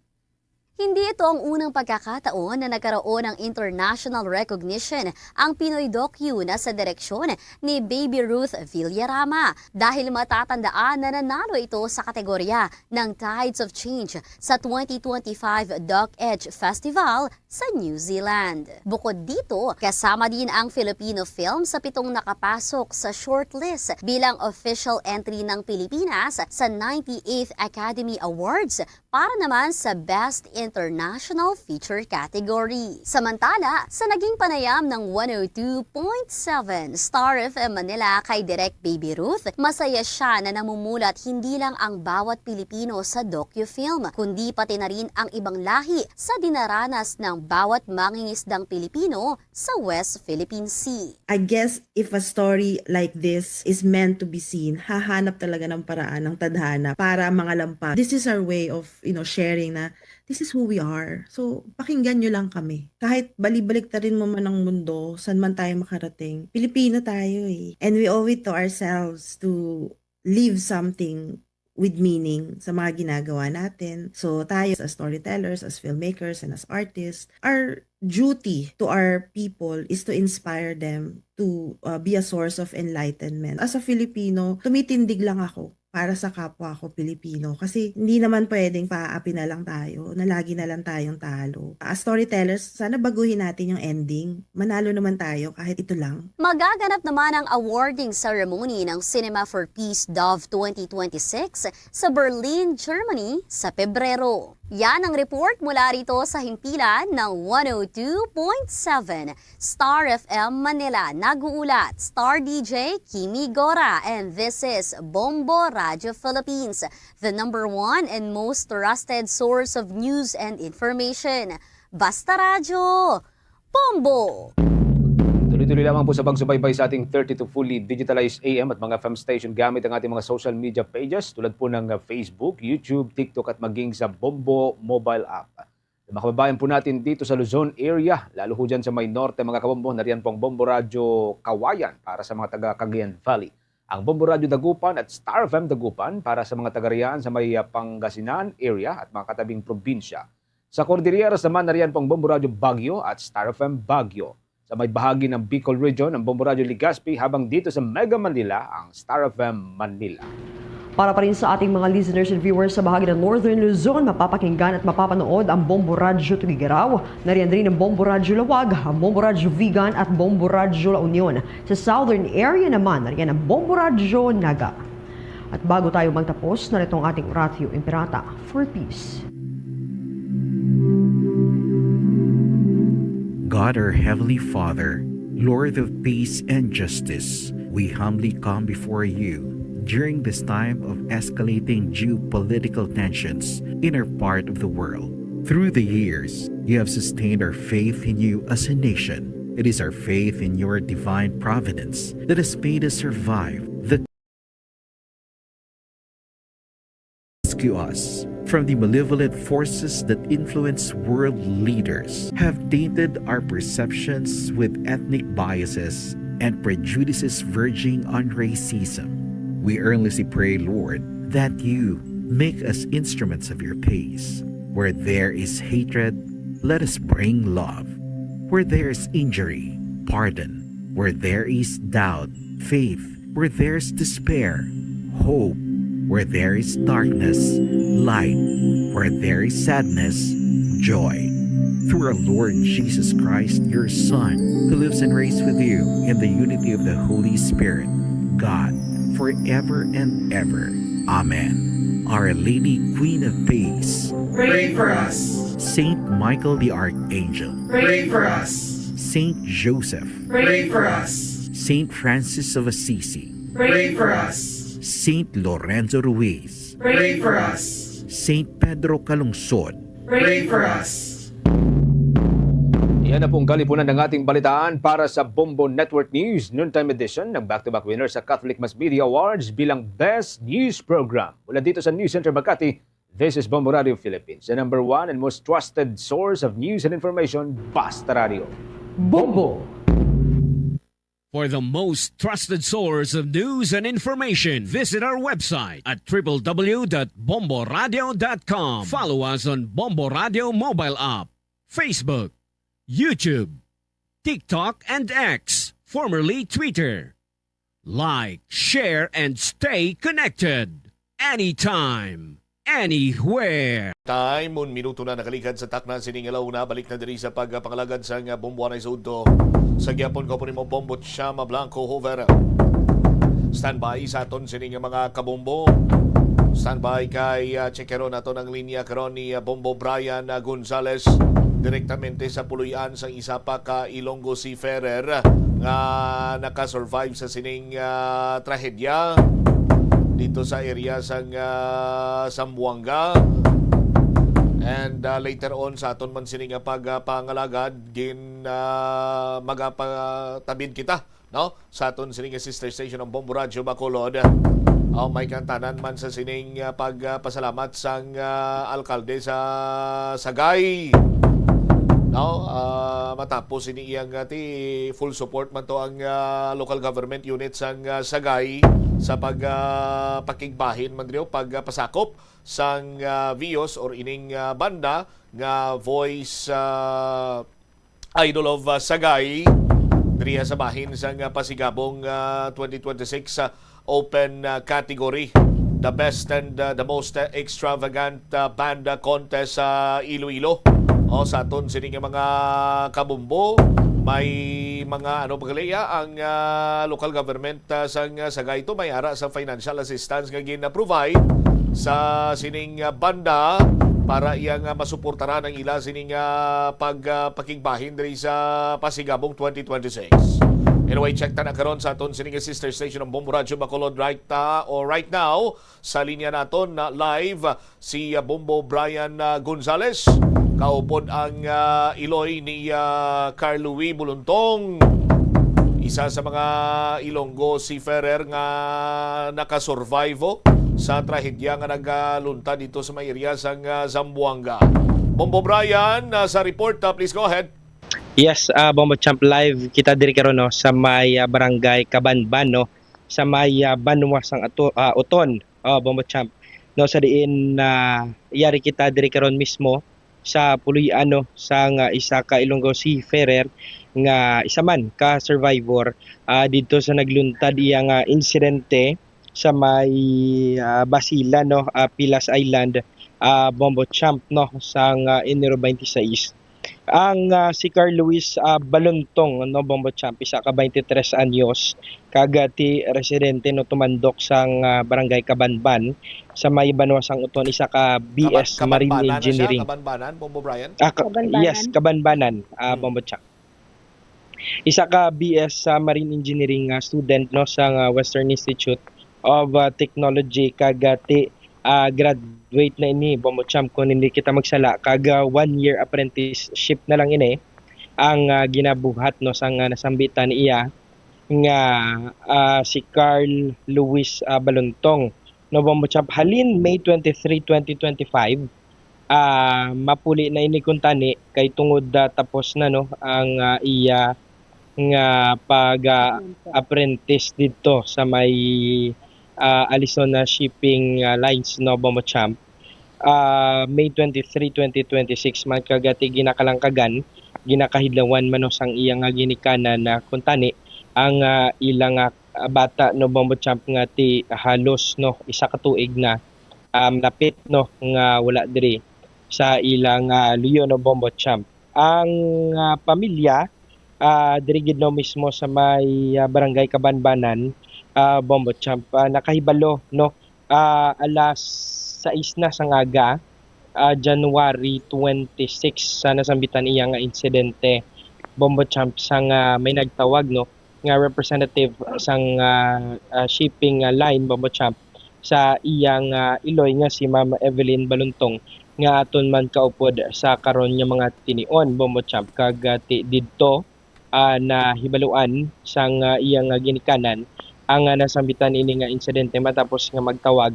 Hindi ito ang unang pagkakataon na nagkaroon ng international recognition ang Pinoy docu na sa direksyon ni Baby Ruth Villarama, dahil matatandaan na nanalo ito sa kategorya ng Tides of Change sa twenty twenty-five Doc Edge Festival sa New Zealand. Bukod dito, kasama din ang Filipino film sa pitong nakapasok sa shortlist bilang official entry ng Pilipinas sa ninety-eighth Academy Awards para naman sa Best International Feature category. Samantala, sa naging panayam ng one oh two point seven Star F M Manila kay Direk Baby Ruth, masaya siya na namumulat hindi lang ang bawat Pilipino sa docu-film, kundi pati na rin ang ibang lahi sa dinaranas ng bawat mangingisdang Pilipino sa West Philippine Sea. I guess if a story like this is meant to be seen, hahanap talaga ng paraan ng tadhana para mangalampas. This is our way of, you know, sharing na this is who we are. So, pakinggan nyo lang kami. Kahit balibalik ta rin mo man ang mundo, saan man tayo makarating, Pilipino tayo eh. And we owe it to ourselves to leave something with meaning sa mga ginagawa natin. So tayo as storytellers, as filmmakers, and as artists, our duty to our people is to inspire them to, uh, be a source of enlightenment. As a Filipino, tumitindig lang ako para sa kapwa ko Pilipino kasi hindi naman pwedeng paaapi na lang tayo, na lagi na lang tayong talo. As storytellers, sana baguhin natin yung ending. Manalo naman tayo kahit ito lang. Magaganap naman ang awarding ceremony ng Cinema for Peace Dove twenty twenty-six sa Berlin, Germany sa Pebrero. Yan ang report mula rito sa himpilan ng one oh two point seven Star F M Manila. Nag-uulat, Star D J Kimi Gora, and this is Bombo Radio Philippines, the number one and most trusted source of news and information. Basta Radyo, Bombo! Tuloy-tuloy lamang po sa pagsubaybay sa ating thirty-two fully digitalized A M at mga F M station gamit ang ating mga social media pages tulad po ng, uh, Facebook, YouTube, TikTok at maging sa Bombo mobile app. Sa mga kababayan po natin dito sa Luzon area, lalo ho dyan sa may norte, mga kabombo, nariyan po ang Bombo Radyo Kawayan para sa mga taga Cagayan Valley. Ang Bombo Radyo Dagupan at Star F M Dagupan para sa mga taga riyan sa may, uh, Pangasinan area at mga katabing probinsya. Sa Cordilleras naman, nariyan po ang Bombo Radyo Baguio at Star F M Baguio. Sa may bahagi ng Bicol Region, ang Bombo Radyo Legazpi, habang dito sa Mega Manila, ang Star F M Manila. Para pa rin sa ating mga listeners and viewers sa bahagi ng Northern Luzon, mapapakinggan at mapapanood ang Bombo Radyo Tuguegarao. Nariyan rin ang Bombo Radyo Laoag, ang Bombo Radyo Vigan at Bombo Radyo La Union. Sa Southern area naman, nariyan ang Bombo Radyo Naga. At bago tayo magtapos, narito ang ating Oratio Imperata for Peace. God, our Heavenly Father, Lord of peace and justice, we humbly come before you during this time of escalating geopolitical tensions in our part of the world. Through the years, you have sustained our faith in you as a nation. It is our faith in your divine providence that has made us survive the rescue us from the malevolent forces that influence world leaders, have tainted our perceptions with ethnic biases and prejudices verging on racism. We earnestly pray, Lord, that you make us instruments of your peace. Where there is hatred, let us bring love. Where there is injury, pardon. Where there is doubt, faith. Where there is despair, hope. Where there is darkness, light. Where there is sadness, joy. Through our Lord Jesus Christ, your Son, who lives and reigns with you in the unity of the Holy Spirit, God, forever and ever. Amen. Our Lady, Queen of Peace, pray for us. Saint Michael the Archangel, pray for us. Saint Joseph, pray for us. Saint Francis of Assisi, pray for us. Saint Lorenzo Ruiz, pray for us. Saint Pedro Calungsod, pray for us. Yan na pong kalipunan ng ating balitaan para sa Bombo Network News Noontime Edition. Nag back-to-back winner sa Catholic Mass Media Awards bilang Best News Program. Mula dito sa News Center Makati, this is Bombo Radio Philippines, the number one and most trusted source of news and information, Basta Radio. Bombo! For the most trusted source of news and information, visit our website at triple w dot bomboradio dot com. Follow us on Bombo Radio mobile app, Facebook, YouTube, TikTok, and X, formerly Twitter. Like, share, and stay connected anytime, anywhere. Time, un minuto na nakalikad sa takna sining alauna. Balik na diri sa pagpangalagad sang Bombo Anay sa udto. Sa gihapon ko po nimo, Bombo Chama Blanco Hover. Standby sa aton sining mga kabombo. Standby kay, ah, checkeron naton ang linya karon ni, ah, Bombo Brian, ah, Gonzales, direktamente sa puloy-an sang isa pa ka Ilonggo Seafarer nga nakasurvive sa sining, ah, trahedya dito sa area sang, ah, Zamboanga. And, ah, later on, sa aton man sini nga pagpangalagad, gin, ah, magapatabid kita, no, sa aton sini nga sister station, ang Bombo Radyo Bacolod. Oh, may kantanan man sa sining, ah, pagpasalamat sang, ah, alkalde sa Sagay. No, ah, matapos ini iyang, ah, ti full support man to ang, ah, local government unit sang, ah, Sagay sa pag, ah, pakigbahin man diri o pag, ah, pasakop sang, ah, Vios or ining, ah, banda nga voice, ah, Idol of, ah, Sagay diri sa bahin sang, ah, Pasigabong, ah, twenty twenty-six, ah, open, ah, category, the best and, ah, the most, ah, extravagant, ah, band, ah, contest sa Iloilo. O, sa aton sini nga mga kabumbo, may mga, ano, pagkaliya ang, ah, local government, ah, sang, ah, Sagay to may ara sa financial assistance nga gin-provide sa sining, ah, banda para iya nga masuportaran ang ila sining, ah, pag, ah, pakigbahin diri sa Pasigabong twenty twenty-six. Anyway, check ta na karon sa aton sining sister station ang Bombo Radyo Bacolod right, ah, o right now. Sa linya naton na live si, ah, Bombo Brian, ah, Gonzales. Kaupod ang, ah, iloy ni, ah, Carl Louis Buluntong. Isa sa mga Ilonggo seafarer nga nakasurvive, oh, sa trahedya nga nagaluntad dito sa may area sang, ah, Zamboanga. Bombo Brian, ah, sa report, ah, please go ahead. Yes, ah, Bombo Champ, live kita diri karon, no, sa may, ah, barangay Kabanban, no, sa may, ah, banwa sang ato, ah, Oton, ah, Bombo Champ, no, sa diin na yari kita diri karon mismo sa puloy-an, no, sang, ah, isa ka Ilonggo seafarer nga isa man ka survivor, ah, didto sa nagluntad iya nga insidente sa may, ah, Basilan, no, ah, Pilas Island, ah, Bombo Champ, no, sang, ah, Enero twenty-six. Ang, ah, si Carl Luis, ah, Balontong, no, Bombo Champ, isa ka twenty-tres anyos, kag, ah, ti residente, no, tumandok sang, ah, Barangay Kabanban sa may banwa sang Oton, isa ka B S Marine Engineering. Kabanbanan na siya? Kabanbanan, Bombo Brian? Ah, ka- Kabanbanan. Yes, Kabanbanan, ah, Hmm. Bombo Champ. Isa ka B S sa Marine Engineering nga student, no, sa nga Western Institute of, ah, Technology, kag, ah, ti, ah, graduate na ini, Bombo Champ, kung hindi kita magsala, kag, ah, one year apprenticeship na lang ini ang, ah, ginabuhat, no, sa nga nasambitan iya nga, ah, si Carl Luis, ah, Balontong, no, Bombo Champ, halin May twenty-three, twenty twenty-five, ah, mapuli na ini kuntani kay tungod, ah, tapos na, no, ang, ah, iya nga pag, ah, apprentice didto sa may, ah, Alisona Shipping, ah, Lines, no, Bombo Champ. Ah, May twenty-three, twenty twenty-six man kag ti ginakalangkagan, ginakahidlawan man, no, sang iya nga ginikanan na kuntani ang, ah, ila nga, ah, bata, no, Bombo Champ, nga ti halos, no, isa ka tuig na, um, lapit, no, nga wala diri sa ila nga luyo, no, Bombo Champ. Ang, ah, pamilya, ah, diri gid, no, mismo sa may, ah, Barangay Kabanbanan, ah, Bombo Champ, ah, nakahibalo, no, ah, alas sais na sang aga, ah, January twenty-six, sa nasambitan iya nga insidente, Bombo Champ, sang may nagtawag, no, nga representative sang, ah, ah, shipping, ah, line, Bombo Champ, sa iya nga iloy nga si Ma'am Evelyn Balontong, nga aton man kaupod sa karon nga mga tinion, Bombo Champ, kag, ah, ti didto, ah, nahibaluan sang, ah, iya nga ginikanan ang, ah, nasambitan ini nga insidente matapos nga magtawag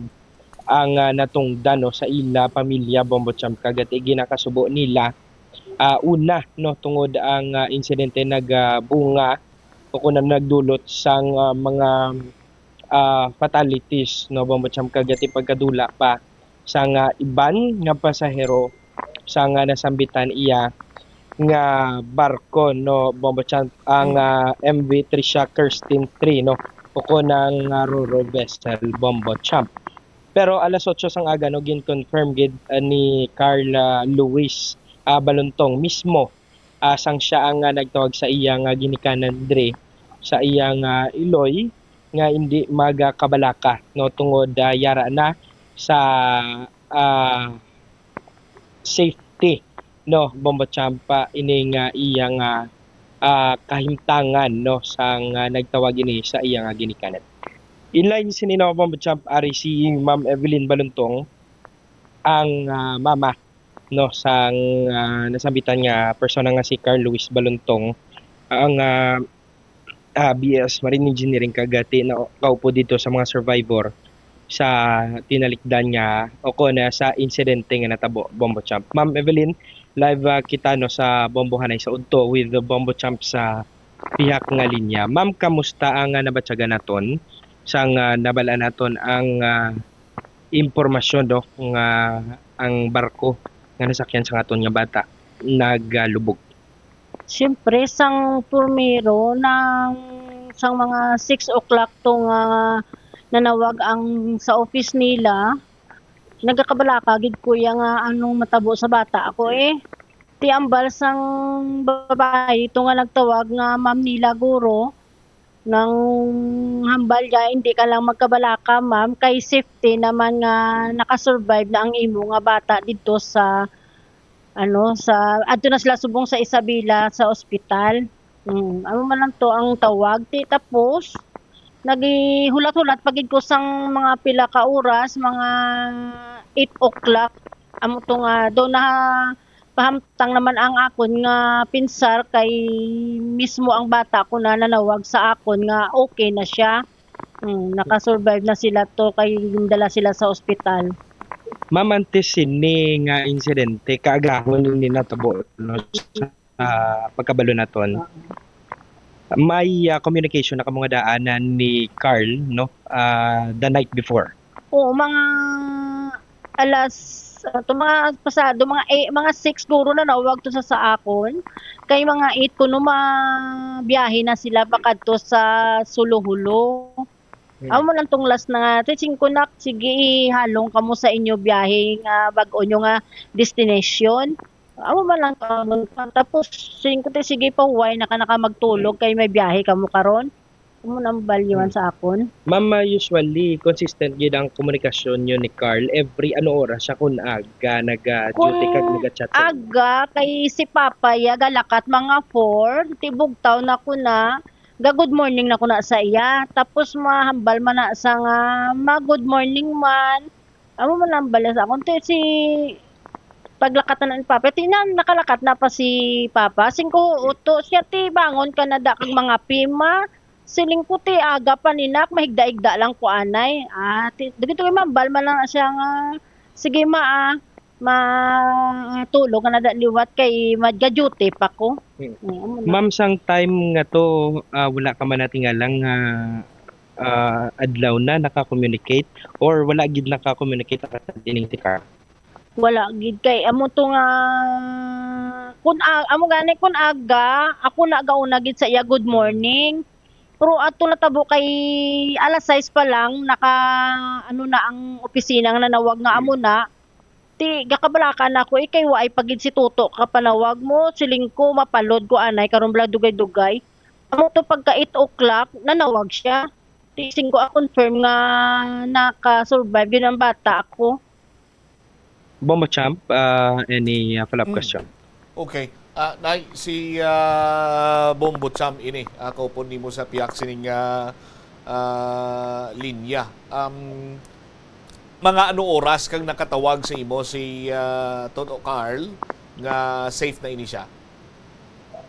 ang, ah, natungdan, no, sa ila pamilya, Bombo Champ, kag ti ginakasubo nila, ah, una, no, tungod ang, ah, insidente nagabunga o kun ano nagdulot sang, ah, mga, ah, fatalities, no, Bombo Champ, kag ti pagkadula pa sang iban nga pasahero sang nasambitan iya nga barko, no, Bombo Champ, ang, ah, M V Tricia Kirstin three, no, o kun ang, ah, Roro vessel, Bombo Champ. Pero alas otso sang aga, no, gin-confirm gid, ah, ni Carla Luis, ah, Balontong mismo, ah, sang siya ang, ah, nagtawag sa iya nga ginikanan diri sa iya nga iloy nga indi magakabalaka, no, tungod, ah, yara na sa, ah, safety, no, Bombo Champ, ah, ini nga iya nga, ah, kahimtangan, no, sang, ah, nagtawag ini sa iya nga ginikanan. Inline sini, no, Bombo Champ, ari si Ma'am Evelyn Balontong, ang, ah, mama, no, sang, ah, nasambitan nga persona nga si Carl Luis Balontong, ang, ah, ah, B S Marine Engineering, kag ti na kaupod didto sa mga survivor sa tinalikdan nga o kon, ah, sa insidente nga natabo, Bombo Champ. Ma'am Evelyn, Live, ah, kita, no, sa Bombo Hanay sa udto with the Bombo Champ sa pihak nga linya. Ma'am, kamusta ang, ah, nabatyagan naton sang, ah, nabal-an naton ang, ah, impormasyon, no, nga ang barko nga nasakyan sang aton nga bata nagalubog? Siyempre, sang primero nang, sang mga six o'clock to nga nanawag ang sa office nila, nagakabalaka gid ko ya nga anong matabo sa bata ko, eh. Ti ambal sang babayi to nga nagtawag nga Ma'am Nila Guro, nang hambal niya, "Hindi ka lang magkabalaka, ma'am, kay safety naman nga nakasurvive na ang imo nga bata didto sa, ano, sa, adto na sila subong sa Isabela sa ospital." Mm, amo man lang to ang tawag. Ti tapos, naghihulat-hulat pa gid ko sang mga pila ka oras, mga eight o'clock. Amo to nga, do na pahamtang naman ang akon nga pinsar kay mismo ang bata ko na nanawag sa akon nga okay na siya. Mm, nakasurvive na sila to kay gindala sila sa ospital. Ma'am, antes sini nga insidente, kaagahon ni natabo, no, sa pagkabalo naton. Oo. May, ah, communication na kamo nga daanan ni Carl, no, ah, the night before? Oo, mga alas, ah, to mga pasado, mga ei-, mga six guro na nawag to sa, sa akon. Kay mga eight kuno mabiyahe na sila pakadto sa Suluhulo. Hmm. Amo lang tong last na nga, "Te, singko nak, sige, halong kamo sa inyo biyahe nga bag-o nyo nga destination." Amo man lang kamo. Tapos, singko, "Te, sige, pahuway na ka, na ka magtulog kay may biyahe kamo karon." Amo nang balyuan Hmm. sa akon. Ma'am, ah, usually, consistent gid ang komunikasyon nyo ni Carl. Every ano oras siya, kung aga, naga-duty kag Kung naga-chat sa inyo? Aga, kay si Papa, ya, galakat mga four, tibugtaw na ko na. Ga-good morning na ko na sa iya. Tapos mahambal man na sa nga, "Ma, good morning man." Amo man ang bala sa akon. Ti si paglakat na ni Papa. Ti na, nakalakat na pa si Papa. Singko, uto siya, ti bangon ka na da kag mga pima. Siling ko, ti aga pa ni nak, mahigda-igda lang ko anay. Ah, ti, dagito kay mambal man lang siya nga, "Sige, ma, ah, matulog ka na da liwat kay mag-duty pa ko." Hmm. Mm, amo na. Ma'am, sang time nga to, ah, wala ka man natingala nga, ah, adlaw na naka-communicate or wala gid naka-communicate ang ining si Carl? Wala gid kay amo to nga kun a-, amo gani kun aga, ako na gauna gid sa iya, "Good morning." Pero ato natabo kay alas sais pa lang, naka, ano na ang opisina nga nanawag nga amo na. Ti gakabalaka na ako, eh, kay waay pa gid si Toto kapanawag mo, siling ko, mapalod ko anay, karon bala dugay-dugay. Amo to pagka eight o'clock, nanawag siya. Ti singko a confirm nga naka-survive yun ang bata ako. Bombo Champ, ah, any, ah, follow-up Mm. question? Okay. Ah, Nay, si, ah, Bombo Champ ini, ah, kaupod nimo sa pihak sining, ah, ah, linya. Um, mga ano oras kang nakatawag sa imo si, ah, Toto Carl nga safe na ini siya?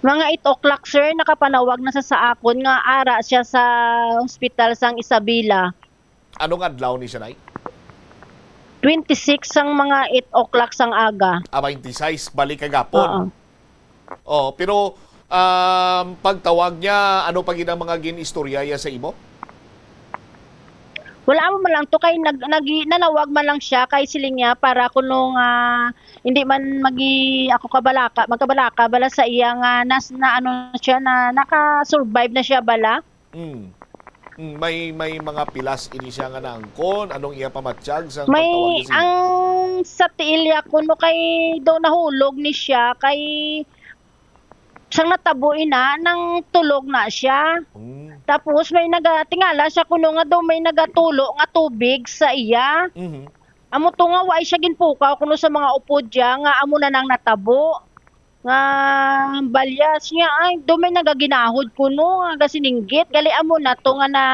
Mga eight o'clock, sir, nakapanawag na sa, sa akon nga ara siya sa ospital sang Isabela. Anong adlaw ni siya, Nay? Twenty-six sang mga eight o'clock sang aga. Ah, twenty-six, balik kagapon. Oo. Oh, pero, um, pagtawag niya, ano pa gid ang mga gin-istorya niya sa imo? Wala mo man lang to kay nag-, nag-, nanawag man lang siya kay siling niya para kuno nga hindi man magi ako kabalaka, magkabalaka bala sa iya nga nas-, na ano siya, na naka-survive na siya bala. Mm. Mm, may, may mga pilas ini siya nga naangkon. Anong iya pamatyag sa May, pagtawag niya sa inyo? Ang sa tiil ya kuno kay daw nahulog ni siya kay sang natabo ina nang tulog na siya. Mm. Tapos may nagatingala siya kuno nga daw may nagatulo nga tubig sa iya. Mhm. Amo to nga wa siya ginpukaw kuno sa mga upod ya nga amo na nang natabo. Nga hambal ya siya, ay, daw may nagaginahod kuno nga gasinggit, gali amo na to nga na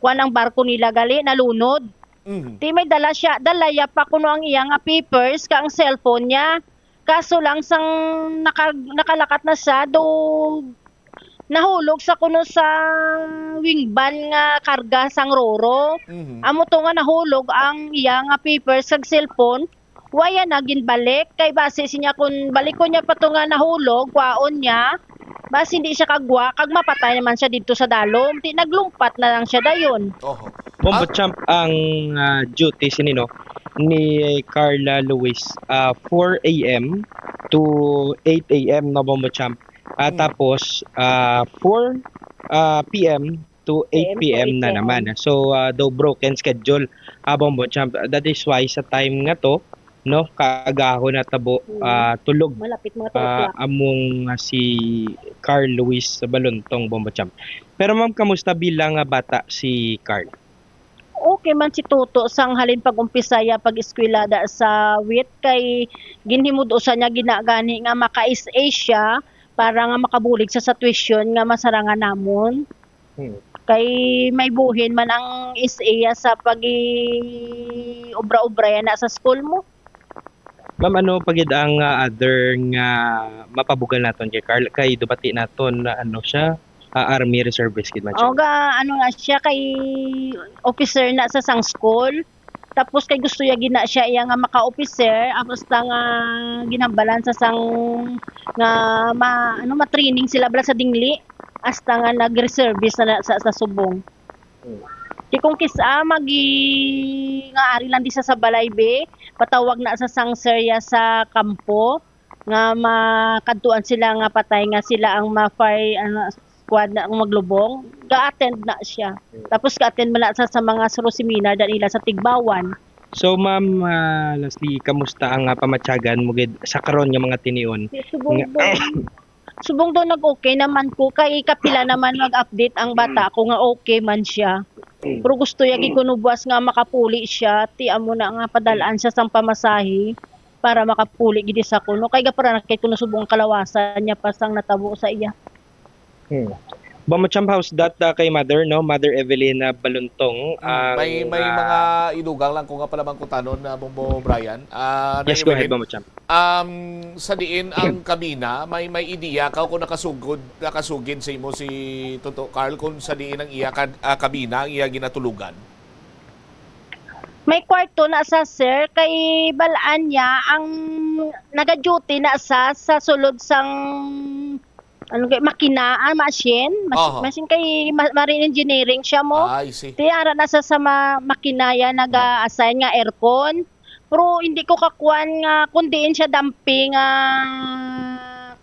kuan ang barko nila gali, nalunod. Mhm. Ti may dala siya, dala ya pa kuno ang iya nga papers ka ang cellphone niya. Kaso lang sang naka-, nakalakat na siya, do nahulog sa kuno sa wingban nga karga sang Roro. Mhm. Amo to nga nahulog ang iya nga papers kag cellphone. Wa ya na ginbalik, kay basi siya, kun balikon niya pa to nga nahulog, kwaon niya, basi hindi siya kagwa, kag mapatay naman siya didto sa dalom. Ti naglumpat na lang siya dayon. Oho. Bombo Ah. Champ, ang, ah, duty sini, no, ni Carla Luis, ah, four a m to eight a m, no, Bombo Champ. Ah, Hmm. tapos, ah, four, ah, p m to eight p m na naman. So, ah, daw broken schedule, ah, Bombo Champ. That is why sa time nga to, no, kaagahon na tabo, Hmm. ah, tulog, Malapit mga two ah, o'clock. among, ah, si Carl Luis Balontong, Bombo Champ. Pero ma'am, kamusta bilang, ah, bata si Carl? Okay man si Toto sang halin pag-umpisa ya pag-eskwela da sa wit, kay ginhimud-usan niya ginagani nga maka-S A siya para nga makabulig siya sa tuition nga masarangan namon. Hmm. Kay may buhin man ang S A ya sa pag-i-obra-obra ya na sa school mo. Ma'am, ano pa gid ang, ah, other nga mapabugal naton kay Carl? Kay dubati naton na ano siya, ah, army reservist gid man siya. O, ga, ano na siya, kay officer na sa sang school. Tapos kay gusto ya gid na siya iya nga maka-officer, tapos lang, ah, ginhambalan sa sang nga ma-, ano, ma-training sila bala sa dingli, hasta nga nag-reservist na, na sa, sa subong. Hmm. Di kung kis-a, magi-, nga ari lang di sa, sa balay, be, patawag na sa sang sir ya sa kampo, nga makadtuan sila nga patay nga sila ang ma-fire, ano, squad na ang maglubong, ga-attend na siya. Hmm. Tapos ga-attend man na sa, sa mga suru seminar da nila sa Tigbawan. So, ma'am, ah, lastly, kamusta ang, ah, pamatyagan mo gid sa karon nga mga tinion? Subong Nga daw, subong daw nag-okay naman ko, kay kapila naman mag-update ang bata ko nga okay man siya. Pero gusto ya gid kuno buwas nga makapuli siya, ti amo na nga padal-an siya sang pamasahe para makapuli gid sa kuno. Kay gapara na kay kuno subong ang kalawasan niya pa sang natabo sa iya. Hmm. Bombo Champ, how's that, ah, kay mother, no? Mother Evelina Balontong, Hmm, ang, may, may ah, mga idugang lang ko nga palamangkutanon, ah, Bombo Brian. Ah, Yes, Nay go ahead, Evelyn. Bombo Champ. Um, sa diin ang kabina, may, may ideya ka kung nakasugod, nakasugid sa imo si Toto Carl kung sa diin ang iya ka-, ah, kabina, ang iya ginatulugan? May kwarto na sa sir, kay balaan niya ang naga-duty na sa, sa sulod sang, ano kay, makina, ah, machine, mas-, Aha. machine kay ma-, marine engineering siya mo. Ah, I see. Ti ara na sa, sa ma-, makina ya naga-assign nga aircon. Pero hindi ko kakuan nga kung diin siya damping nga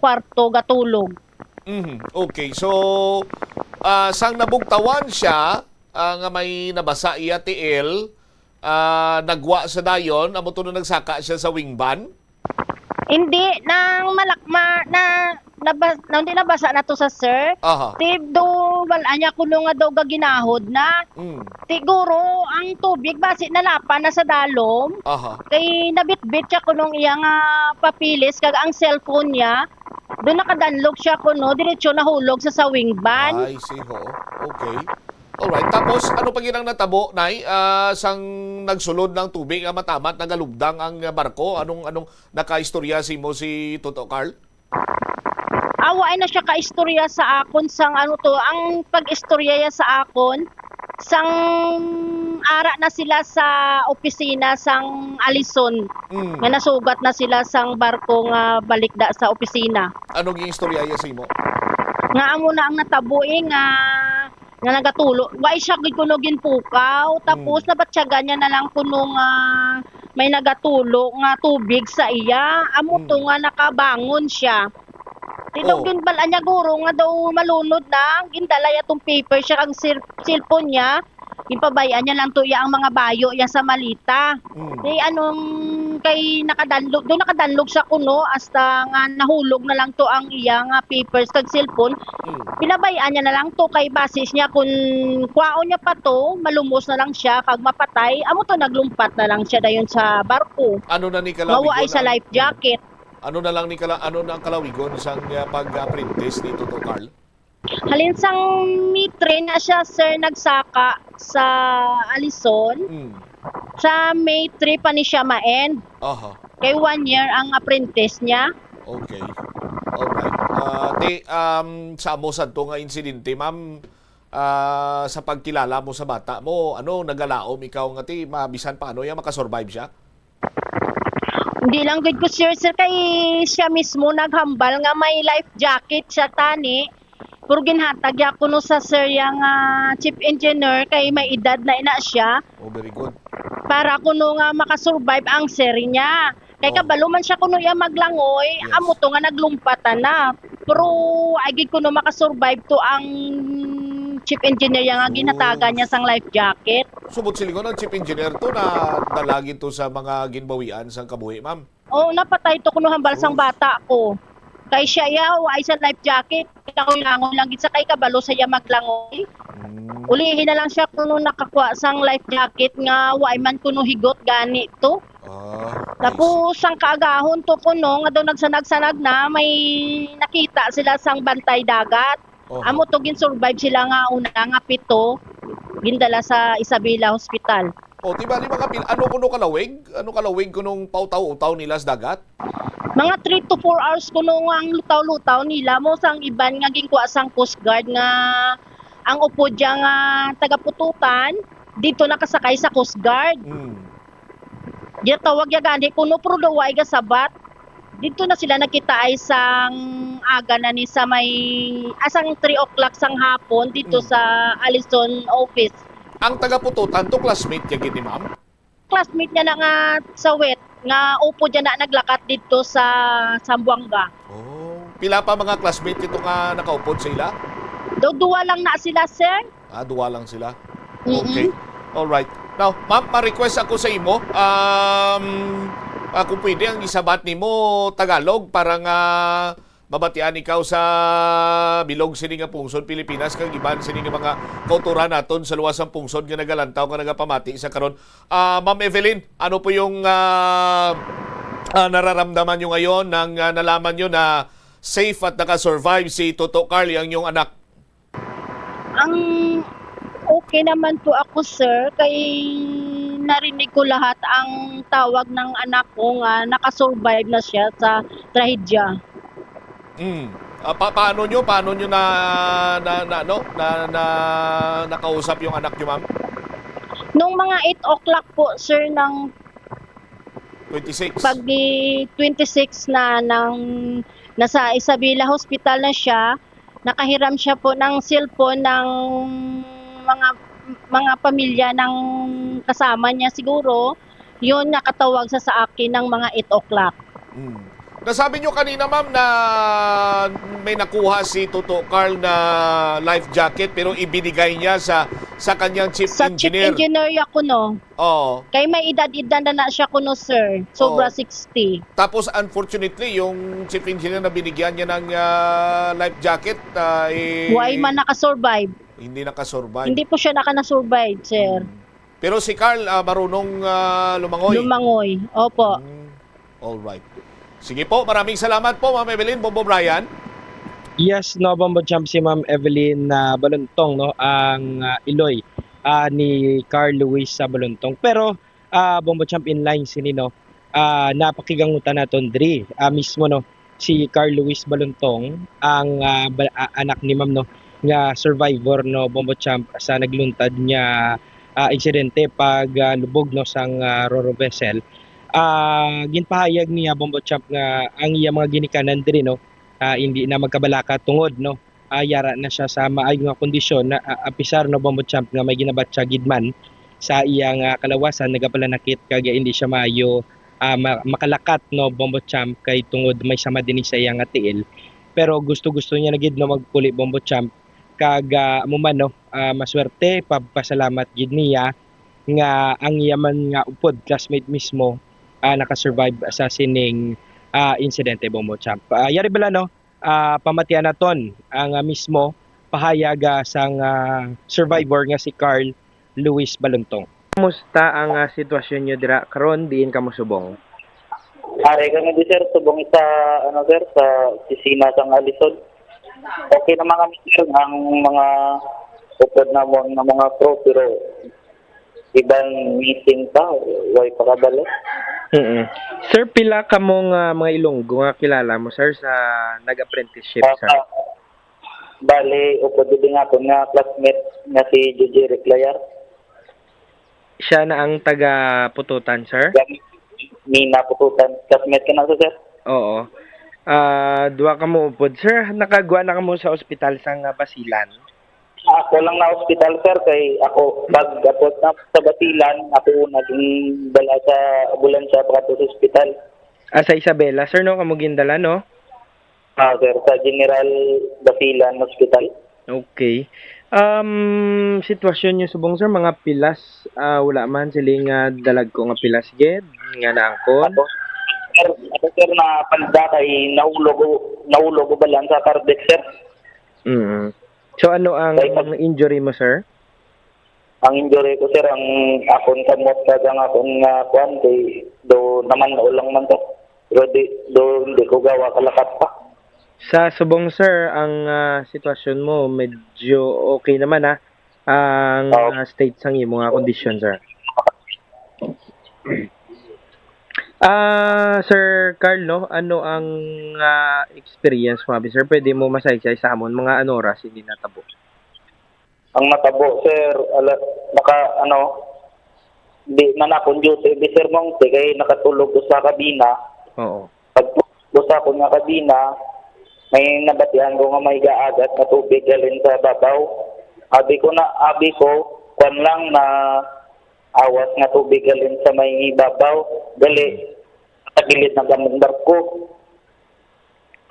kwarto gatulog. Mhm. Okay. So, ah, sang nabugtawan siya, ah, nga may nabasa iya tiil, ah, nagwa sa dayon, amo to na nagsaka siya sa wing van? Hindi, nang malak-, ma-, na, nabas-, nang di nabasa na to sa sir. Aha. Tib do, wal-, anya kuno nga daw gaginahod na. Mm. Siguro, ang tubig basi nalapan na sa dalom. Aha. Kay nabitbit siya kunong iya nga papilis, kag ang cellphone niya, do nakadanlog siya kuno, diretso nahulog sa, sa wing van. Ay, si ho. Okay. Alright. Tapos, ano pa gid ang natabo, Nay? Ah, sang nagsulod ng tubig, ah, matamat nagalugdang ang, ah, barko? Anong, anong nakaistorya si mo si Toto Carl? Awa ay na siya kaistorya sa akon sang ano to, ang pag-istorya ya sa akon, sang ara na sila sa opisina sang Alison, Mm. nga nasugat na sila sang barko nga balik da sa opisina. Ano ging istorya ya sa imo? Nga amo na ang natabo, eh, nga, nga nagatulo. Wa siya gid kuno ginpukaw. Tapos Mm. nabatyagan niya na lang kuno nga may nagatulo nga tubig sa iya. Amo to Mm. nga nakabangon siya. Ti daw Oh. ginbal-an niya guro nga daw malunod na, gindala niya tong paper siya kag cell-, cellphone niya. Ginpabay-an niya lang to iya ang mga bayo iya sa malita. Mm. Ti anong kay nakadanlog, do nakadanlog siya kuno, hasta nga nahulog na lang to ang iya nga papers kag cellphone. Mm. Pinabay-an niya na lang to kay basis niya kun kwaon niya pa to, malumos na lang siya kag mapatay, amo to naglumpat na lang siya dayon sa barko. Ano na ni Nga wa kalawigon ay sa ang, life jacket. Ano na lang ni kala-, ano na ang kalawigon sang, ah, pag-apprentice ni Toto Carl? Halin sang May three na siya, sir, nagsaka sa Alison. Mm. Sa May three pa ni siya ma-end. Aha. Kay one year ang apprentice niya. Okay. Alright. Ah, ti, um, sa amo sadto nga insidente, ma'am, ah, sa pagkilala mo sa bata mo, ano, nagalaom ikaw nga ti, mabisan paano ya makasurvive siya? Hindi lang gid ko sure, sir, kay siya mismo naghambal nga may life jacket siya tani. Pero ginhatag ya kuno sa sir yang, ah, chief engineer kay may edad na ina siya. Oh, very good. Para kuno nga makasurvive ang sir niya. Kay Oh. kabalo man siya kuno iya maglangoy, Yes. amo to nga naglumpat na. Pero ay gid kuno makasurvive to ang chief engineer ya nga Oh. ginhatagan niya sang life jacket. Subot silingon ang chief engineer to na dalagi to sa mga ginbawian sang kabuhi, ma'am? Oh, napatay to kuno hambal sang Sus. bata ko. Kay siya iya, wa ay sa life jacket. Langoy-langoy lang gid sa kay kabalo sa iya maglangoy. Mm. Ulihi na lang siya kuno nakakuha sang life jacket nga wa ay man kuno higot gani to. Ah, I see. Tapos sang kaagahon to kuno nga daw nagsanag-sanag na, may nakita sila sang bantay dagat. Oho. Amo to gin-survive sila nga una nga pito gindala sa Isabela Hospital. Oh, di ba, di ba, kapil-, ano kuno kalawig? Ano kalawig kunong pautaw-utaw nila sa dagat? Mga three to four hours kuno nga ang lutaw-lutaw nila mo sang iban nga ginkuha sang Coast Guard nga ang upod dya nga taga-Pututan dito nakasakay sa Coast Guard. Mm. Ginatawag ya gani kuno, pero daw way gasabat. Dito na sila nagkita ay sang aga na ni sa may, ah, sang three o'clock sang hapon dito Mm. sa Allison office. Ang taga-Pututan to, classmate niya gid ni ma'am? Classmate niya na nga sa wet, nga upod dyan na naglakat dito sa Zamboanga. Oh, pila pa mga classmate ito nga nakaupod sa ila? Daw duwa lang na sila, sir. Ah, duwa lang sila. Mm-mm. Okay. All right. Now, ma'am, ma-request ako sa imo, um, ah, kung pwede, ang isabat nimo Tagalog para nga mabatian ikaw sa bilog sini nga pungsod Pilipinas kag iban sini nga mga kautoran naton sa luwas sang pungsod nga nagalantaw nga nagapamati sa karon. Ah, Ma'am Evelyn, ano po yung, ah, ah, nararamdaman nyo ngayon nang, ah, nalaman nyo na safe at nakasurvive si Toto Carl, ang inyong anak? Ang okay naman po ako, sir, kay narinig ko lahat ang tawag ng anak ko nga nakasurvive na siya sa trahedya. Mm. Ah, pa-, paano nyo, paano nyo na, na, na, ano, na, na, nakausap yung anak nyo, ma'am? Nung mga eight o'clock po, sir, ng Twenty-six. Pag di twenty-six na, nang nasa Isabela Hospital na siya, nakahiram siya po ng cellphone ng mga, mga pamilya ng kasama niya siguro. Yun, nakatawag sa, sa akin ng mga eight o'clock. Mm. Nasabi nyo kanina, ma'am, na may nakuha si Toto Carl na life jacket, pero ibinigay niya sa, sa kanyang chief Sa chief engineer. engineer ya kuno. Oo. Kay may edad-edad na na siya kuno, sir. Sobra Oo. sixty. Tapos, unfortunately, yung chief engineer na binigyan niya ng, ah, life jacket, ah, eh, Why man nakasurvive? hindi nakasurvive. Hindi po siya nakanasurvive, sir. Hmm. Pero si Carl, ah, marunong, ah, lumangoy? Lumangoy, opo. Hmm. All right. Sige po, maraming salamat po, Ma'am Evelyn. Bombo Brian? Yes, no, Bombo Champ, si Ma'am Evelyn, ah, Balontong, no, ang, ah, iloy, ah, ni Carl Luis sa Balontong. Pero, ah, Bombo Champ, in line sini, no, ah, napakigangutan naton diri, ah, mismo, no, si Carl Luis Balontong, ang, ah, ba-, ah, anak ni Ma'am, no, nga survivor, no, Bombo Champ, sa nagluntad nga, ah, insidente pag, ah, lubog, no, sang, ah, Roro vessel. Ah, ginpahayag niya, Bombo Champ, nga ang iya mga ginikanan diri, no, ah, hindi na magkabalaka tungod, no, ah, yara na siya sa maayo nga kondisyon na, ah, apisar, no, Bombo Champ, nga may ginabatya gid man sa iyang, ah, kalawasan, nagapalanakit kag hindi siya maayo, ah, ma-, makalakat, no, Bombo Champ, kay tungod may samad ini sa iyang tiil. Pero gusto-gusto niya na gid, no, magpuli, Bombo Champ, kag, ah, amo man, no, ah, maswerte, pagpasalamat gid niya nga ang iya man nga upod, classmate mismo, ah, nakasurvive sa sining, ah, insidente, Bombo Champ. Ah, yari bala, no, ah, pamatian naton ang, ah, mismo pahayag, ah, sang, ah, survivor nga si Carl Luis Balontong. Kumusta ang, ah, sitwasyon niyo dira karon diin kamo subong? Ari kami di, sir, subong sa, ano, sir, sa opisina sang Allison. Okay naman kami, sir, ang mga upod namon nga mga crew, pero iban missing pa, way pa kabalo. Mm. Sir, pila kamo nga mga Ilonggo nga kilala mo, sir, sa nag-apprenticeship, sir? Ah, bali, upod din nga ako nga classmate nga si J J Reclayar. Siya na ang taga Pututan, sir? Yan. Mina Pututan. Classmate ka na sa, sir? Oo. Ah, duha ka mo upod. Sir, nakagwa na ka mo sa ospital sa nga Basilan? Ako lang na ospital, sir, kay ako, pag-abot na sa Basilan, ako naging dala sa ambulansya pa sa ospital. Ah, sa Isabela, sir, no? Kamo gindala, no? Ah, sir, sa General Basilan Hospital. Okay. Um, sitwasyon niyo subong, sir, mga pilas, ah, wala man sila nga dalagko nga pilas gid, nga naangkon? Ako, sir, ako, sir, na palda kay nahulog ko, nahulog ko balan sa carpet, sir. Mm. So, ano ang Kay pag- injury mo, sir? Ang injury ko, sir, ang akon kamot kag ang akon nga kuan kay do naman ulang man to. Pero di, do, hindi ko gawa kalakat pa. Sa subong, sir, ang, ah, sitwasyon mo medyo okay naman, ha? Ang, Oo. Ah, state sang imo nga kondisyon, sir. Ah, Sir Carl, no? Ano ang, ah, experience mo, abi, sir? Pwede mo masaysay sa amon mga ano oras hindi natabo? Ang natabo, sir, ala, naka, ano, di man akong duty, di, sir, mong, di kay nakatulog ko sa kabina. Oo. Pag ko sa akon nga kabina, may nabatian ko nga may gaagat nga tubig galing sa babaw. Abi ko na, abi ko, kwan lang na awas nga tubig galing sa may babaw. Gali, sa gilid ng among barko.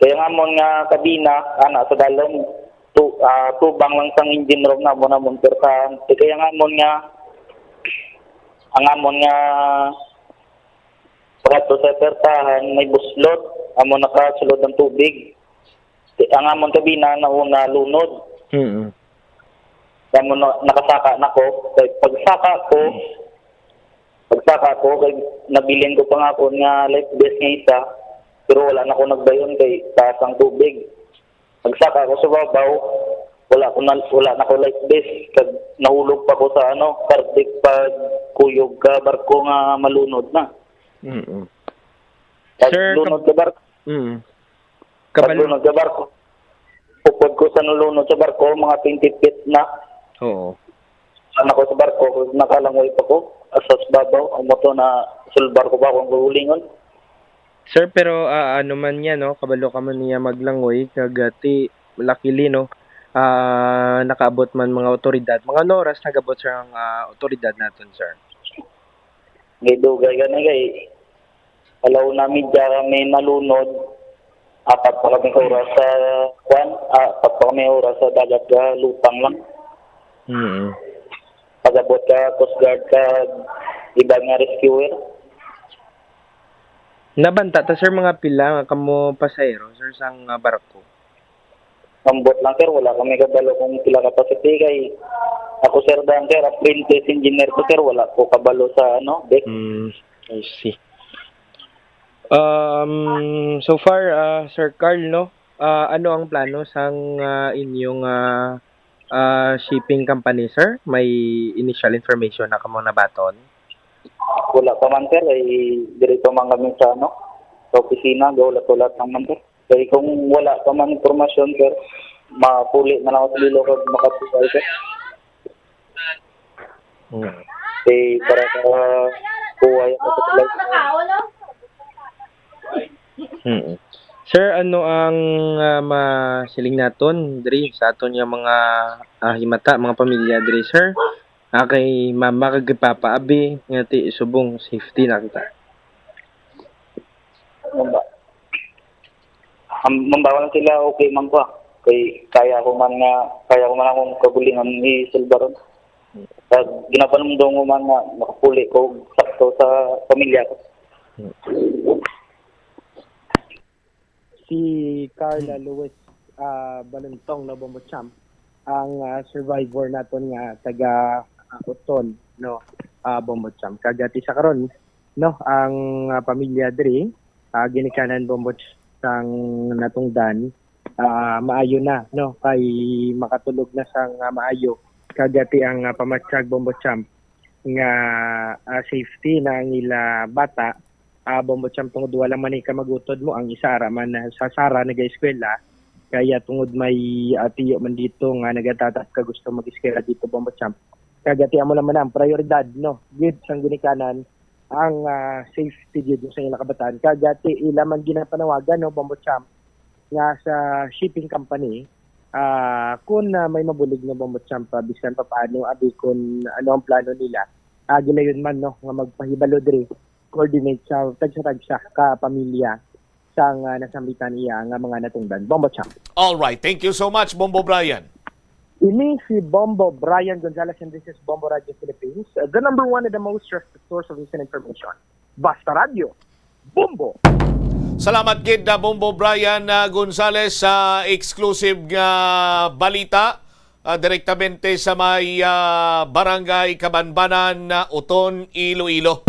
Kaya nga amon nga kabina, ana sa dalom, tu, ah, tubang lang sang engine room na mo na mong pertahan. Kaya nga amon nga, ang amon nga Pagkadto sa pertahan, may buslot, amo nakasulod ang tubig. Ang amon kabina nauna lunod. Mm. Amo na, nakasaka na ko. Kay pagsaka ko, pagsaka ko, kay nabilin ko pa nga ako nga life vest nga isa, pero wala na ko nagbayon kay taas ang tubig. Pagsaka ko sa babaw, wala ko na, wala na ko life vest. Kag nahulog pa ko sa, ano, kardik pag kuyog ka barko nga malunod na. Mm-mm. Pag Sir, lunod kab- ka barko, mm. Pag Kabal- lunod ka barko, upod ko sa nalunod sa barko, mga twenty feet na. Oo. Ano ko sa barko, nakalangoy pa ko. Asas babaw, ang moto na sulbar ko ba akong gulingon. Sir, pero, ah, ano man niya, no? Kabalo ka man niya maglangoy, kag, ah, ti, luckily, no? Ah, nakaabot man mga otoridad. Mga ano oras nagabot, sir, ang, ah, otoridad naton, sir? May dugay gani kay alaw na media kami nalunod. Apat pa kami ka oras sa, kwan, apat pa kami oras sa dagat ka lutang lang. Mm. Pag-abot ka, Coast Guard ka, iba nga rescuer. Nabanta ta, sir, mga pila nga kamo pasahero, sir, sang, ah, barko? Ambot lang, sir, wala kami kabalo kung pila ka pasahero kay ako, sir, dan, sir, apprentice engineer ko, sir, wala ko kabalo sa, ano, deck. Mm, I see. Um, so far, ah, Sir Carl, no? Ah, ano ang plano sang, ah, inyong, ah, ah, shipping company, sir? May initial information na kamo nabaton? Wala pa man, sir. Ay, diri pa man kami sa, ano, sa opisina. Gahulat-hulat lang man, sir. Kay kung wala pa man impormasyon, sir, mapuli na lang ako sa bilo kag makabuhay, sir. Mm. Kay para sa buhay ako sa balay. Mm. Sir, ano ang, ah, masiling naton diri sa aton nga mga, ah, himata, mga pamilya diri, sir? Ah, kay mama kag kay papa, abi, nga ti subong safety na kita. Mamba-, am-, mambawa lang sila, okay man ko, ah. Kay kaya ko man nga, kaya ko man akong kabulingan isulba ron. Kag ginapanumdum ko man nga makapuli ko sakto sa pamilya ko. Si Carla Lewis, ah, Balentong, no, Bombo Champ, ang, ah, survivor naton nga taga, ah, Oton, no, ah, Bombo Champ. Kag ati sa karon, no, ang, ah, pamilya diri, ah, ginikanan, Bombo Champ, sang natungdan, ah, maayo na, no, kay makatulog na sang, ah, maayo. Kag ati ang, ah, pamatyag, Bombo Champ, nga, ah, safety na ang ila bata, ah, Bombo Champ, tungod wala man ni kamagutod mo, ang isa ara man, ah, sa Sara nag-eskwela, kaya tungod may, ah, tiyo man dito nga nagatatas ka gusto mag-eskwela dito, Bombo Champ. Kag ati amo naman ang prioridad, no, gid sang ginikanan, ang, ah, safety gyud sa ilang kabataan. Kag, ah, ti ila man ginapanawagan, no, Bombo Champ, nga sa shipping company, ah, kun, ah, may mabulig, no, Bombo Champ, ah, bisan pa paano, abi, kun ano ang plano nila, ah, gilayon man, no, nga magpahibalo diri, coordinate sa tagsa-tagsa ka pamilya sang, ah, nasambitan iya nga mga natungdan. Bombo Champ. All right. Thank you so much, Bombo Brian. Ini si Bombo Brian Gonzalez, and this is Bombo Radio Philippines, uh, the number one and the most trusted source of news and information. Basta Radyo, Bombo! Salamat gid na Bombo Brian, ah, Gonzalez, sa exclusive nga balita, ah, direktamente sa may, ah, Barangay Kabanbanan, ah, Oton, Iloilo.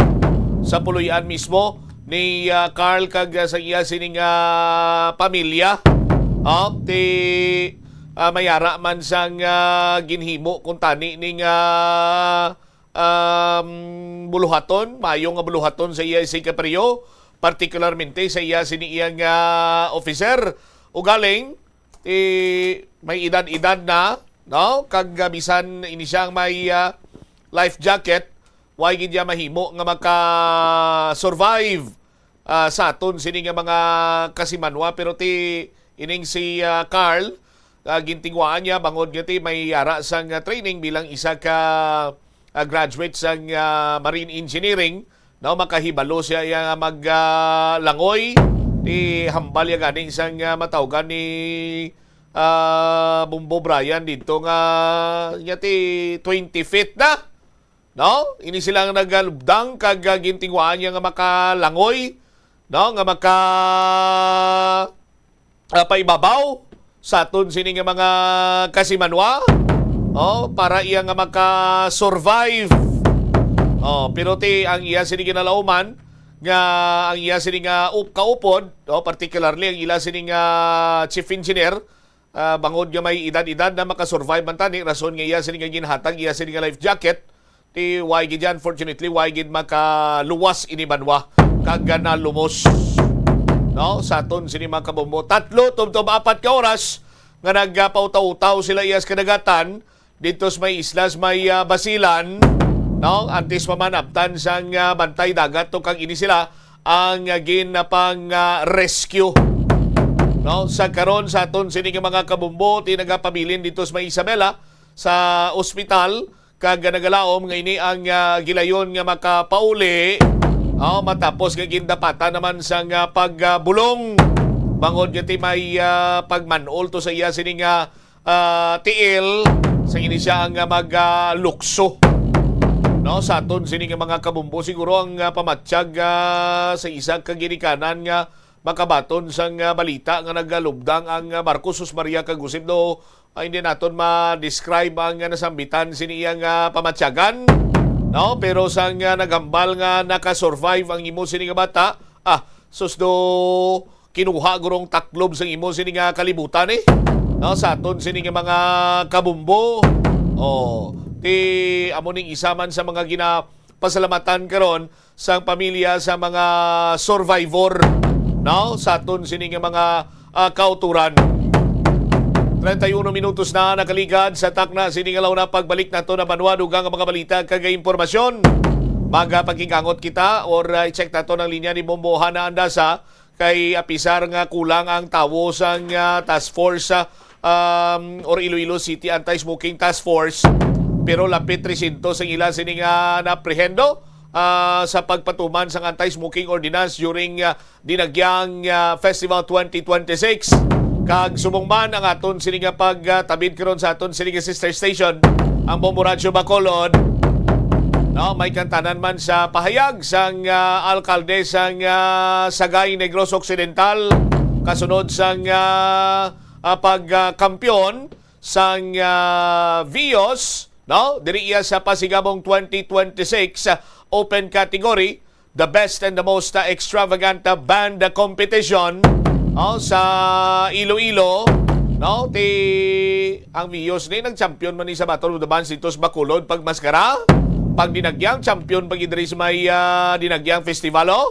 Sa puloy-an mismo ni, ah, Carl kag, ah, sa iya sining, ah, pamilya. Oh, ti, ah, mayara man sang, ah, ginhimo kung tani ning, ah, um, buluhaton, mayo nga buluhaton sa iya si Caprio, partikularmente sa iya sini iyang, ah, officer. Ugaling, ti may edad-edad na, no? Kag, ah, bisan ini siya ang may, ah, life jacket, way gid niya mahimo nga maka-survive, ah, sa aton sini nga mga kasimanwa. Pero ti ining si, ah, Carl, ah, gintinguhaan niya bangod nga ti may ara sang, ah, training bilang isa ka, ah, graduate sang, ah, marine engineering, no, makahibalo siya iya nga mag, ah, langoy. Ti hambal ya gani sang, ah, matawgan ni, ah, Bombo Brian dito nga niya ti twenty feet na. No? Ini sila nga nagalubdang kag, ah, gintinguhaan niya nga makalangoy, no? Nga maka, ah, paibabaw sa aton sini nga mga kasimanwa. Oh, para iya nga maka-survive. Oh, pero ti ang iya sini ginalauman nga ang iya sini nga up kaupod, no? Particularly ang ila sini nga chief engineer, ah, bangod nga may edad-edad na maka-survive man tani, rason nga iya sini nga ginhatag, iya sini nga life jacket, ti way gid yan, unfortunately, way gid makaluwas ini banwa kag na lumos. No? Sa aton sini mga kabombo, tatlo tubtob apat ka oras nga nagpautaw-utaw sila iyas kadagatan dito sa may islas may, ah, Basilan, no? Antes pa man abtan sang, ah, bantay dagat to kag ini sila ang, ah, ginapang, ah, rescue. No? Sa karon sa aton sini nga mga kabombo, ti nagapabilin dito sa may Isabela sa ospital kag nagalaom nga ini ang, ah, gilayon nga makapauli, oh, matapos nga gindapatan naman sang, ah, pagbulong bangod nga ti may, ah, pagmanol to sa iya sini nga, ah, tiil sa ini siya ang, ah, mag, ah, lukso. No, sa aton sini nga mga kabumbo, siguro ang, ah, pamatyag, ah, sa isa ka ginikanan nga makabaton sang, ah, balita nga nagalubdang ang, ah, barko. Sus Maria, kag usib no, ah, hindi naton ma-describe ang, ah, nasambitan sini iyang, ah, pamatyagan, no? Pero sang, ah, naghambal nga nakasurvive ang imo sini nga bata, ah, sus do, kinuha gurong taklob sang imo sini nga kalibutan, eh, no? Sa aton sini nga mga kabumbo, oh, ti amo ning isa man sa mga ginapasalamatan karon sang pamilya sa mga survivor, no? Sa aton sini nga mga, ah, kauturan. Treinta y uno minutos na nakaligad sa takna sini nga launa. Pagbalik nato na banwa, dugang nga mga balita kag impormasyon. Magapakigangot kita or, ah, i-check nato ang linya ni Bombo Hana Andasa, kay apisar nga kulang ang tawo sang, ah, task force, ah, um, or Iloilo City Anti-Smoking Task Force, pero lapit trescientos ang ila sini nga naprehendo, ah, sa pagpatuman sang anti-smoking ordinance during, ah, Dinagyang, ah, Festival twenty twenty-six. Kag subong man ang aton sini nga pagtabid karon sa aton sini nga sister station, ang Bombo Radyo Bacolod, no, may kantanan man sa pahayag sang, ah, alkalde sang, ah, Sagay, Negros Occidental, kasunod sang, ah, ah, pagkampiyon sang, ah, Vios, no? Diri iya sa Pasigabong twenty twenty-six, ah, open category, the best and the most, ah, extravagant, ah, band, ah, competition, oh, sa Iloilo, no? Ti ang Vios ni nag-champion man ni sa Battle of the Bands dito sa Bacolod pag maskara. Pag Dinagyang, champion pag diri sa may, ah, Dinagyang Festival, oh.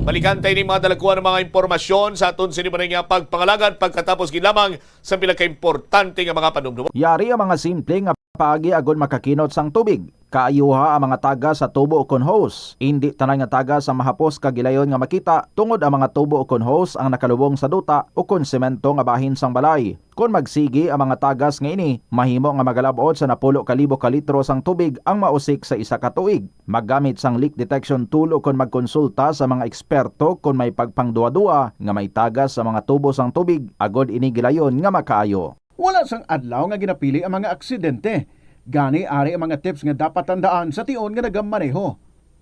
Balikan tayo ni mga dalakuan ng mga impormasyon sa aton sini nga pagpangalagad pagkatapos gid lamang sa pila ka importante nga mga panumdum. Yari ang mga simple nga paagi agon makakinot sang tubig. Kaayuha ang mga tagas sa tubo ukon hose. Indi tanan nga tagas ang mahapos kag gilayon nga makita, tungod ang mga tubo ukon hose ang nakalubong sa duta ukon semento nga bahin sang balay. Kon magsigi ang mga tagas nga ini, mahimo nga magalab-ot sa napulo ka libo ka litro sang tubig ang mausik sa isa ka tuig. Maggamit sang leak detection tool ukon magkonsulta sa mga eksperto kon may pagpangduwa-duwa nga may tagas sa mga tubo sang tubig, agod ini gilayon nga makaayo. Wala sang adlaw nga ginapili ang mga aksidente. Gani, ari ang mga tips nga dapat tandaan sa tion nga nagamaneho.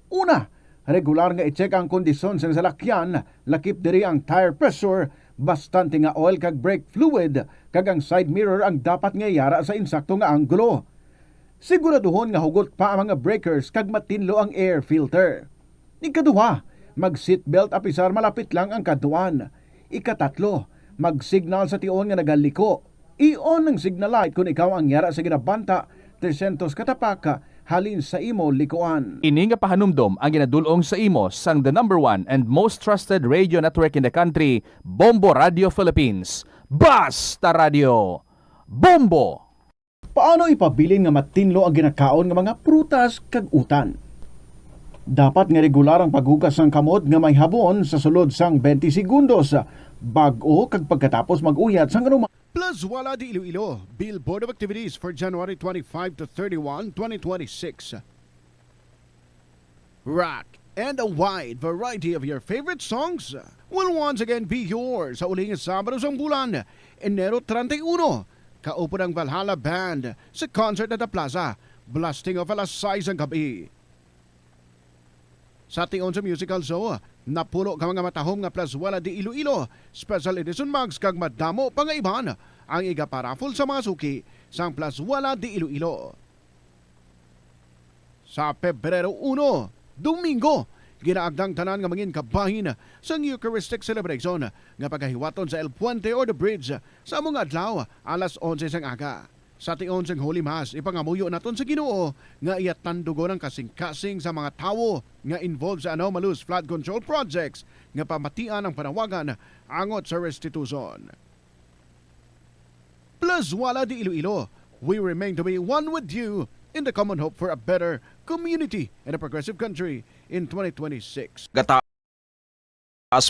Una, regular nga i-check ang kondisyon sang salakyan, lakip diri ang tire pressure, bastante nga oil kag brake fluid, kag ang side mirror ang dapat nga yara sa insakto nga anggulo. Siguraduhon nga hugot pa ang mga breakers kag matinlo ang air filter. Ikaduha, mag-seatbelt apisar malapit lang ang kadtuan. Ikatatlo, mag-signal sa tion nga nagaliko. I-on ang signal light kon ikaw ang yara sa ginabanta tresyentos ka tapak halin sa imo likuan. Ini nga pahanumdom ang ginadul-ong sa imo sang the number one and most trusted radio network in the country, Bombo Radio Philippines. Basta Radio, Bombo! Paano ipabilin nga matinlo ang ginakaon nga mga prutas kag utan? Dapat nga regular ang paghugas sang kamot nga may habon sa sulod sang twenty segundos, bag-o kag pagkatapos mag-uyat sang anuman. Plazuela de Iloilo, Bill Board of Activities for January twenty-five to thirty-one, twenty twenty-six. Rock and a wide variety of your favorite songs will once again be yours sa uling Sabado sang bulan, Enero treinta y uno, kaupod ang Valhalla Band sa concert at the Plaza, blasting off alas sais ang gabi. Sa tion sa musical show, napulo ka mga matahom nga Plazuela de Iloilo Special Edition mugs kag madamo pa nga iban ang igaparaffle sa mga suki sang Plazuela de Iloilo. Sa Pebrero uno, Domingo, ginaagda ang tanan nga mangin kabahin sang Eucharistic Celebration nga pagahiwaton sa El Puente or the Bridge sa amo nga adlaw, alas onse sang aga. Sa tion sang Holy Mass, ipangamuyo naton sa Ginoo nga iya tandugon ang kasingkasing sa mga tawo nga involved sa anomalous flood control projects nga pamatian ang panawagan angot sa restitution. Plazuela de Iloilo, we remain to be one with you in the common hope for a better community and a progressive country in twenty twenty-six. Gataas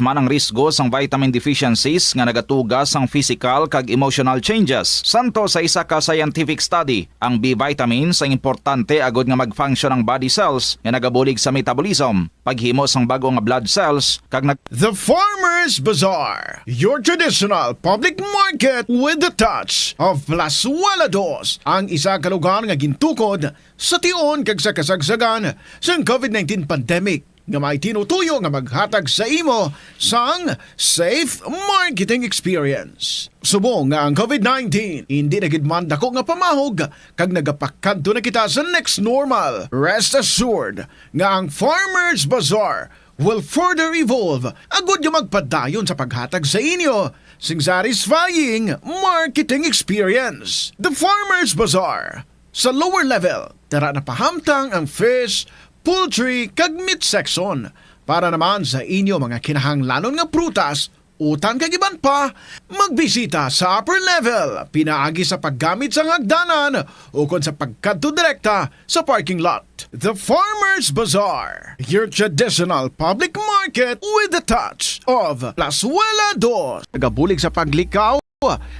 man ang risgo sang vitamin deficiencies nga nagatuga sang physical kag emotional changes. Santo sa isa ka scientific study, ang B vitamins ang importante agod nga mag-function ang body cells nga nagabulig sa metabolism, paghimo sang bag-o nga blood cells, kag nag- The Farmers Bazaar, your traditional public market with the touch of Plazuela Dos, ang isa ka lugar nga gintukod sa tion kag sa kasagsagan sang COVID nineteen pandemic, nga may tinutuyo nga maghatag sa imo sang safe marketing experience. Subong nga ang COVID nineteen indi na gid man dako nga pamahog kag nagapakadto na kita sa next normal, rest assured nga ang Farmers Bazaar will further evolve agud nga magpadayon sa paghatag sa inyo sing satisfying marketing experience. The Farmers Bazaar, sa lower level, dara na pahamtang ang fish, poultry, kag meat section. Para naman sa inyo mga kinahanglanon nga prutas, utan kag iban pa, magbisita sa upper level pinaagi sa paggamit sang hagdanan ukon sa pagkadto direkta sa parking lot. The Farmers Bazaar, your traditional public market with the touch of Plazuela Dos. Nagabulig sa paglikaw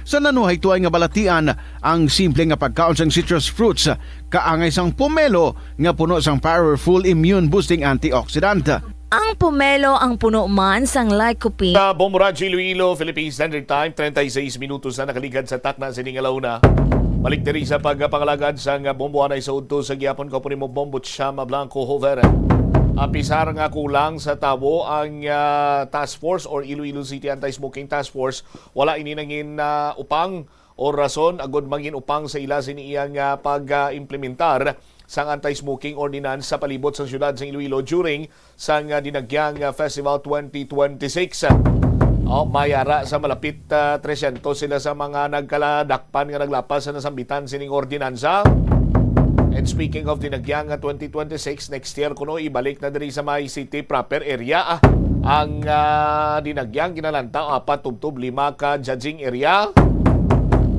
sa nanuhaytoay nga balatian ang simple nga pagkaon sang citrus fruits, kaangay sang pomelo nga puno sang powerful immune-boosting antioxidant. Ang pomelo ang puno man sang lycopene. Sa Bombo Radyo Iloilo, Philippine Standard Time, treinta y seis minutos na nakaligad sa takna sining alauna. Balik diri sa pagpangalagad sang bombo anay sa udto sa gihapon, ko po nimo Bombo Chama Blanco Hover. Apisar nga kulang sa tawo ang, ah, task force or Iloilo City Anti-Smoking Task Force, wala ini nangin, ah, upang o rason agud mangin upang sa ila sini iyang, ah, pag-implementar sang anti-smoking ordinance sa palibot sa siyudad sa Iloilo during sang, ah, Dinagyang, ah, Festival twenty twenty-six. Oh, mayara sa malapit, ah, tresyentos sila sa mga nagkaladakpan nga naglapas sa nasambitan sining ordinansa. And speaking of Dinagyang, ah, twenty twenty-six, next year kuno ibalik na diri sa may city proper area, ah, ang, ah, Dinagyang, kinalantaw apat tubtob lima ka judging area.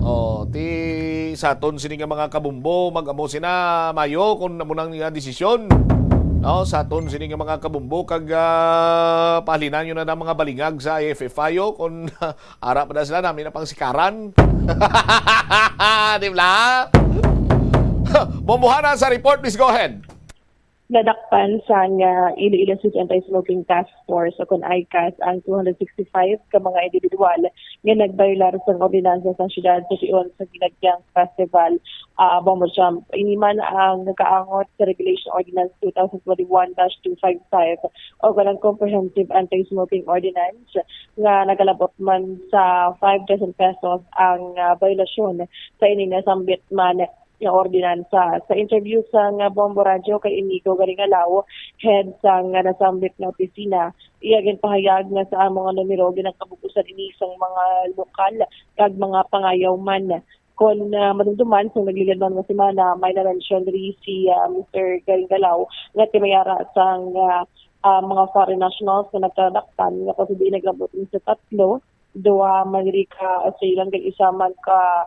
Oh, ti sa aton sini nga mga kabumbo, mag-amo sina mayo kung amo nang, ah, desisyon. No, sa aton sini nga mga kabumbo, kag, ah, pahalinan nyo na ng mga balingag sa I F F I O kung ara pa na sila, nami na pang sikaran. Di ba? Bombohana sa report, please go ahead. Nadakpan sang, ah, Iloilo City Anti-Smoking Task Force o kon ICAS ang two hundred sixty-five ka mga individual nga nagbayolar sang ordinansa sang siyudad sa tion sa Dinagyang Festival, ah, Bombo Jump. Ini man ang nagaangot sa Regulation Ordinance two thousand twenty-one dash two five five o kanang Comprehensive Anti-Smoking Ordinance nga nagalabot man sa five thousand pesos ang, ah, bayolasyon sa ini nasambit man nga ordinansa. Sa interview sang Bombo Radyo kay Inigo Garingalaw, head sang nasambit nga opisina, iya ginpahayag nga sa among nga numero ginakabug-usan ini sang mga lokal kag mga pangayaw man. Kon, ah, madumduman, sa nagligilan man nga semana, may na-mention diri si, ah, Mister Garingalaw nga ti may ara sang, ah, ah, mga foreign nationals nga nagkadakpan nga kon hindi naglabot ni sa tatlo, duha man diri ka Australian kag isa man ka,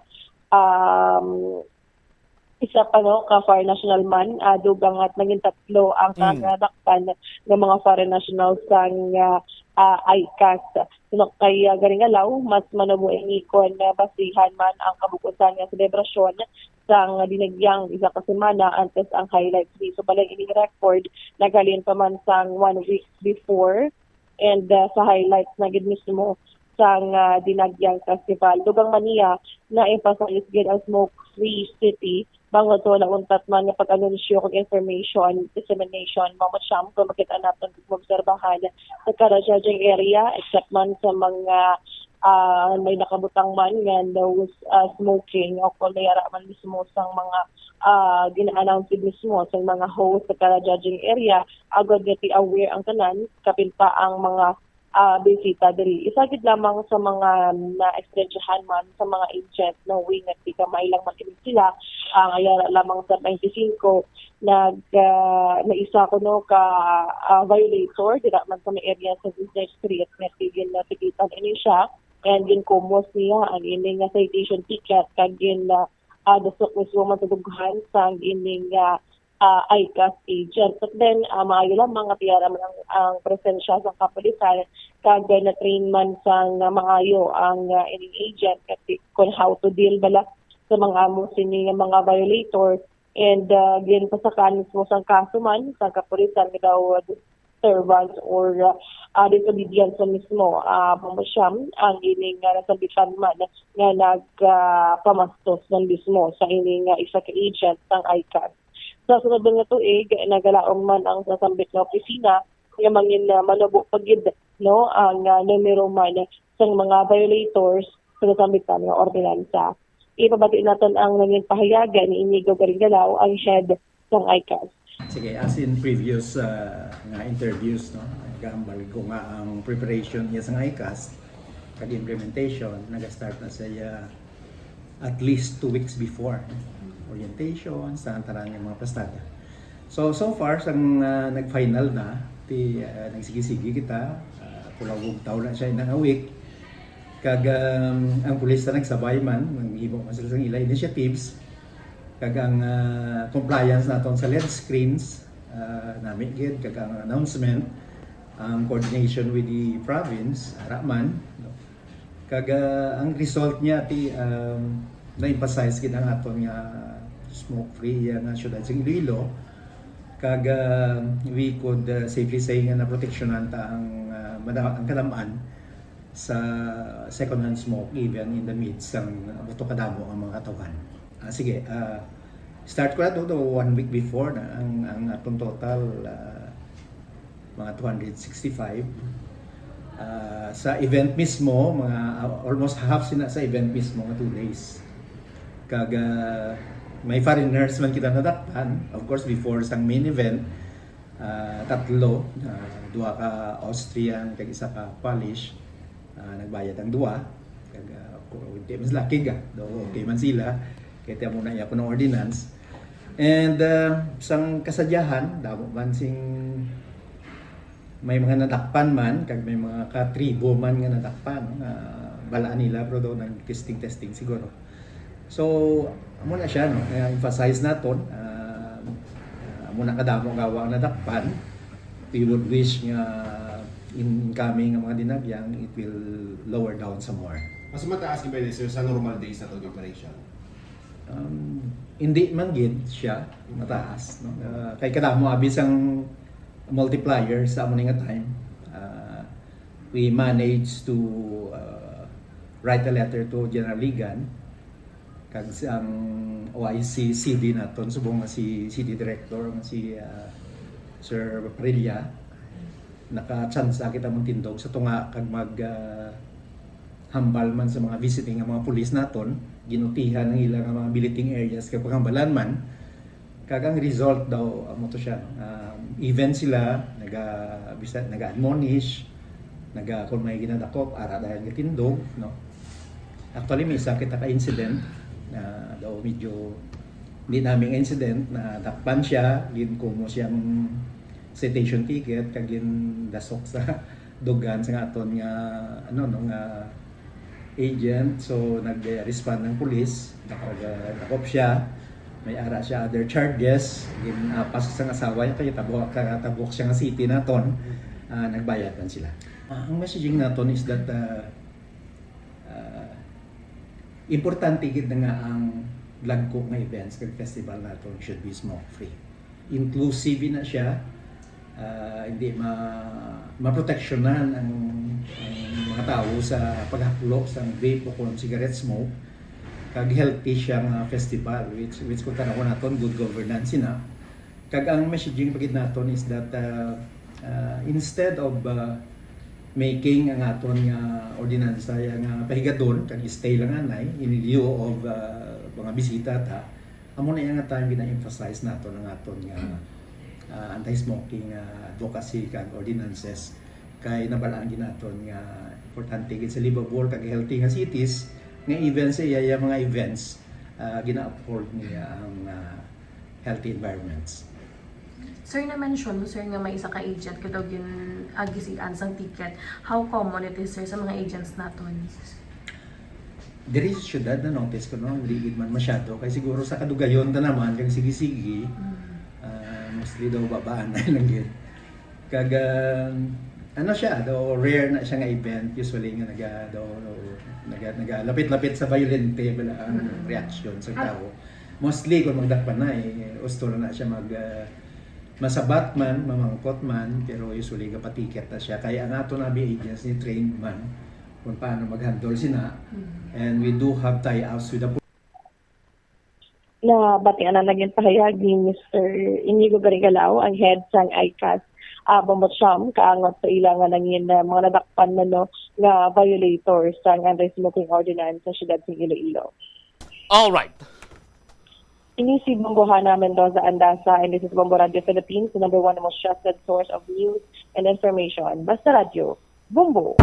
um, isa pa, no, ka foreign national man, ah, dugang at naging tatlo ang Mm. nadakpan nga mga foreign nationals sang, ah, ah, ICAS. Suno kay, ah, Garingalaw, mas manubo ini kon, ah, basihan man ang kabug-usan nga selebrasyon sang Dinagyang isa ka semana antes ang highlights ni. So, balay ining record naghalin pa man sang one week before and, ah, sa highlights na gid mismo sang, ah, Dinagyang Festival. Dugang man niya, na-emphasize gid ang smoke-free city bangod sa wala untat man nga pag-anunsyo kag information dissemination. Mao man siya kung makita naton kag maobserbahan sa kada judging area, except man sa mga, ah, may nakabutang man nga no, ah, smoking o kung may ara man mismo sang mga, ah, gina-announce gid mismo sang mga host sa kada judging area, agod nga ti aware ang tanan kapin pa ang mga, ah, bisita diri. Isa gid lamang sa mga na-eksperyensyahan man sa mga agent, knowing nga ti gamay lang man gid sila, ang ayara lamang sa twenty-five nag, ah, naisa kuno ka, ah, violator dira man sa may area sa Business Street nga ti ginatikitan ini siya and ginkumos niya ang ini nga citation ticket kag gin, ah, ah, dasok mismo man sa dughan sang ini nga, ah, ICAS agent. But then, ah, maayo lamang nga ti ara man ang, ang presensya sang kapulisan kag na-train man sang, ah, maayo ang, ah, ining agent kag ti-, kon how to deal bala sa mga amo sini nga mga violator. And, ah, ginpasakaan mismo sang kaso man sang kapulisan nga daw, ah, disturbance or, ah, disobedience man mismo, ah, Bombo Jump ang ining nga nasambitan man nga nag, ah, pamastos man mismo sa ining, ah, isa ka agent sang ICAS. Sa sunod nga tuig, nagalaom man ang nasambit nga opisina nga mangin, ah, manubo pa gid, no, ang, ah, numero man sang mga violators sa nasambitan nga ordinansa. Ipabati naton ang nangin pahayag ni Inigo Garingalaw, ang head sang ICAS. Sige, as in previous, ah, nga interviews, no, nagahambal ko nga ang preparation niya sa ICAS kag implementation naga-start na sa iya at least two weeks before, no? Orientation, sa tanan nga mga pastada. So, so far, sang, ah, nag-final na, ti, ah, nagsige-sige kita, ah, pula bugtaw na siya inang a week. Kag, um, ang pulis na nagsabay man, naghimo man sila sang ila initiatives. Kag ang, ah, compliance naton sa LED screens, ah, nami gid, kag ang announcement, ang coordination with the province, ara man, no? Kag, ah, ang result niya, ti, um, na-emphasize gid ang aton nga smoke-free iya nga siyudad sa Iloilo. Kag, ah, we could, ah, safely say nga naproteksyonan ta ang, ah, mada-, ang kadam-an sa secondhand smoke, even in the midst sang, ah, buto kadamo ang mga katawhan. Ah, sige, ah, start ko na to, to one week before na ang, ang atong total, ah, mga two hundred sixty-five. Ah, sa event mismo, mga, ah, almost half sina sa event mismo nga two days. Kag, ah, may foreigners man kita nadakpan, of course, before sang main event, ah, tatlo, ah, duha ka Austrian, kag isa ka Polish. Ah, nagbayad ang duha. Kag, ah, ko-, di man sila kiga, daw okay man sila. Kay ti amo na iya kuno ordinance. And, ah, sang kasadyahan, damo man sing may mga nadakpan man, kag may mga katribo man nga nadakpan, nga balaan nila, pero daw nag-testing-testing siguro. So, amo na siya, no? Kaya emphasize naton, ah, ah, amo na kadamo gawa ang nadakpan. We would wish nga in incoming nga mga dinagyang, it will lower down some more. Mas mataas gid ba ini, sir, sa normal days naton nga operation? Um, hindi man gid siya mataas, no? Ah, kay kadamo abi sang multiplier sa amo ni nga time. Ah, we managed to, ah, write a letter to General Ligan, kag si, ang O I C C D naton, subong nga si C D Director, nga si, ah, Sir Parilla, nakatsansa kita mong tindog sa tunga kag mag, ah, hambal man sa mga visiting nga mga pulis naton, ginutihan ang ila nga mga billeting areas kag paghambalan man. Kag ang result daw, amo to siya, no? Um, even sila naga, bisa, naga-admonish, naga, kung may ginadakop, ara dayon gatindog, no? Actually, may isa kita ka incident na daw medyo hindi namin incident, na dakpan siya, ginkumo siyang citation ticket, kag gindasok sa dugan sa nga aton nga, ano, no, nga agent. So, nag-respond ang pulis, nakag-, dakop siya, may ara siya other charges, ginapas sa asawa niya, kay tabuak, tabuak siya nga city naton, ah, nagbayad man sila. Ah, ang messaging naton is that, ah, ah, importante gid na nga ang dagko nga events kag festival naton should be smoke-free. Inclusive na siya, ah, hindi ma-, maproteksyonan ang, ang mga tawo sa paghaklo sang vape o kon cigarette smoke, kag healthy siya nga festival, which, which kung tanawon naton, good governance ina. Kag ang messaging pa gid naton is that, ah, ah, instead of, ah, making ang aton nga ordinansa ya nga pahigadon kag stay lang anay in lieu of, ah, mga bisita ta, amo na iya nga time gina-emphasize naton ang aton nga, ah, anti-smoking, ah, advocacy kag ordinances, kay nabalaan gid naton nga importante gid sa livable kag healthy nga cities nga even sa iya, iya mga events, ah, gina-uphold niya ang, ah, healthy environments. Sir, na-mention mo, sir, nga may isa ka agent ka daw gin-, ah, gisian sang ticket. How common it is, sir, sa mga agents naton? Diri sa syudad na-notice ko, no, hindi gid man masyado. Kay siguro sa kadugayon ta naman, kag sige-sige, Mm. ah, mostly daw babaan na lang gid. Kag, ah, ano siya, daw rare na siya nga event. Usually nga naga, daw, naga, nagalapit-lapit sa bayolente bala ang Mm. reaksyon sa Ah. tao. Mostly, kung magdakpan na, eh, usto na na siya mag, ah, masabat man, mamangkot man, pero usually gapatiket na siya. Kay ang aton abi agents ni trained man kung paano mag-handle sina. Mm. And we do have tie-ups with the Nabatian na naging pahayag ni Mister Inigo Garigalao, ang head sang ICAS, ah, Bombo Cham, kaangot sa ila nga nangin, ah, mga nadakpan man, no, nga violators sang anti-smoking ordinance sa siyudad sa Iloilo. All right. Ini si Bombo Hana Mendoza Andaza, and this is Bombo Radio Philippines, the number one most trusted source of news and information. Basta Radyo, Bombo.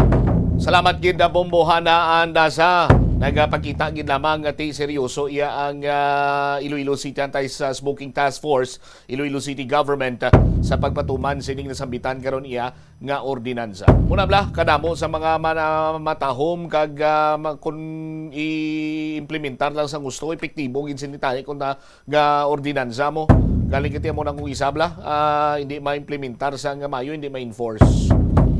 Salamat gid na Bombo Hana Andaza. Nagapakita gid lamang nga ti seryoso iya ang, ah, Iloilo City Anti-Smoking Task Force, Iloilo City Government, ah, sa pagpatuman sining nasambitan karon iya nga ordinansa. Muna bala, kadamo sa mga mana-, matahom kag, ah, ma-, kun i-implementar lang sa gusto, epektibo gid sini tani kun na nga ordinansa mo. Galing kiti mo nang kung isa bala, ah, hindi ma-implementar sa nga mayo, hindi ma-enforce.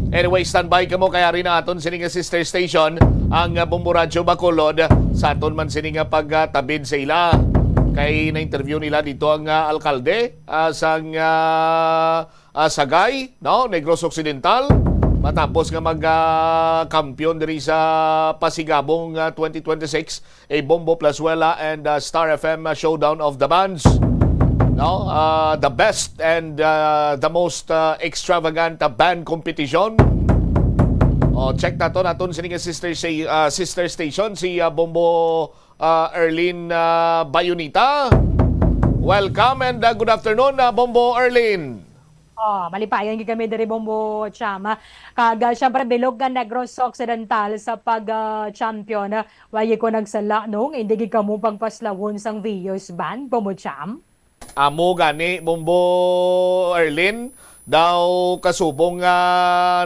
Anyway, standby kamo kay ari na aton sini nga sister station, ang, ah, Bombo Radyo Bacolod, sa aton man sini nga pagtabid sa ila. Kay na-interview nila dito ang, ah, alkalde, ah, sang, ah, ah, Sagay, no, Negros Occidental, matapos nga mag, ah, kampiyon diri sa Pasigabong, ah, twenty twenty-six, a Bombo Plazuela and, ah, Star F M, ah, Showdown of the Bands. No? Ah, the best and, ah, the most, ah, extravagant, ah, band competition. O, check nato naton sini nga sister sa-, ah, sister station, si, ah, Bombo, ah, Erlin, ah, Bayonita. Welcome and, ah, good afternoon, ah, Bombo Erlin. Oh, malipayon gid kami diri, Bombo Cham, ha. Kag, ah, syempre, bilog nga Negros Occidental sa pag, ah, champion, ha. Wa gid ko nagsala, no, nga hindi gid kamo pagpaslawon sang Vios Band, Bombo Cham. Amo gani, Bombo Erlin, daw kasubong nga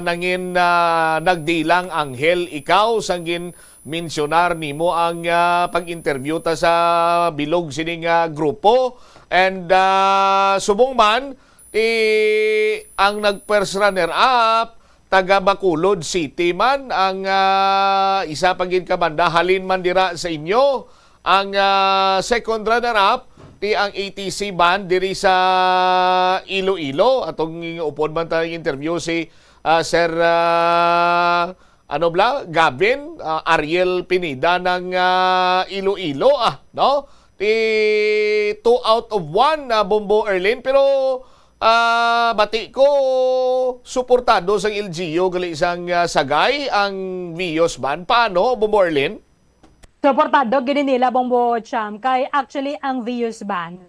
nangin, ah, nagdilang anghel ikaw sang gin-, mensionar nimo ang, ah, pag-interview ta sa bilog sining, ah, grupo. And, ah, subong man, ti ang nag-first runner-up, taga Bacolod City man ang, ah, isa pa gid ka banda, halin man dira sa inyo. Ang, ah, second runner-up, ti ang A T C band diri sa Iloilo. Atong upod man ta interview si, ah, Sir, ah, ano bla, Gavin, ah, Ariel Pineda ng, ah, Iloilo, ah, no? Ti two out of one, ah, Bombo Erlin, pero, ah, bati ko, suportado sang L G U gali sang, ah, Sagay ang Vios Band. Paano, Bombo Erlin? Suportado gid nila, Bombo Cham, kay actually ang Vios Band,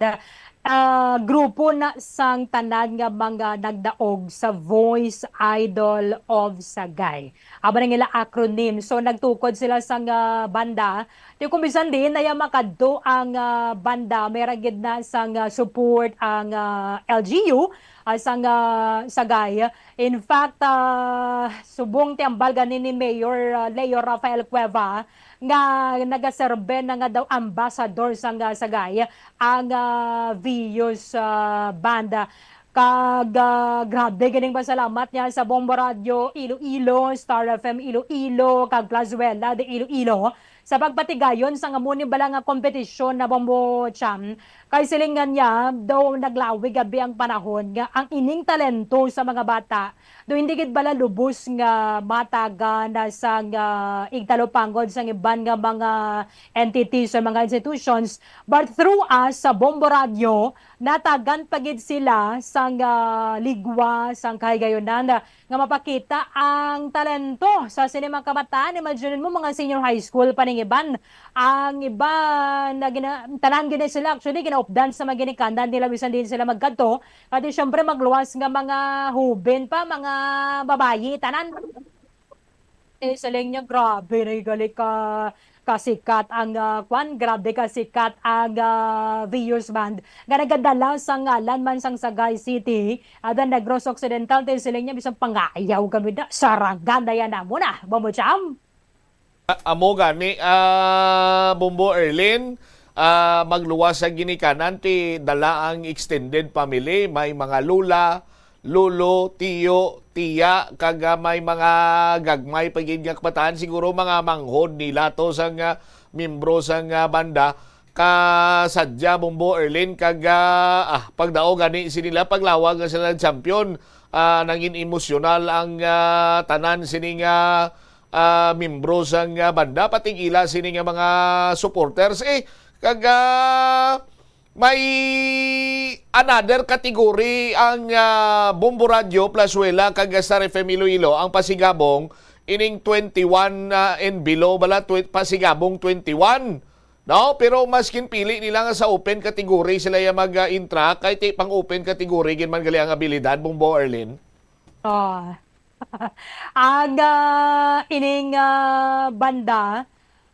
ah, grupo na sang tanan nga mga nagdaog sa Voice Idol of Sagay. Amo na ang ila acronym. So, nagtukod sila sang, ah, banda. Ti kung bisan diin na ya makadto ang, ah, banda, may ra gid na sang, ah, support ang, ah, L G U, ah, sang, ah, Sagay. In fact, ah, subong ti hambal gani ni Mayor, ah, Leo Rafael Cueva nga nagaserbe na nga daw ambassador sang, ah, Sagay ang, ah, Vios, ah, Band. Kag, ah, grabe ganing pasalamat niya sa Bombo Radio Iloilo, Star F M Iloilo, kag Plazuela de Iloilo sa pagpatigayon sang amo ni bala nga kompetisyon na, Bombo Cham. Kay silingan niya, daw naglawig abi ang panahon nga ang ining talento sa mga bata do hindi gid bala lubos nga matagan na sang, ah, igtalupangod sang iban nga mga entities o mga institutions, but through us sa Bombo Radio, natagan pa gid sila sang, ah, ligwa, sang kahigayunan nga mapakita ang talento sa sini mga kabataan. Imagine mo, mga senior high school pa ning iban. Ang iban na gina-, tanan gid sila actually ginaupdan sa mga ginikanan nila, bisan din sila magkadto. Kadi syempre magluwas nga mga huben pa, mga babayi, tanan. Eh, sa linya, grabe na gali ka, kasikat ang, ah, kwan, grabe kasikat ang, ah, Vios Band nga nagadala sa ngalan man sang Sagay City, ah, the Negros Occidental, ti siling niya, bisan pangayaw kami na, sarangan na yan amo na, Bombo Cham. Amo gani, ah, Bombo Erlin, ah, magluwas sa ginikanan ti dala ang extended family, may mga lola, lolo, tiyo, tiya, kag, ah, may mga gagmay pa gid nga kabataan, siguro mga manghod nila to sang, ah, membro sang, ah, banda. Kasadya, Bombo Erlin, kag, ah, ah, pagdaog gani sini nila, paglawag nga sila nag-champion, ah, nangin emosyonal ang, ah, tanan sini nga, ah, membro sang, ah, banda, pati ang ila sini nga mga supporters. Eh, kag, ah, may another category ang, ah, Bombo Radio, Plazuela, kag Star F M Iloilo, ang pasigabong ining twenty-one, ah, and below bala, tw-, pasigabong twenty-one. No? Pero mas ginpili nila nga sa open category sila ya mag, ah, intra, kay ti pang open category gid man gali ang abilidad, Bombo Erlin. Oh. Ang, ah, ining, ah, banda,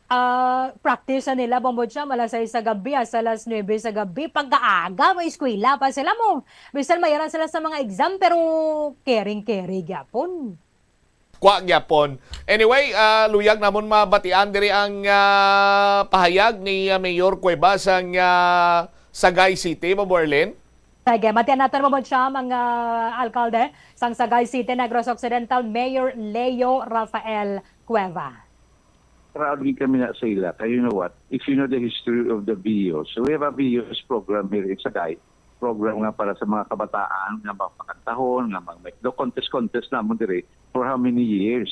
ah, practice na nila, Bombo Cham, alas sais sa gabi hasta alas nuebe sa gabi. Pagkaaga, may eskwela pa sila mo. Bisan mayaran sila sa mga exam, pero caring-caring gyapon. Kwa gyapon. Anyway, ah, luyag namon mabatian diri ang, ah, pahayag ni, ah, Mayor Cuevas ang, ah, Sagay City, Bombo Erlin. Sige, matian naton mo, Bombo Cham, ang, ah, alkalde sang Sagay City, Negros Occidental, Mayor Leo Rafael Cueva. Proud gid kami na sa ila. Kay you know what? If you know the history of the Vios, we have a Vios program here in Sagay. Program nga para sa mga kabataan, nga mapakantahon, nga mag-, do contest-contest namon diri for how many years.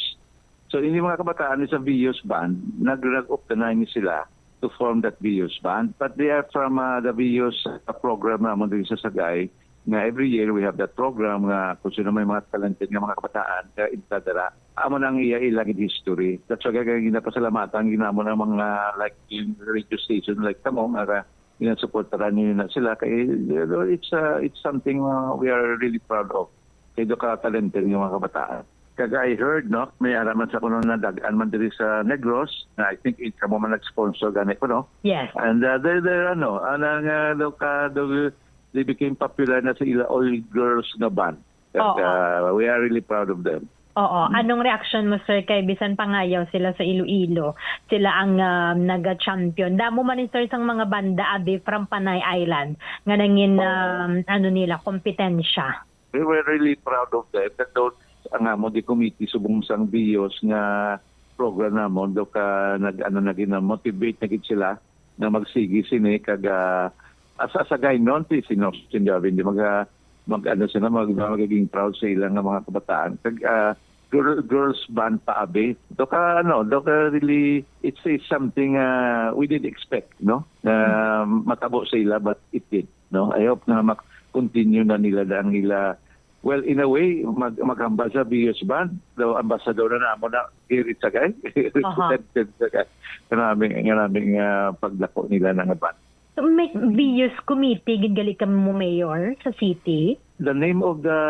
So, ini mga kabataan ni sa Vios Band, nag-, nag-updanay ni sila to form that Vios Band. But they are from, uh, the Vios, uh, program namon diri sa Sagay, nga every year we have that program nga kung sino may mga talented nga mga kabataan, nga itadara. Amo na ang iya ilang history. That's why kaya ginapasalamatan ginamon ang mga, like, yung radio station, like, kamo, nga ginasuportahan niyo na sila. Kay, you know, it's, uh, it's something, uh, we are really proud of. Kay do ka talented nga mga kabataan. Kag I heard, no, may ara man sa kuno na dag-an man diri sa Negros, na I think it kamo man nag-sponsor gani ko, no? Yes. And, uh, there, there, ano, anang, uh, do ka, do, they became popular na sa ila all girls nga band. Kag, Oo. Uh, we are really proud of them. Oo. Anong reaction mo, sir, kay bisan pangayaw sila sa Iloilo, sila ang, um, naga-champion? Damo man ni, sir, sang mga banda, abi, from Panay Island, nga nangin, um, ano nila, kompetensya. We were really proud of them. That those, ang amo di committee subong sang Bios nga program namon, do ka nag, ano, naging motivate na gid sila na magsigi sini kag, ah, as, as a guy non, si, si Nos, si Javin, di mag, ah, mag, ano sila, mag, magiging proud sa ila nga mga kabataan. Kag, ah, girl, girls band pa, abi. Do ka, ano, do ka really, it's, it's something, ah, we did expect, no? Na matabo sa ila, but it did, no? I hope na mak-, continue na nila ang ila. Well, in a way, mag, maghambal sa Bios Band. Daw, ambassador na namo na, Gary Sagay. Aha. Represented Sagay. Kanami, kanami nga pagdako nila na nga band. So, may Bios Committee, gid gali kamo, Mayor, sa city? The name of the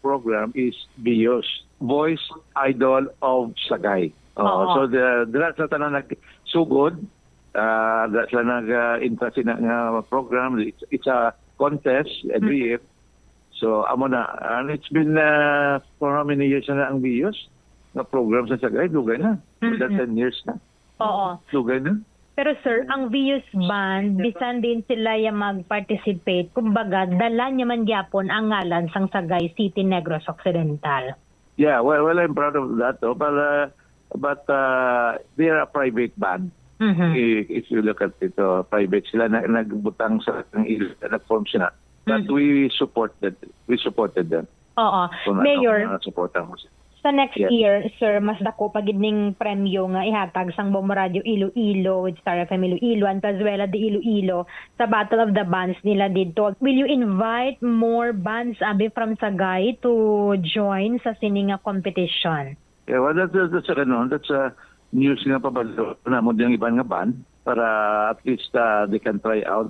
program is Bios, Voice Idol of Sagay. Oh, Oo. So, the, dira sa tanan nagsugod, ah, dira sila nag, ah, entra sina nga program. It's, it's a contest every Mm. year. So, amo na. And it's been, ah, for how many years na ang Bios? Nga program sa Sagay, dugay na. More than Mm-mm. ten years na. Oo. Dugay na. Pero, sir, ang Vius Band, bisan din sila ya mag-participate, kumbaga, dala niya man gyapon ang ngalan sang Sagay City, Negros Occidental. Yeah, well, well, I'm proud of that, oh. But, uh, but, uh, they are a private band. Mhm. I-, if you look at it, oh, private sila, na, nagbutang sa, ng il-, nag-form sila. But Mhm. we supported, we supported them. Oo. Kung ano Mayor, ang, uh, suporta mo sa sa next Yes. year, sir, mas dako pa gid ning premyo nga ihatag sang Bombo Radio Iloilo with Star F M Iloilo and Plazuela de Iloilo sa Battle of the Bands nila didto. Will you invite more bands, abi, from Sagay to join sa sini nga competition? Yeah, well, that's, that's, that's, ano, that's, uh, news nga pabalo namo diyang iban nga band para at least, uh, they can try out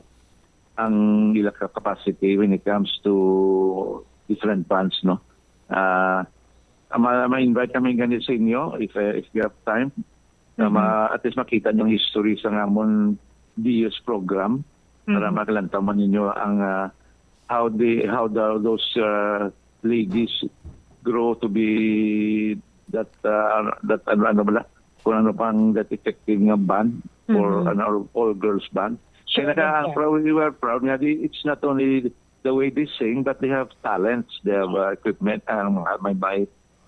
ang ila ka capacity when it comes to different bands, no? Ah, ma-, ma-invite kami gani sa inyo if, uh, if you have time. Na Mhm. ma-, at least makita niyo ang history sa amon Dios program para Mhm. makalantaw man ninyo ang, ah, how the, how the, those, uh, ladies grow to be that, uh, that, ano, ano bala? Kung ano pang that effective nga band or Mhm. an all, all girls band. Sure, Kaya naka-, yes, sir. proud, we were proud nga di, it's not only the way they sing, but they have talents. They have, uh, equipment, ang mga may, may,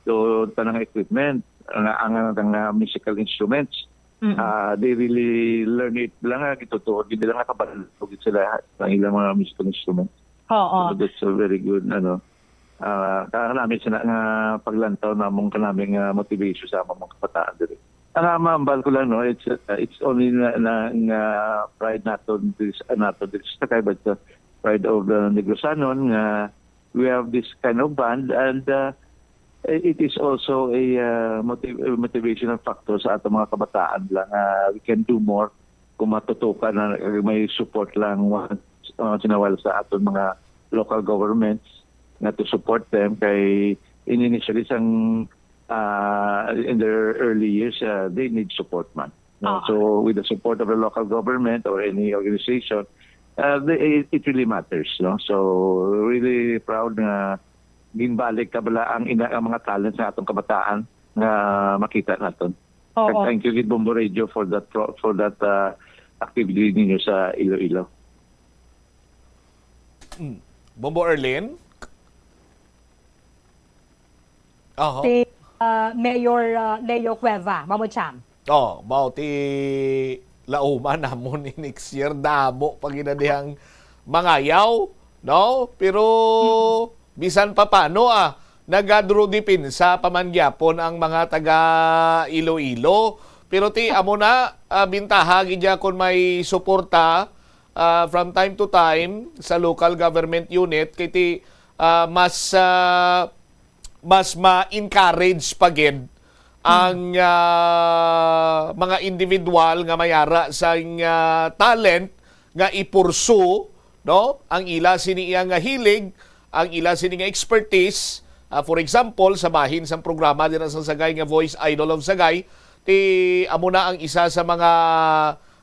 so, tanang equipment, ang, ang, ang, ang, uh, musical instruments. Mm-mm. Ah, they really learn it lang, ah, gitutuo, di lang nakabalo gid sila ang ilang mga musical instruments. Oo. So, that's a very good, ano, ah, ka-, kanami sila nga paglantaw namong kanami nga motivation sa among mga kabataan diri. Ang amambal ko lang, no, it's, uh, it's only na, na, nga pride naton this, uh, naton this Sagay, but, uh, pride of the Negrosanon nga we have this kind of band, and, uh, it is also a, uh, motiv-, a motivational factor sa atong mga kabataan lang. Uh, we can do more kung matutukan na may support lang once, uh, once in a while sa aton mga local governments nga to support them kay in initially sang, uh, in their early years, uh, they need support man. No? Oo. So with the support of the local government or any organization, uh, they, it, it really matters, no? So really proud nga ginbalik ka bala ang ina-, ang mga talent sa atong kabataan nga makita naton. Oo. Kag thank you gid Bombo Radio for that pro-, for that, uh, activity ninyo sa Iloilo. Mm. Bombo Erlin? Oho. Si, uh, Mayor, uh, Leo Cueva, Mamo Cham. Oh, mao ti lauman namon ni next year, damo pa gid na dihang mangayaw, no? Pero Mm. bisan pa paano, ah, nagadro depensa pa man gyapon ang mga taga Iloilo. Pero ti amo na, ah, bintaha gid ya kon may suporta, ah, from time to time sa local government unit kay ti, ah, mas, ah, mas ma-encourage pa gid ang, ah, mga individual nga may ara sang, ah, talent nga i-pursue, no, ang ila sini iya nga hilig, ang ila sini nga expertise. Ah, for example, sa bahin sang programa dira sa Sagay nga Voice Idol of Sagay, ti amo na ang isa sa mga,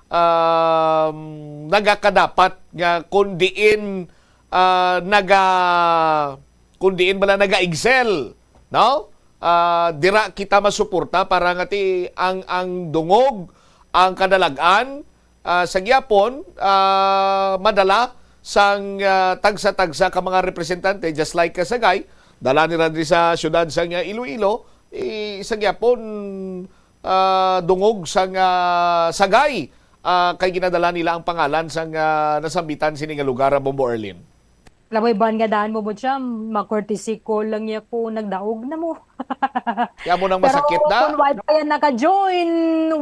um, nagakadapat nga kung diin, ah, naga-, kung diin bala naga-excel, no? ah, dira kita masuporta para nga ti ang, ang dungog, ang kadalag-an, ah, sa gihapon, ah, madala sang, ah, tagsa-tagsa ka mga representante, just like ka Sagay, dala nila diri sa siyudad sang, ah, Iloilo, i-, sa gihapon, ah, dungog sang, ah, Sagay, ah, kay ginadala nila ang pangalan sang, ah, nasambitan sini nga lugar, ah, Bombo Erlin. Alam mo, iban nga daan mo, Butcham, ma-courtesy call lang niya ko, nagdaog na mo. Kaya mo nang Pero masakit na? Kung why ba yan naka-join,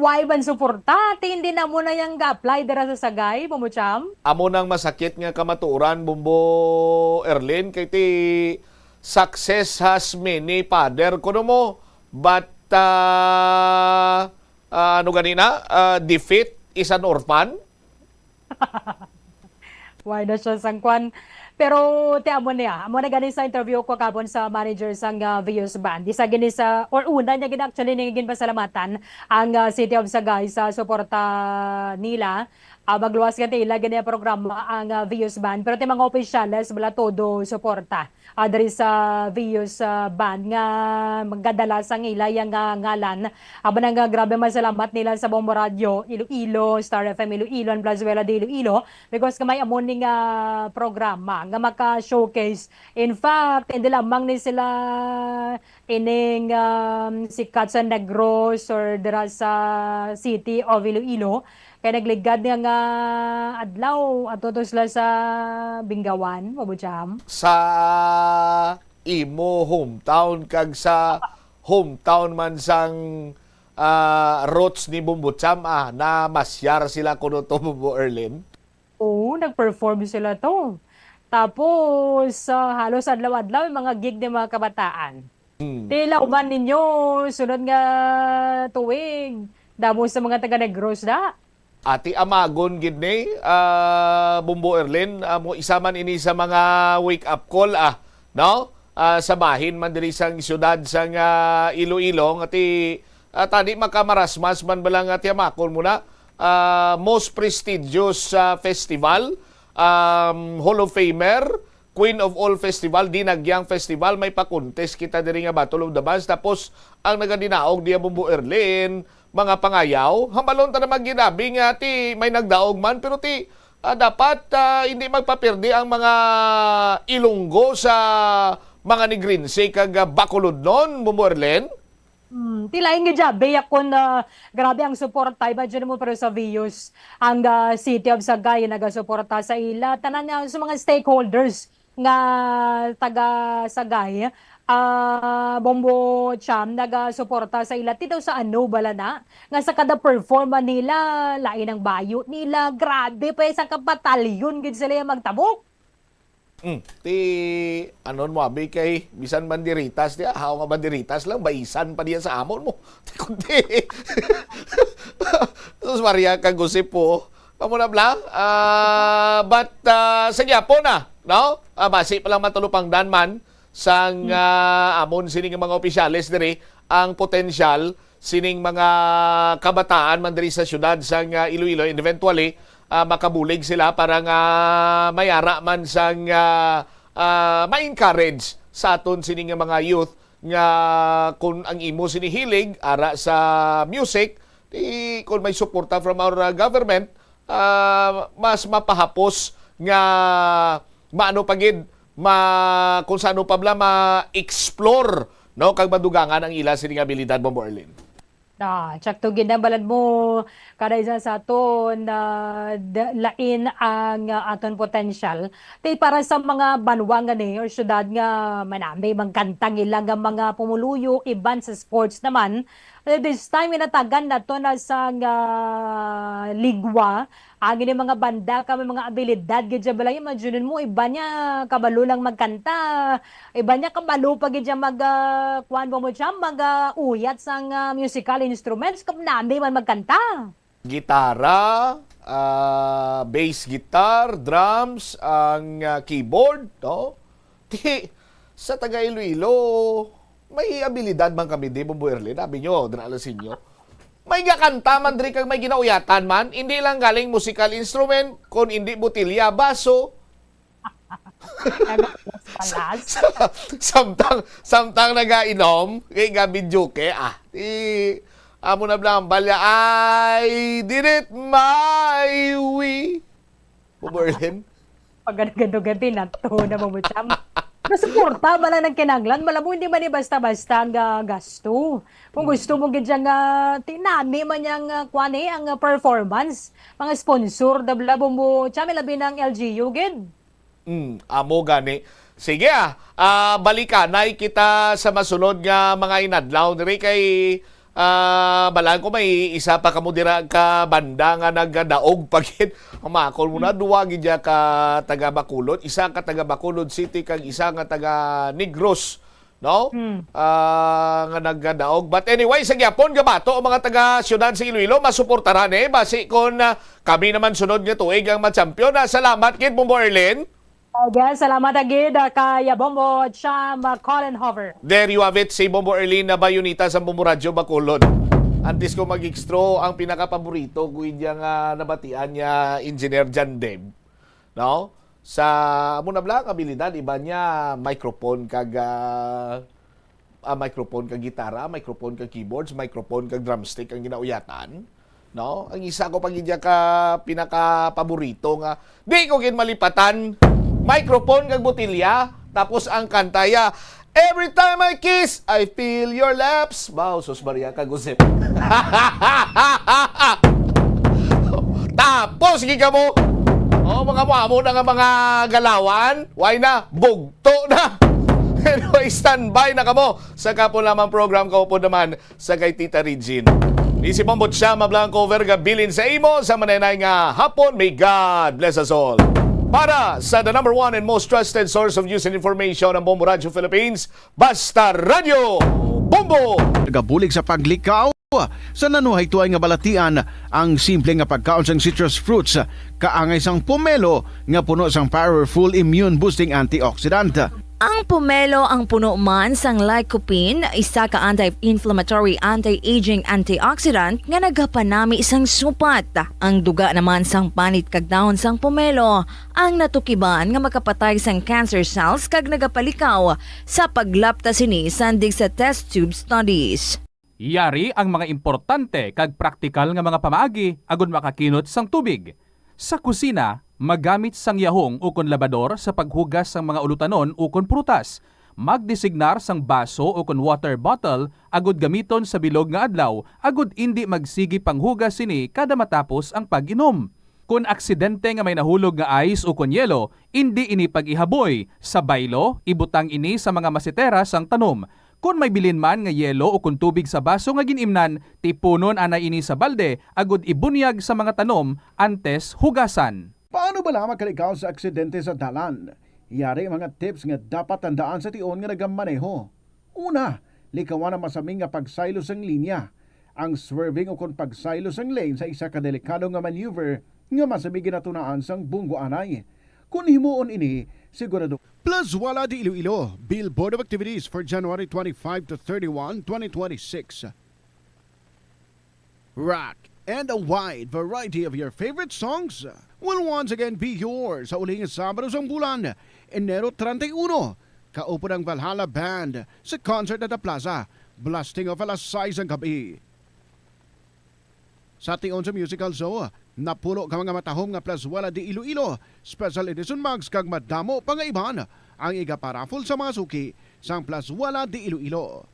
why ba ang suporta? Ti hindi na mo na yang ga-apply dira sa Sagay, Butcham? Amo nang masakit nga kamatuoran, Bumbo Erlin, kay ti success has many father, kuno mo, but, ah, ah, ano ganina? Ah, defeat is an orphan? Why na siya sang kwan? Pero ti amo niya, amo na gani sa interview ko kapon sa manager sang, ah, Vios Band. Isa gini sa, or una niya gid actually ni ginpasalamatan ang, ah, City of Sagay sa suporta nila. Ah, magluwas nga ti ila gani ang programa ang, ah, Vios Band. Pero ti mga opisyales, wala todo suporta, ah, diri sa Vios, ah, Band nga magkadala sang ila yang, ah, ngalan. Amo na nga grabe masalamat nila sa Bombo Radio Iloilo, Star F M Iloilo, and Plazuela de Iloilo, because nga may amo ni nga programa nga maka-showcase. In fact, hindi lamang ni sila ining, um, sikat sa Negros or dira sa City of Iloilo, kay nagligad nga, nga adlaw, ato to sila sa Bingawan, Bumbo Cham. Sa imo hometown kag sa hometown man sang, ah, roots ni Bumbo Cham, ah, namasyar sila kuno to, Bumbo Erlin? Oo, nag-perform sila to. Tapos, ah, halos adlaw-adlaw yung mga gig ng mga kabataan. Hmm. Ti, lauman ninyo, sunod nga tuig, damo sa mga taga Negros da. Ati amagon gid ni, ah, Bumbo Erlin, ah, mo isa man ini sa mga wake-up call, ah, no? Ah, sa bahin man diri sang siyudad sang, ah, Iloilo, nga ti, ah, tani makamarasmas man bala nga ti amakon mo na, ah, most prestigious, ah, festival, um, Hall of Famer, Queen of All Festival, Dinagyang Festival, may pa-contest kita diri nga Battle of the Bands. Tapos, ang nagadinaog diya, Bumbo Erlin, mga pangayaw, hambalon ta naman ginabi nga ti may nagdaog man, pero ti, ah, dapat, ah, hindi magpapirdi ang mga Ilonggo sa mga Negrinse kag, ah, Bacolodnon, Bumbo Erlin. Hmm, ti lain nga jabi akon, ah, grabe ang suporta. Imagine mo, pero sa Vios, ang, ah, City of Sagay nagasuporta sa ila. Tanan nga sa mga stakeholders nga taga Sagay, ah, Bombo Cham, nagasuporta sa ila. Ti daw sa ano bala na? Nga sa kada performa nila, lain ang bayo nila. Grabe pa, isa ka batalyon gid sila yung magtabok. Mm. Ti, anon mo, abi, kay bisan banderitas diya, haw nga banderitas lang, baisan pa diya sa amon mo. Ti, kundi. Sus, Maria, kagusip po. Amo na bla. Ah, but, ah, sa gihapon na, no? Ah, basi pa lang matulupangdan man sang, Hmm. ah, amon sining mga opisyales diri ang potensyal sining mga kabataan man diri sa siyudad sang, ah, Iloilo, and eventually, ah, makabulig sila para nga mayara man sang, ah, ah, ma-encourage sa aton sini nga mga youth nga kung ang imo sini hilig ara sa music, di, kung may suporta from our, ah, government, ah, mas mapahapos nga maano pa gid, ma-, kung sa ano pa bala ma-explore, no, kag madugangan ang ila sini nga abilidad, Bombo Erlin. Ah, tsakto gid ang balad mo, kada isa sa aton, ah, da-, lain ang, ah, aton potensyal. Ti para sa mga banwa nga ni or syudad nga manami magkantang ila nga mga pumuluyo, iban sa sports naman, eh, this time, inatagan nato na sang, ah, ligwa ang ini mga banda ka may mga abilidad gid siya balay. Imagine mo, iba niya kabalo lang magkanta, iba niya kabalo pa gid siya mag, ah, kuan ba mo siya, mag, ah, uyat sang, ah, musical instruments, kung nami man magkanta. Gitara, ah, bass guitar, drums, ang, ah, keyboard, no? Ti, sa taga Iloilo, may abilidad man kami, di, Bombo Erlin? Sabi nyo, dira lang sa inyo. May gakanta man diri kag may ginauyatan man, hindi lang galing musical instrument, kun hindi botilya, baso. Palas. Samtang, samtang nagainom, kay nga videoke, ah. Di, amo na lang, balya, "I did it my way." Bobo Erlin? Pagkadugay-dugay, binato na mo, Cham. Pero suporta, bala nang kinahanglan, bala mo, hindi man ni basta-basta ang, ah, gasto. Kung gusto mo gid siya nga, tinami man niya ang, ah, kuwan eh, ang, ah, performance, mga sponsor, dabla mo, Cham, labi ng L G U, gid. Mm, amo gani. Sige, ah. Ah, balikanay kita sa masunod nga mga inadlaw diri kay, ah, balaan ko may isa pa kamo dira ka banda nga nagadaog pa gid. Ang makon mo na, duwa gid ya ka taga Bacolod, isa ka taga Bacolod City kag isa nga taga Negros, no? Hmm. Ah, nga nagadaog. But anyway, sa gyapon, gabato ang mga taga siyudad sa Iloilo, masuportaran eh. Basi kon, ah, kami naman sunod nga tuig ang ma-champion. Ah, salamat gid, Bombo Erlin. Again, salamat agid, ah, kay, ah, Bombo Cham, ah, Colin Hover. There you have it, si Bombo Erlin na bayonita sa Bombo Radyo Bacolod. Antes ko mag-extro, ang pinakapaborito ko iya nga nabatian niya, Engineer John Deb. No? Sa, amo na bala ang abilidad, iba niya, microphone kag, ah, ah, microphone kag gitara, microphone kag keyboards, microphone kag drumstick ang ginauyatan, no? Ang isa ko pa gid ka pinakapaborito nga di ko gid malipatan, microphone kag botelya, tapos ang kanta ya, "Every time I kiss, I feel your lips." Wow, sus Maria kag Josep. Tapos gid kamo. Oh, mga mo amo na nga mga galawan, why na bugto na. Anyway, standby na kamo sa kapo lamang program, kaupod naman sa kay Tita Regine. Ni si Bombo Cham Blanco Verga bilin sa imo sa manenay nga hapon. May God bless us all. Para sa the number one and most trusted source of news and information, ang Bombo Radio Philippines, Basta Radio Bombo! Nagabulig sa paglikaw sa nanuhaytoy nga balatian ang simple nga pagkaon sang citrus fruits, kaangay sang pomelo nga puno sang powerful immune boosting antioxidant. Ang pomelo ang puno man sang lycopene, isa ka anti-inflammatory, anti-aging antioxidant nga nagapanami sang supat. Ang duga naman sang panit kag dahon sang pomelo ang natukiban nga makapatay sang cancer cells kag nagapalikaw sa paglapta sini sandig sa test tube studies. Yari ang mga importante kag praktikal nga mga pamaagi agud makakinot sang tubig. Sa kusina, magamit sang yahong ukon labador sa paghugas sang mga ulutanon ukon prutas. Magdesignar sang baso ukon water bottle agud gamiton sa bilog nga adlaw agud indi magsigi panghugas sini kada matapos ang pag-inom. Kon aksidente nga may nahulog nga ice ukon yelo, indi ini pag-ihaboy. Sa baylo, ibutang ini sa mga masetera sang tanom. Kon may bilin man nga yelo ukon tubig sa baso nga gin-imnan, tipunon anay ini sa balde agud ibunyag sa mga tanom antes hugasan. Paano bala makalikaw sa aksidente sa dalan? Yari ang mga tips nga dapat tandaan sa tion nga nagamaneho. Una, likawan ang masami nga pagsaylo sang linya. Ang swerving ukon pagsaylo sang lane sa isa ka delikado nga maneuver nga masami ginatunaan sang bunggo anay. Kon himuon ini, sigurado. Plus Wala di Iloilo, Billboard of Activities for January twenty-five to thirty-one, twenty twenty-six. Rock and a wide variety of your favorite songs will once again be yours sa uling Sabado sang bulan, Enero treinta y uno, kaupod ang Valhalla Band sa concert at the Plaza, blasting off alas sais ang gabi. Sa tion sa musical show, napulo ka mga matahom nga Plus Wala di Iloilo Special Edition mugs kag madamo pa nga iban ang igaparaffle sa mga suki sang Plus Wala di Iloilo.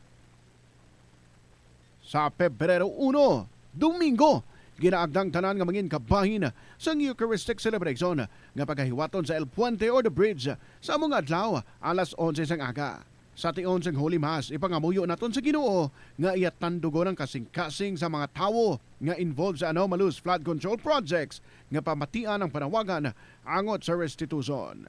Sa Pebrero uno, Domingo, ginaagda ang tanan nga mangin kabahin sang Eucharistic Celebration nga pagahiwaton sa El Puente or The Bridge sa amo nga adlaw, alas onse sang aga. Sa tion sang Holy Mass, ipangamuyo naton sa Ginoo nga iya tandugon ang kasingkasing sa mga tawo nga involved sa anomalous flood control projects nga pamatian ang panawagan angot sa restitution.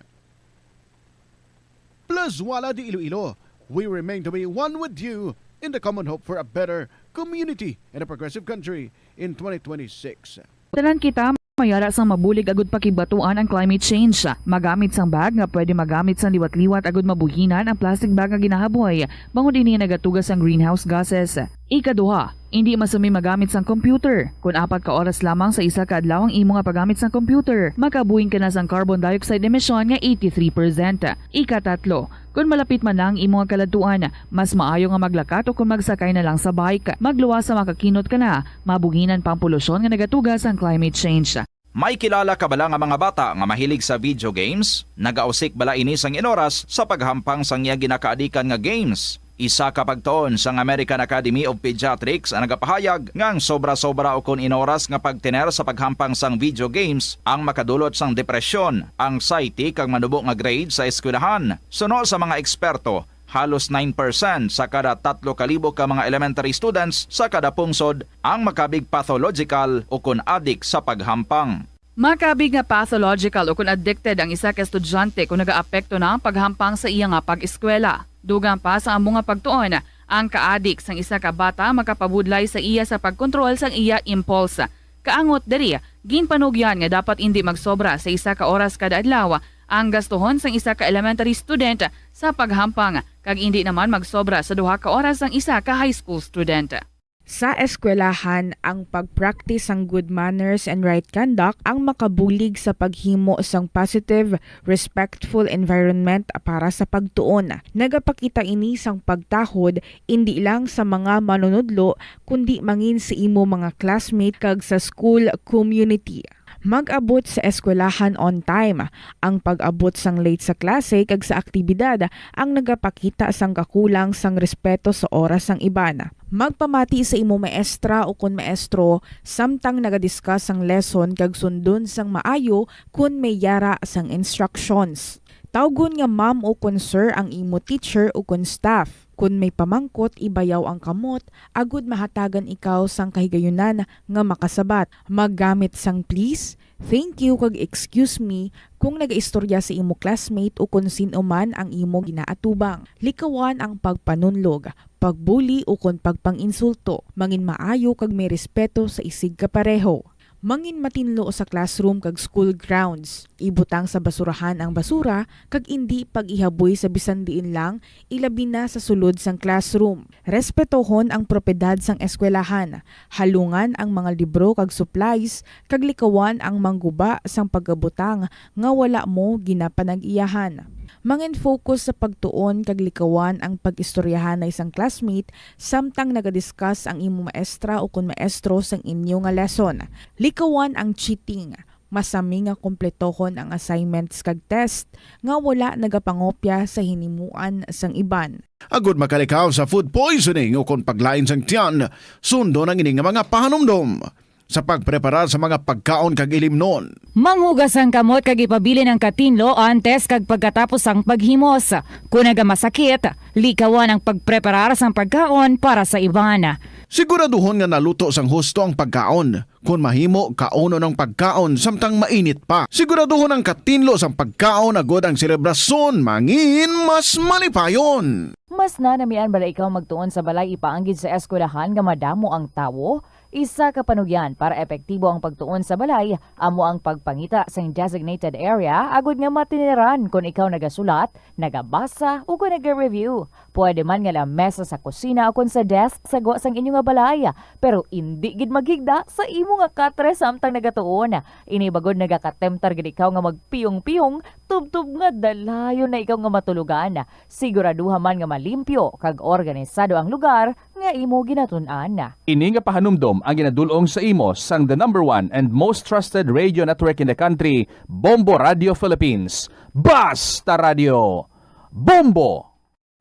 Plus Wala di Iloilo, we remain to be one with you in the common hope for a better community and a progressive country in twenty twenty-six. Tanan kita mayara sang mabulig agud pakigbatuan ang climate change. Magamit sang bag nga pwede magamit sang liwat-liwat agud mabuhinan ang plastic bag nga ginahaboy, bangod ini nagatuga sang greenhouse gases. Ikaduha, indi masami magamit sang computer. Kon apat ka oras lamang sa isa ka adlaw ang imo nga paggamit sang computer, makabuhin ka na sang carbon dioxide emission nga eighty-three percent. Ikatatlo, kon malapit man na ang imo nga kaladtuan, mas maayo nga maglakat o kon magsakay na lang sa bike. Magluwas sa makakinot ka na, mabuhinan pa ang polusyon nga nagatuga sang climate change. May kilala ka bala nga mga bata nga mahilig sa video games? Nagausik bala ini sang inoras sa paghampang sang iya ginakaadikan nga games? Isa ka pagtuon sang American Academy of Pediatrics ang nagapahayag nga ang sobra-sobra ukon inoras nga pagtener sa paghampang sang video games ang makadulot sang depresyon, anxiety, kag manubo nga grade sa eskwelahan. Suno sa mga eksperto, halos nine percent sa kada tatlo ka libo ka mga elementary students sa kada pungsod ang makabig pathological ukon adik sa paghampang. Makabig nga pathological ukon addicted ang isa ka estudyante kon nagaapekto na ang paghampang sa iya nga pag-eskwela. Dugang pa sa amo nga pagtuon, ang kaadik sang isa ka bata makapabudlay sa iya sa pagkontrol sang iya impulse. Kaangot diri, ginpanugyan nga dapat indi magsobra sa isa ka oras kada adlaw ang gastuhon sang isa ka elementary student sa paghampang, kag indi naman magsobra sa duha ka oras ang isa ka high school student. Sa eskwelahan, ang pag-practice sang good manners and right conduct ang makabulig sa paghimo sang positive, respectful environment para sa pagtuon. Nagapakita ini sang pagtahod indi lang sa mga manunudlo, kundi mangin sa imo mga classmate kag sa school community. Mag-abot sa eskwelahan on time. Ang pag-abot sang late sa klase kag sa aktibidad ang nagapakita sang kakulang sang respeto sa oras sang iban. Magpamati sa imo maestra ukon maestro samtang nagadiscuss ang lesson kag sundon sang maayo kon may yara sang instructions. Tawgon nga ma'am ukon sir ang imo teacher ukon staff. Kon may pamangkot, ibayaw ang kamot agud mahatagan ikaw sang kahigayunan nga makasabat. Maggamit sang please, thank you, kag excuse me kung nagaistorya sa imo classmate o kon sin-o man ang imo ginaatubang. Likawan ang pagpanunlog, pagbuli, o kon pagpang-insulto. Mangin maayo kag may respeto sa isig kapareho. Mangin matinlo sa classroom kag school grounds. Ibutang sa basurahan ang basura kag indi pag-ihaboy sa bisan diin lang, ilabi na sa sulod sang classroom. Respetohon ang propiedad sang eskwelahan. Halungan ang mga libro kag supplies, kag likawan ang mangguba sang pagabutang nga wala mo ginapanag-iyahan. Mangin-focus sa pagtuon kag likawan ang pag-istoryahanay sang classmate samtang nagadiscuss ang imo maestra ukon maestro sang inyo nga lesson. Likawan ang cheating. Masami nga kumpletohon ang assignments kag test nga wala nagapangopya sa hinimuan sang iban. Agud makalikaw sa food poisoning ukon paglain sang tiyan, sundon ang ini nga mga pahanumdom sa pagpreparar sa mga pagkaon kag ilimnon. Manghugas ang kamot kag ipabilin ang katinlo antes kag pagkatapos sang paghimos. Kon nagamasakit, likawan ang pagpreparar sang pagkaon para sa iban. Siguraduhon nga naluto sang husto ang pagkaon. Kon mahimo, kaunon ang pagkaon samtang mainit pa. Siguraduhon ang katinlo sang pagkaon agud ang selebrasyon mangin mas malipayon. Mas nanamian bala ikaw magtuon sa balay ipaanggid sa eskwelahan nga madamo ang tawo? Isa ka panugyan para epektibo ang pagtuon sa balay amo ang pagpangita sang designated area agud nga matineran kon ikaw nagasulat, nagabasa, o kon naga-review. Pwede man nga lamesa sa kusina o kon sa desk sa gwa sang inyo nga balay, pero indi gid maghigda sa imo nga katre samtang nagatuon. Ini bagod nagakatemtar gid ikaw nga magpiyong-piyong tubtob nga dalayon na ikaw nga matulogan. Siguraduha man nga malimpyo kag organisado ang lugar nga imo ginatun-an. Ini nga pahanumdom ang ginadul-ong sa imo sang the number one and most trusted radio network in the country, Bombo Radio Philippines. Basta Radio Bombo!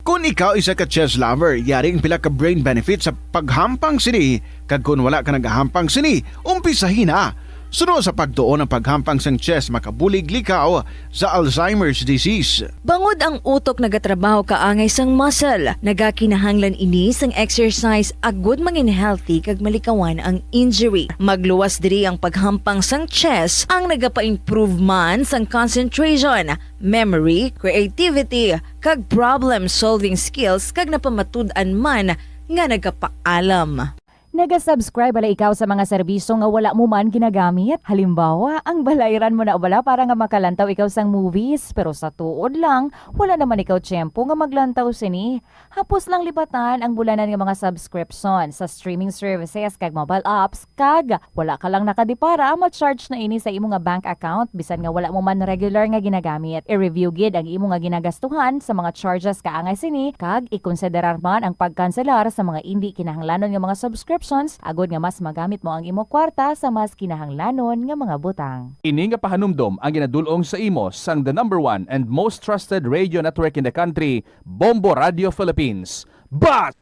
Kon ikaw isa ka chess lover, yari ang pila ka brain benefits sa paghampang sini, kag kon wala ka nagahampang sini, umpisahi na. Suno sa pagtuon ang paghampang sang chess makabulig likaw sa Alzheimer's disease. Bangod ang utok nagatrabaho kaangay sang muscle, nagakinahanglan ini sang exercise agud mangin healthy kag malikawan ang injury. Magluwas diri ang paghampang sang chess ang nagapa-improve man sang concentration, memory, creativity, kag problem-solving skills kag napamatud-an man nga nagapaalam. Naga-subscribe bala ikaw sa mga serbisyo nga wala mo man ginagamit? Halimbawa, ang balayran mo na bala para nga makalantaw ikaw sang movies, pero sa tuod lang, wala naman ikaw tiyempo nga maglantaw sini. Hapos lang lipatan ang bulanan nga mga subscription sa streaming services kag mobile apps, kag wala ka lang nakadipara, ma-charge na ini sa imo nga bank account bisan nga wala mo man regular nga ginagamit. I-review gid ang imo nga ginagastuhan sa mga charges kaangay sini, kag ikonsiderar man ang pagkanselar sa mga indi kinahanglanon nga mga subscriptions agod nga mas magamit mo ang imo kwarta sa mas kinahanglanon nga mga butang. Ini nga pahanumdom ang ginadul-ong sa imo sang the number one and most trusted radio network in the country, Bombo Radio Philippines. But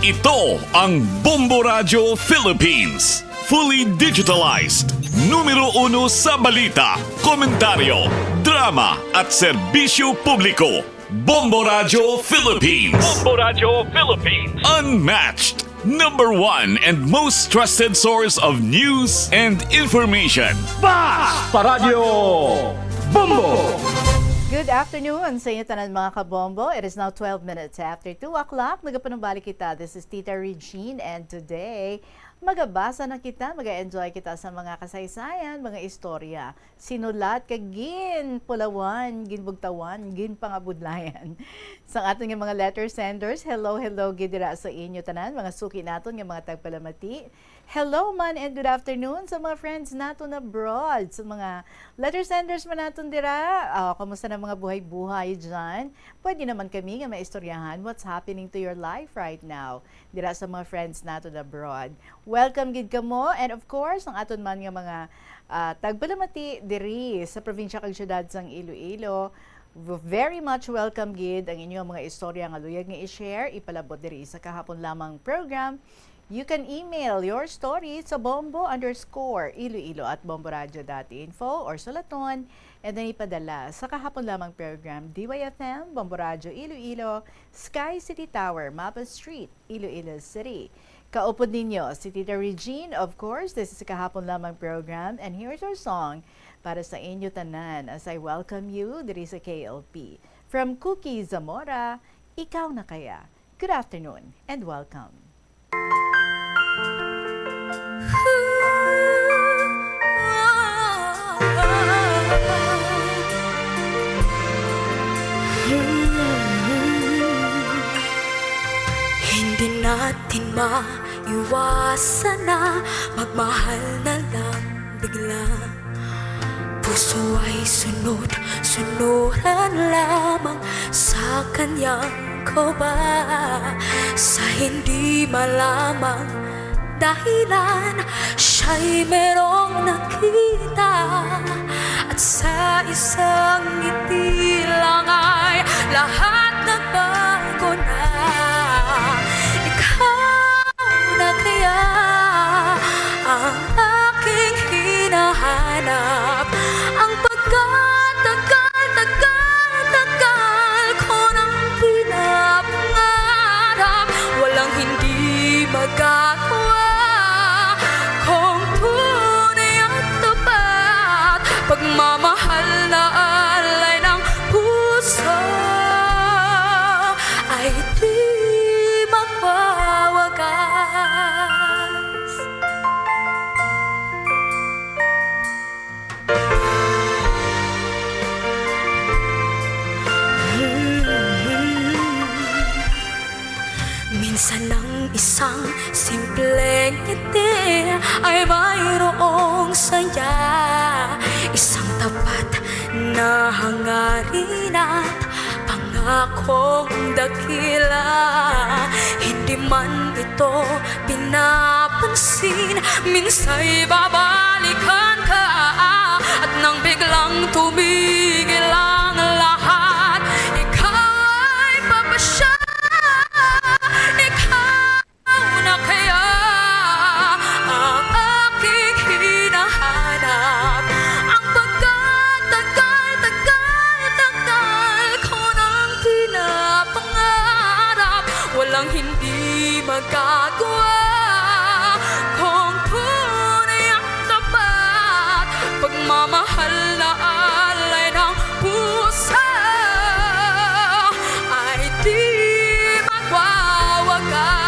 Ito ang Bombo Radio Philippines, fully digitalized, numero uno sa balita, komentaryo, drama, at serbisyo publiko. Bombo Radio Philippines. Bombo Radio Philippines. Unmatched, number one and most trusted source of news and information. Basta Radyo Bombo! Good afternoon sa inyo tanan, mga kabombo. It is now twelve minutes after two o'clock. Nagapanumbalik kita. This is Tita Regine, and today, magabasa na kita, mag-enjoy kita sa mga kasaysayan, mga istorya. Sinulat kag ginpulawan, ginbugtawan, ginpangabudlayan sang aton nga mga letter senders. Hello, hello gid dira sa inyo tanan, mga suki naton nga mga tagpalamati. Hello man and good afternoon sa mga friends naton abroad, sa mga letter senders man naton dira. Ah, kamusta na mga buhay-buhay dyan? Pwede naman kami nga maistoryahan what's happening to your life right now dira sa mga friends naton abroad. Welcome gid kamo, and of course, ang aton man nga mga, ah, tagpalamati diri sa probinsya kag syudad sang Iloilo. V-, very much welcome gid ang inyo mga istorya nga luyag nga i-share, ipalabot diri sa Kahapon Lamang program. You can email your story sa bombo underscore iloilo at bomboradio dot info or sulaton, and then ipadala sa Kahapon Lamang program, D Y F M, Bombo Radio Iloilo, Sky City Tower, Mapa Street, Iloilo City. Kaupod ninyo si Tita Regine, of course. This is Kahapon Lamang program, and here's our song para sa inyo tanan as I welcome you diri sa K L P. From Cookie Zamora, Ikaw Na Kaya. Good afternoon and welcome. Hindi natin maiwasan na magmahal na lang bigla. Puso ay sunod-sunuran lamang sa kanyang koba. Sa hindi malamang dahilan, siya'y merong nakita. At sa isang ngiti lang ay lahat nagbago na. Ikaw na kaya ang aking hinahanap? Ang pagkatagal-tagal-tagal ko nang pinapangarap, walang hindi magagawa. Kung tunay at tapat, pagmamahal na alay ng puso ay di magwawakas. Minsan ang isang simpleng ngiti ay mayroong saya, isang tapat na hangarin at pangakong dakila. Hindi man ito pinapansin, minsa'y babalikan ka. At nang biglang tumigil ang lahat, ikaw ay papasya. Ikaw na kaya ang aking hinahanap? Ang pagkatagal-tagal ko nang pinapangarap, walang hindi magagawa. Kung tunay ang tapat, pagmamahal na alay ng puso ay di magwawakas.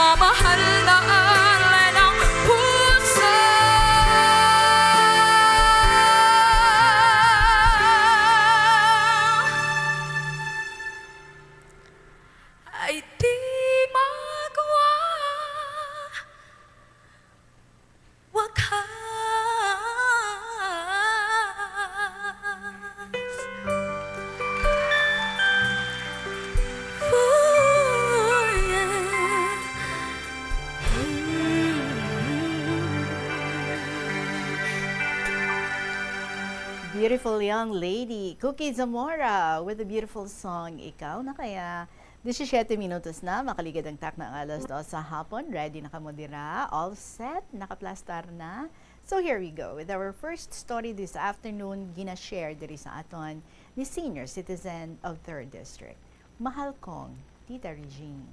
Mahal na ang lanang puso ay di magwa wakas. Beautiful young lady, Cookie Zamora, with a beautiful song, Ikaw na Kaya. Disisiete minutos na, makaligad ang takna ang alas dos sa hapon. Ready na kamo dira? All set? Nakaplastar na? So here we go with our first story this afternoon, gina-share diri sa aton ni senior citizen of Third District. Mahal kong Tita Regine.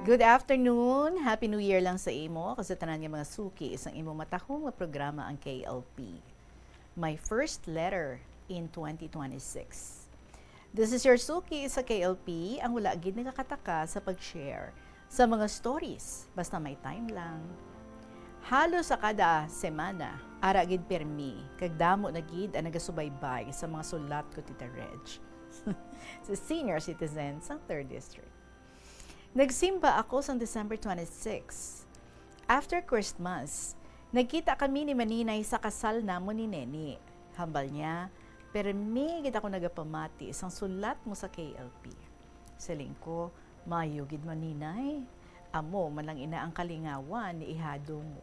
Good afternoon. Happy New Year lang sa imo, kag sa tanan nga mga suki sang imo matahom nga programa, ang K L P. My first letter in twenty twenty-six. This is your suki sa K L P, ang wala gid nakakataka sa pag-share sa mga stories, basta may time lang. Halos sa kada semana, ara gid permi, kag damo na gid ang nagasubaybay sa mga sulat ko, Tita Reg. Sa senior citizen sang Third District. Nagsimba ako sang December twenty-six. After Christmas, nagkita kami ni Maninay sa kasal namon ni Neni. Hambal niya, "Permi gid ako nagapamati sang sulat mo sa K L P." Siling ko, "Maayo gid, Maninay. Amo man lang ina ang kalingawan ni ihado mo."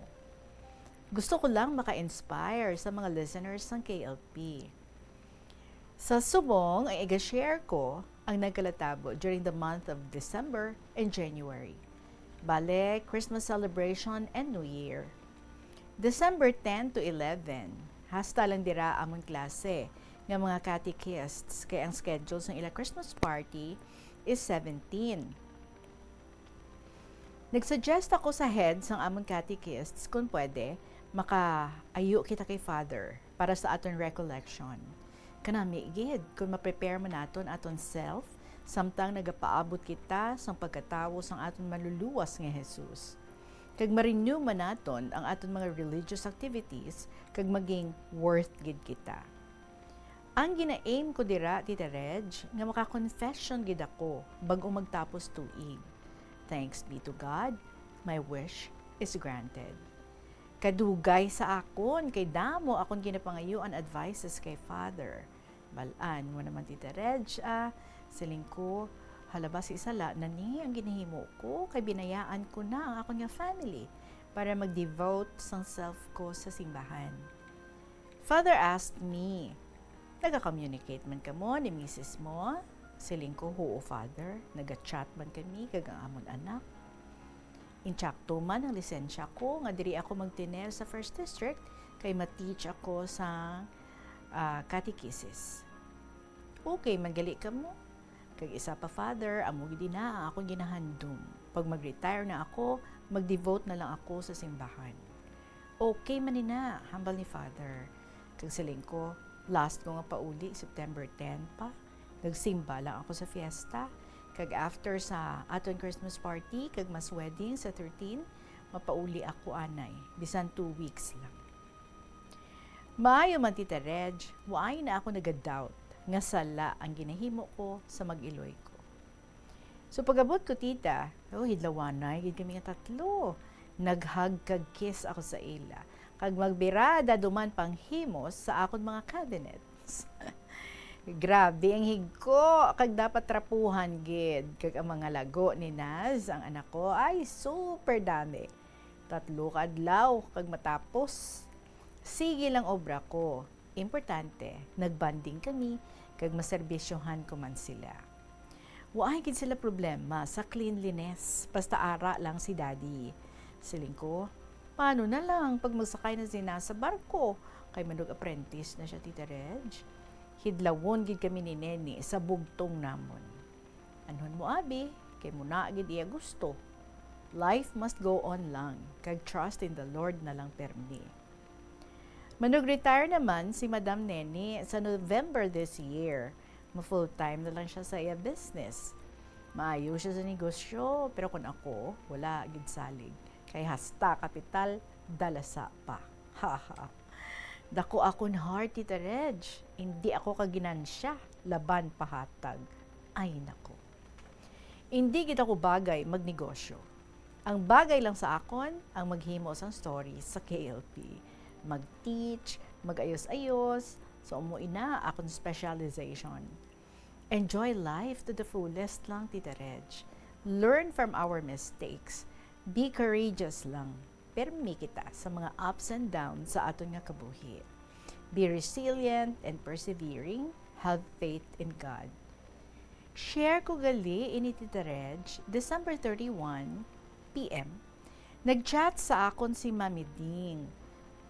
Gusto ko lang maka-inspire sa mga listeners sang K L P. Sa subong, ang iga-share ko ang nagkalatabo during the month of December and January. Bale, Christmas celebration and New Year. December ten to eleven, hasta lang dira amon klase nga mga catechists, kay ang schedule sang ila Christmas party is seventeen. Nag-suggest ako sa head sang amon catechists, kung pwede, makaayo kita kay Father para sa aton recollection. Kanami gid, kung ma-prepare man naton aton self, samtang nagapaabot kita sang pagkatawo sang aton Manluluwas nga Jesus. Kag ma-renew man naton ang aton mga religious activities, kag maging worth gid kita. Ang gina-aim ko dira, Tita Reg, nga maka-confession gid ako bag-o magtapos tuig. Thanks be to God, my wish is granted. Kadugay sa akon, kay damo akon ginapangayuan advices kay Father. Bal-an mo naman, Tita Reg, ah, siling ko, hala, basi sala na ni ang ginahimo ko, kay binayaan ko na ang akon nga family para mag-devote sang self ko sa simbahan. Father asked me, "Naga-communicate man kamo ni misis mo?" Siling ko, "Huo, Father. Naga-chat man kami kag ang amon anak. Insakto man ang lisensya ko nga diri ako magtener sa First District kay ma-teach ako sa, ah, catechesis." "Okay man gali kamo. Kag isa pa, Father, amo gid ina ang akon ginahandom. Pag mag-retire na ako, mag-devote na lang ako sa simbahan." "Okay man ina," hambal ni Father. Kag siling ko, "Last ko nga pauli, September ten pa. Nagsimba lang ako sa fiesta. Kag after sa aton Christmas party kag mass wedding sa thirteen, mapauli ako anay, bisan two weeks lang." Maayo man, Tita Reg, waay na ako naga-doubt nga sala ang ginahimo ko sa mag-iloy ko. So, pag-abot ko, Tita, oh, hidlawanay gid kami nga tatlo. Nag-hug kag kiss ako sa ila, kag magbirada duman panghimos sa akon mga cabinets. Grabe ang higko, kag dapat trapuhan gid. Kag ang mga lago ni Naz, ang anak ko, ay super dami. Tatlo ka adlaw kag matapos. Sige lang obra ko. Importante, nag-bonding kami kag maserbisyohan ko man sila. Waay gid sila problema sa cleanliness, basta ara lang si Daddy. Siling ko, Paano na lang pag magsakay na sina sa barko? Kay manug-apprentice na siya, Tita Reg. Hidlawon gid kami ni Neni sa bugtong namon. Anhon mo, abi, kay muna gid iya gusto. Life must go on lang, kag trust in the Lord na lang permi. Manug-retire naman si Madam Neni sa November this year. Ma-full-time na lang siya sa iya business. Maayo siya sa negosyo, pero kun ako, wala gid salig. Kay hasta kapital, dalasa pa. Haha. Dako akon heart, Tita Reg. Indi ako kaginansya, laban pahatag. Ay, nako. Indi gid ako bagay magnegosyo. Ang bagay lang sa akon ang maghimo sang stories sa K L P. Mag-teach, mag-ayos-ayos, so amo ina akon specialization. Enjoy life to the fullest lang, Tita Reg. Learn from our mistakes. Be courageous lang. Permi kita sa mga ups and downs sa aton nga kabuhi. Be resilient and persevering. Have faith in God. Share ko gali ini, Tita Reg, December thirty-one, P M. Nag-chat sa akon si Mami Ding.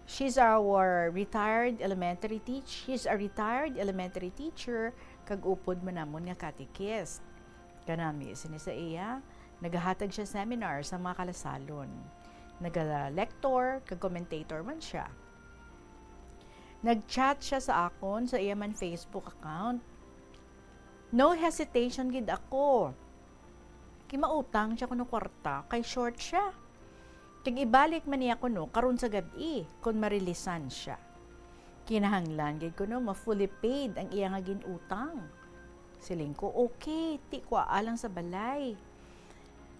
She's our retired elementary teach-, she's a retired elementary teacher, kag upod man namon nga catechist. Kanami sini sa iya, nagahatag siya seminar sa mga kalasalon. Naga-lector kag commentator man siya. Nag-chat siya sa akon sa iya man Facebook account. No hesitation gid ako. Kay mautang siya kuno kwarta, kay short siya. Kag ibalik man niya kuno karon sa gab-i, kon marilisan siya. Kinahanglan gid kuno ma-fully paid ang iya nga gin-utang. Siling ko, "Okay, ti ko alang sa balay."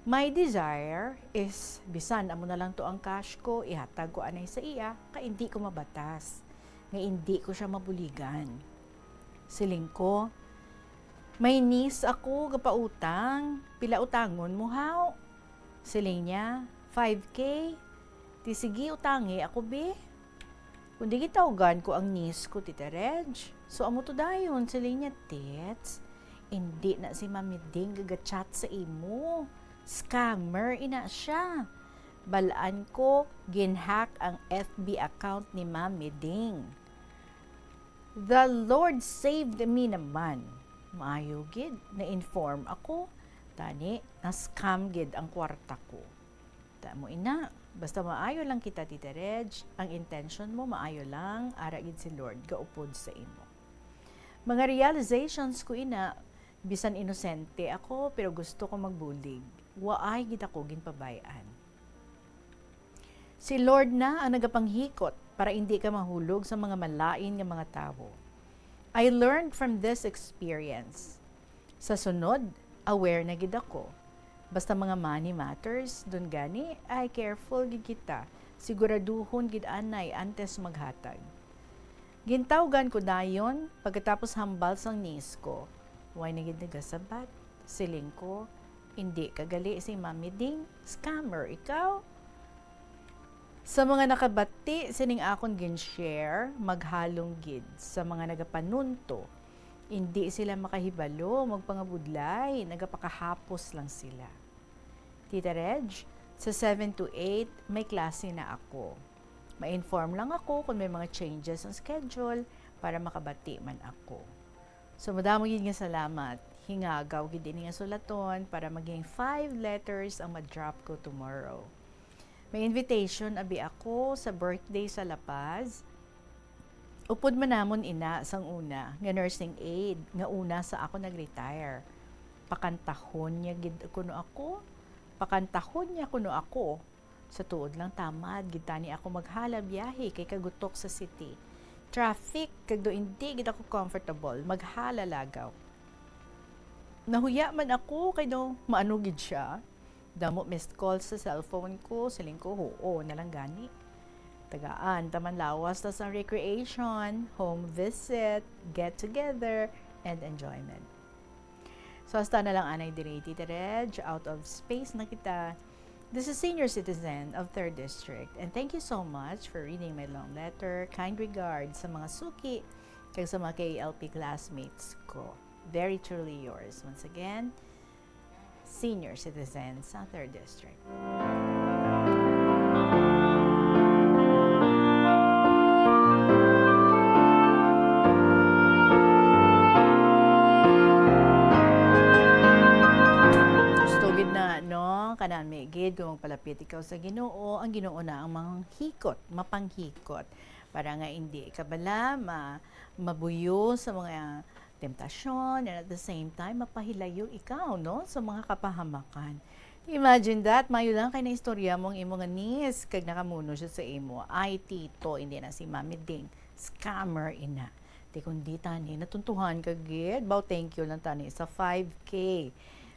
My desire is, bisan amo na lang to ang cash ko, ihatag ko anay sa iya, kay indi ko mabatas nga indi ko siya mabuligan. Siling ko, "May niece ako gapautang, pila utangon mo, haw?" Siling niya, "Five K." Ti, "Sige, utangi ako, bi." Kundi gitawgan ko ang niece ko, Tita Reg. So, amo to dayon, siling niya, "Tits, indi na si Mami Ding gaga-chat sa imo. Scammer ina siya. Balaan ko, ginhack ang F B account ni Mami Ding." The Lord saved me naman. Maayo gid, na-inform ako. Tani, na-scam gid ang kwarta ko. Tamo ina, basta maayo lang kita, Tita Reg, ang intention mo maayo lang, ara gid si Lord gaupod sa imo. Mga realizations ko ina, bisan inosente ako, pero gusto ko magbulig. Waay gid ako ginpabay-an. Si Lord na ang nagapanghikot para indi ka mahulog sa mga malain nga mga tawo. I learned from this experience. Sa sunod, aware na gid ako. Basta mga money matters, dun gani, ay careful gid kita. Siguraduhon gid anay antes maghatag. Gintawgan ko dayon, pagkatapos hambal sang niece ko. Way na gid nagasabat. Siling ko, "Indi ka gali si Mami Ding, scammer ikaw." Sa mga nakabati sining akon gin-share, maghalong gid sa mga nagapanunto. Indi sila makahibalo, magpangabudlay, nagapakahapos lang sila. Tita Reg, sa seven to eight, may klase na ako. Ma-inform lang ako kung may mga changes ang schedule para makabati man ako. So, madamo gid nga salamat. Hingagaw gid ini nga sulaton para maging five letters ang ma-drop ko tomorrow. May invitation abi ako sa birthday sa La Paz. Upod man namon ina sang una nga nursing aide nga una sa ako nag-retire. Pakantahon niya gid kuno ako. Pakantahon niya kuno ako. Sa tuod lang, tamad gid tani ako maghala biyahe kay kagutok sa city. Traffic, kag daw indi gid ako comfortable maghala lagaw. Nahuya man ako kay daw maano gid siya. Damo missed call sa cellphone ko, siling ko, "Huo na lang gani." Tagaan ta man lawas ta sang recreation, home visit, get together, and enjoyment. So, hasta na lang anay diri, Tita Reg, out of space na kita. This is Senior Citizen of Third District, and thank you so much for reading my long letter. Kind regards sa mga suki kag sa mga K L P classmates ko. Very truly yours. Once again, Senior Citizen sa Third District. Kanami gid, kung magpalapit ikaw sa Ginoo, ang Ginoo na ang manghikot, mapanghikot, para nga indi ka bala ma-, mabuyo sa mga temptasyon, and at the same time, mapahilayo ikaw, no, sa mga kapahamakan. Imagine that, mayo lang kay naistorya mo ang imo nga niece, kag nakamuno siya sa imo. Ay, tito, hindi na si Mami Ding. Scammer ina. Di kundi tani, natuntuhan ka gid. Baw, thank you lang tani sa five K.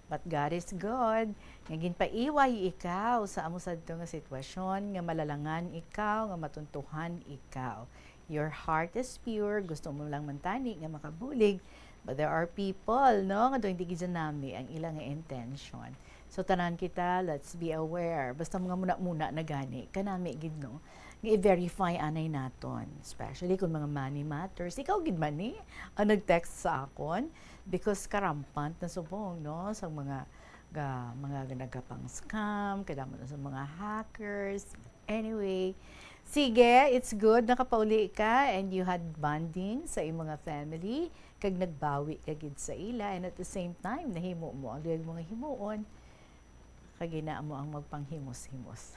But God is good. Nga ginpaiway ikaw sa amo sadto nga sitwasyon, nga malalangan ikaw, nga matuntuhan ikaw. Your heart is pure. Gusto mo lang man tani nga makabulig. But there are people, no, nga doon di gid nami ang ila nga intention. So, tanan kita, let's be aware. Basta mga muna-muna na gani, kanami gid, no, nga i-verify anay naton, especially kung mga money matters. Ikaw gid man ni ang nag-text sa akon because karampant na subong, no, sa mga ga-, mga nagapang-scam, kadamo na sa mga hackers. Anyway, sige, it's good nakapauli ka and you had bonding sa imong nga family, kag nagbawi ka gid sa ila, and at the same time nahimo mo ang luyag mo nga himuon. Kag ina mo ang magpanghimos-himos.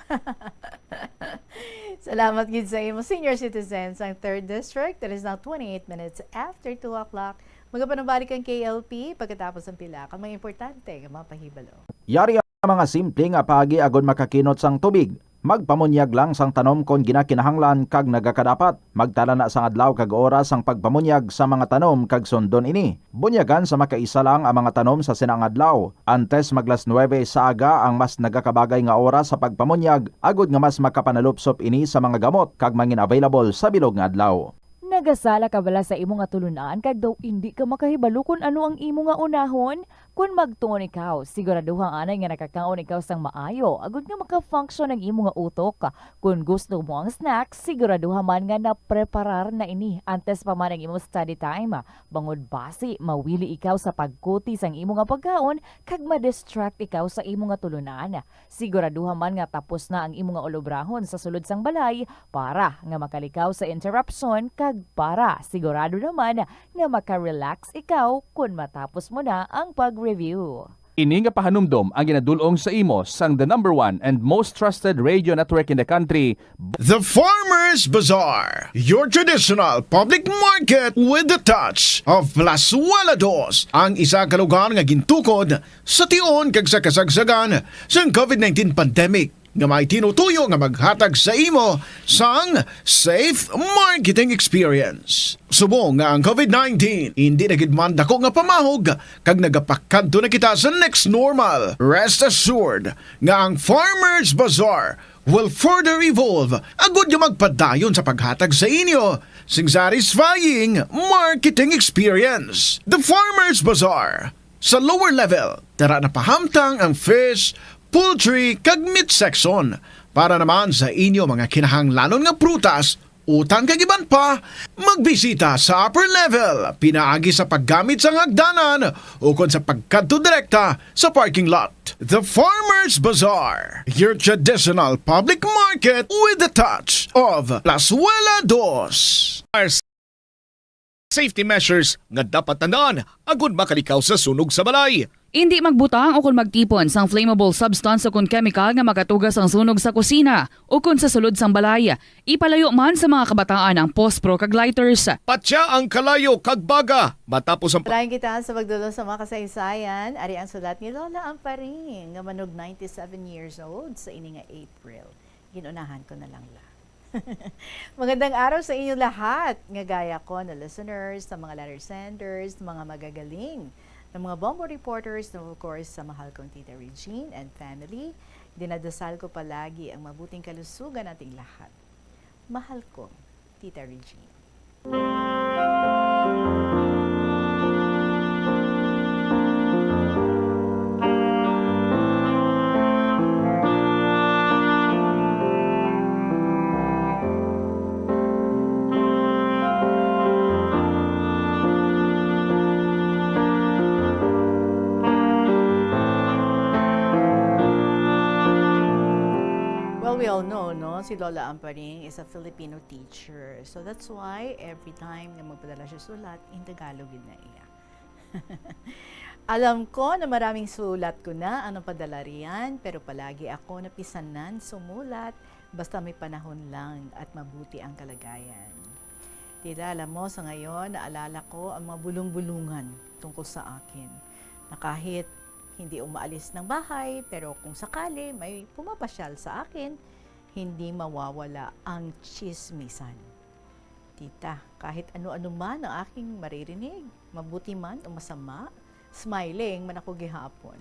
Salamat gid sa imo, senior citizens, ang third District. It is now twenty-eight minutes after two o'clock. Magapanubalik ang K L P pagkatapos ang pila ka mga importante nga mga pahibalo. Yari ang mga simple nga paagi agod makakinot sang tubig. Magpamunyag lang sang tanom kon ginakinahanglan kag nagakadapat. Magtala na sang adlaw kag oras sang pagpamunyag sa mga tanom kag sundon ini. Bunyagan sa makaisa lang ang mga tanom sa sina nga adlaw. Antes mag las nuebe sa aga ang mas nagakabagay nga oras sa pagpamunyag, agod nga mas makapanalupsop ini sa mga gamot kag mangin-available sa bilog nga adlaw. Nagasala ka bala sa imo nga tulunan kag daw indi ka makahibalo kon ano ang imo nga unahon? Kon magtuon ikaw, siguraduha anay nga nakakaon ikaw sang maayo, agud nga maka-function ang imo nga utok. Kon gusto mo ang snack, siguraduha man nga napreparar na ini antes pa man ang imo study time. Bangod basi, mawili ikaw sa pagkuti sang imo nga pagkaon kag ma-distract ikaw sa imo nga tulunan. Siguraduha man nga tapos na ang imo nga ulobrahon sa sulod sang balay para nga makalikaw sa interruption kag para sigurado naman nga maka-relax ikaw kon matapos mo na ang pag-review. Ini nga pahanumdom ang ginadul-ong sa imo sang the number one and most trusted radio network in the country, The Farmers Bazaar, your traditional public market with the touch of Plazuela Dos, ang isa ka lugar nga gintukod sa tion kag sa kasagsagan sang covid nineteen pandemic, nga may tinutuyo nga maghatag sa imo sang safe marketing experience. Subong nga ang covid nineteen indi na gid man dako nga pamahog kag nagapakadto na kita sa next normal, rest assured nga ang Farmers Bazaar will further evolve agud nga magpadayon sa paghatag sa inyo sing satisfying marketing experience. The Farmers Bazaar. Sa lower level, tara na pahamtang ang fish, poultry, kag meat section. Para naman sa inyo mga kinahanglanon nga prutas, utan kag iban pa, magbisita sa upper level, pinaagi sa paggamit sang hagdanan ukon sa pagkadto direkta sa parking lot. The Farmers Bazaar, your traditional public market with the touch of Plazuela Dos. Safety measures nga dapat tandaan agud makalikaw sa sunog sa balay. Indi magbutang ukon magtipon sang flammable substance ukon chemical nga makatuga sang sunog sa kusina ukon sa sulod sang balay. Ipalayo man sa mga kabataan ang pospro kag lighters. Patya ang kalayo kag baga matapos ang Lain kita sa pagdulong sa mga kasaysayan. Ari ang sulat ni Lola Amparing nga manog ninety-seven years old sa ini nga April. Ginunahan ko na lang la. Magandang araw sa inyo lahat, nga gaya ko na listeners, sa mga letter senders, mga magagaling na mga bombo reporters, and of course, sa mahal kong Tita Regine and family. Dinadasal ko palagi ang mabuting kalusugan nating lahat. Mahal kong Tita Regine. Well, we all know, no? Si Lola Amparing is a Filipino teacher. So that's why every time nga magpadala siya sulat, in Tagalog gid na iya. Alam ko na maraming sulat ko na ang napadala riyan, pero palagi ako napisanan sumulat basta may panahon lang at mabuti ang kalagayan. Tita, alam mo, sa ngayon, naalala ko ang mga bulong-bulungan tungkol sa akin, na kahit hindi umaalis ng bahay, pero kung sakali may pumapasyal sa akin, hindi mawawala ang tsismisan. Tita, kahit ano-ano man ang aking maririnig, mabuti man o masama, smiling man ako gihapon.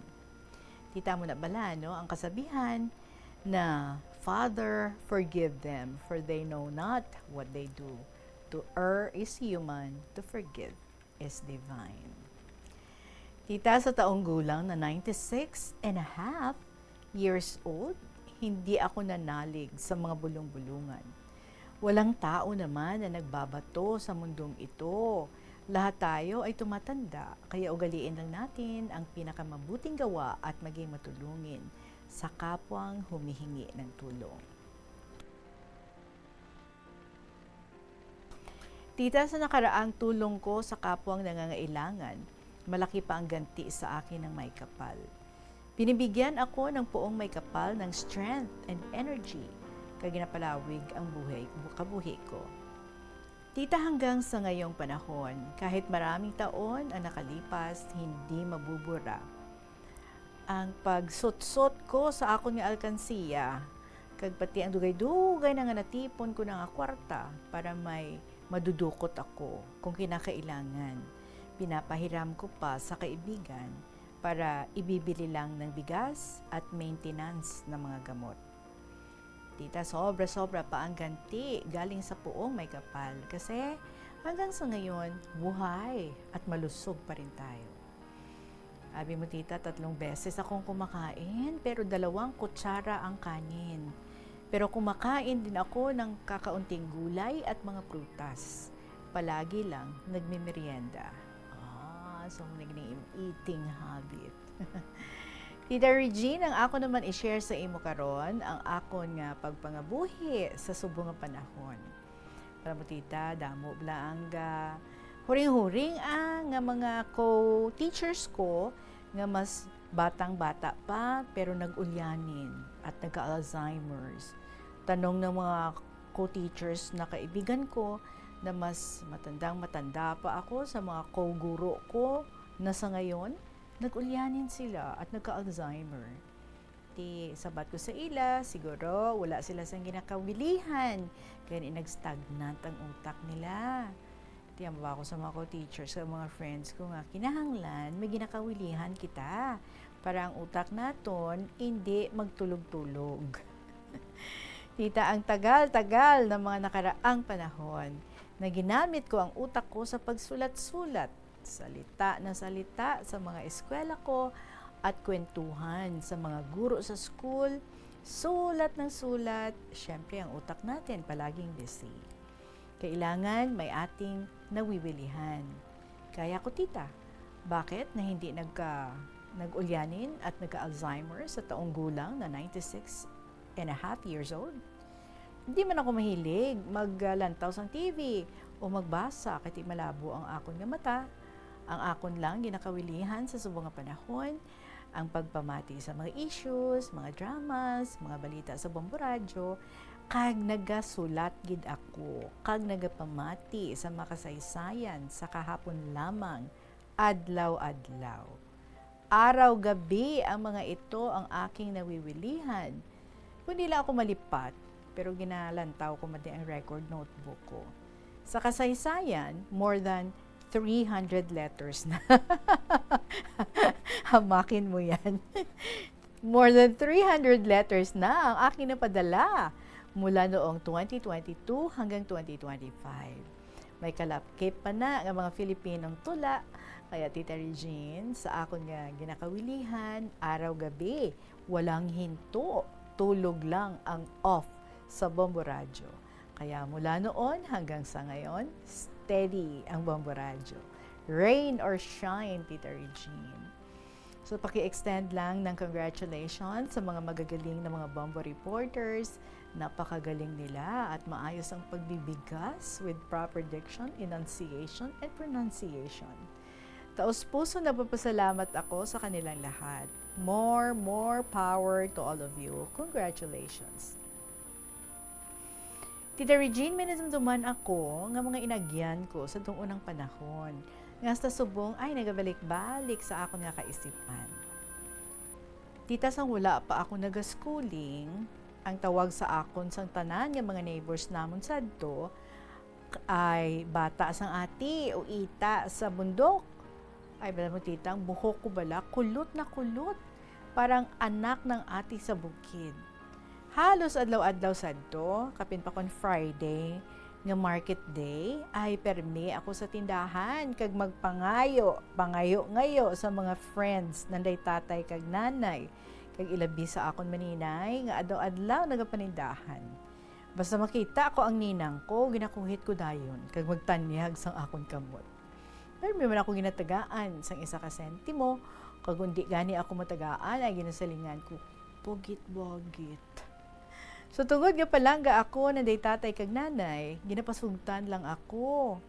Tita, mo na bala, no, ang kasabihan na, "Father, forgive them, for they know not what they do." To err is human, to forgive is divine. Tita, sa taong gulang na ninety-six and a half years old, hindi ako nanalig sa mga bulong-bulungan. Walang tao naman na nagbabato sa mundong ito. Lahat tayo ay tumatanda, kaya ugaliin lang natin ang pinakamabuting gawa at maging matulungin sa kapwang humihingi ng tulong. Tita, sa nakaraang tulong ko sa kapwang nangangailangan, malaki pa ang ganti sa akin ng May Kapal. Binibigyan ako ng Poong May Kapal ng strength and energy, kag ginapalawig ang buhay, kabuhi ko. Tita, hanggang sa ngayong panahon, kahit maraming taon ang nakalipas, hindi mabubura ang pagsutsot ko sa akon nga alkansiya, kag pati ang dugay-dugay na nga natipon ko na nga kwarta para may madudukot ako kung kinakailangan. Pinapahiram ko pa sa kaibigan para ibibili lang ng bigas at maintenance ng mga gamot. Tita, sobra-sobra pa ang ganti galing sa Poong May Kapal kasi hanggang sa ngayon, buhay at malusog pa rin tayo. Abi mo, tita, tatlong beses akong kumakain, pero dalawang kutsara ang kanin. Pero kumakain din ako ng kakaunting gulay at mga prutas. Palagi lang nagmimerienda. Ah, so, naging eating habit. Tita Regine, ang ako naman i-share sa imo karon, ang akon nga pagpangabuhi sa subong nga panahon. Alam mo, tita, damo bala ang ga-, huring-huring, ah, nga mga co-teachers ko nga mas batang-bata pa, pero nag-ulyanin at nagka-Alzheimer's. Tanong ng mga co-teachers na kaibigan ko na mas matandang-matanda pa ako sa mga co-guro ko na sa ngayon, nag-ulyanin sila at nagka-Alzheimer. Ti sabat ko sa ila, siguro wala sila sang ginakawilihan, kaya nag-stagnant ang utak nila. Ti ambaw ko sa mga co-teachers, sa mga friends ko nga kinahanglan may ginakawilihan kita para ang utak naton indi magtulog-tulog. Tita, ang tagal-tagal ng mga nakaraang panahon na ginamit ko ang utak ko sa pagsulat-sulat, salita na salita sa mga eskwela ko at kwentuhan sa mga guro sa school, sulat ng sulat, syempre ang utak natin palaging busy. Kailangan may ating nawiwilihan. Kaya ko, tita, bakit na hindi nagka, nag-ulyanin at nagka-Alzheimer sa taong gulang na ninety-six and a half years old? Hindi man ako mahilig maglantaw sang T V o magbasa kay ti malabo ang akon nga mata. Ang akon lang ginakawilihan sa subong nga panahon, ang pagpamati sa mga issues, mga dramas, mga balita sa Bombo Radyo, kag nagasulat gid ako, kag nagapamati sa makasaysayan sa kahapon lamang, adlaw-adlaw. Araw-gabi ang mga ito ang aking nawiwilihan. Kung di lang ako malipat, pero ginalantaw ko man ang record notebook ko. Sa kasaysayan, more than three hundred letters na. Hamakin mo yan. More than three hundred letters na ang aking napadala mula noong twenty twenty-two hanggang twenty twenty-five. May kalapkit pa na nga mga Filipinong tula, kaya, Tita Regine, sa akon nga ginakawilihan, araw-gabi, walang hinto, tulog lang ang off sa Bombo Radyo. Kaya mula noon hanggang sa ngayon, steady ang Bombo Radyo. Rain or shine, Tita Regine. So, paki-extend lang ng congratulations sa mga magagaling na mga Bombo reporters. Napakagaling nila at maayos ang pagbibigkas with proper diction, enunciation, and pronunciation. Taos-puso nagpapasalamat ako sa kanilang lahat. More, more power to all of you. Congratulations. Tita Regine, may nadumduman ako nga mga inagyan ko sa tong unang panahon, nga hasta subong ay nagabalik-balik sa akon nga kaisipan. Tita, sang wala pa ako nagaschooling, ang tawag sa akon sang tanan nga mga neighbors namon sadto ay bata sang ati o ita sa bundok. Ay, bala mo, tita, ang buhok ko bala, kulot na kulot. Parang anak ng ati sa bukid. Halos adlaw-adlaw sadto, kapin pa kon Friday nga market day, ay permi ako sa tindahan kag magpangayo, pangayo-ngayo sa mga friends nanday tatay kag nanay, kag ilabi sa akon maninay nga adlaw-adlaw nagapanindahan. Basta makita ko ang ninang ko, ginakuhit ko dayon kag magtanyag sang akon kamot. Pero may man ako ginatagaan sang isa ka sentimo, kag kundi gani ako matagaan ay ginasilingan ko, "Bugit-bugit." So, tungod nga palangga ako nanday tatay kag nanay, ginapasugtan lang ako.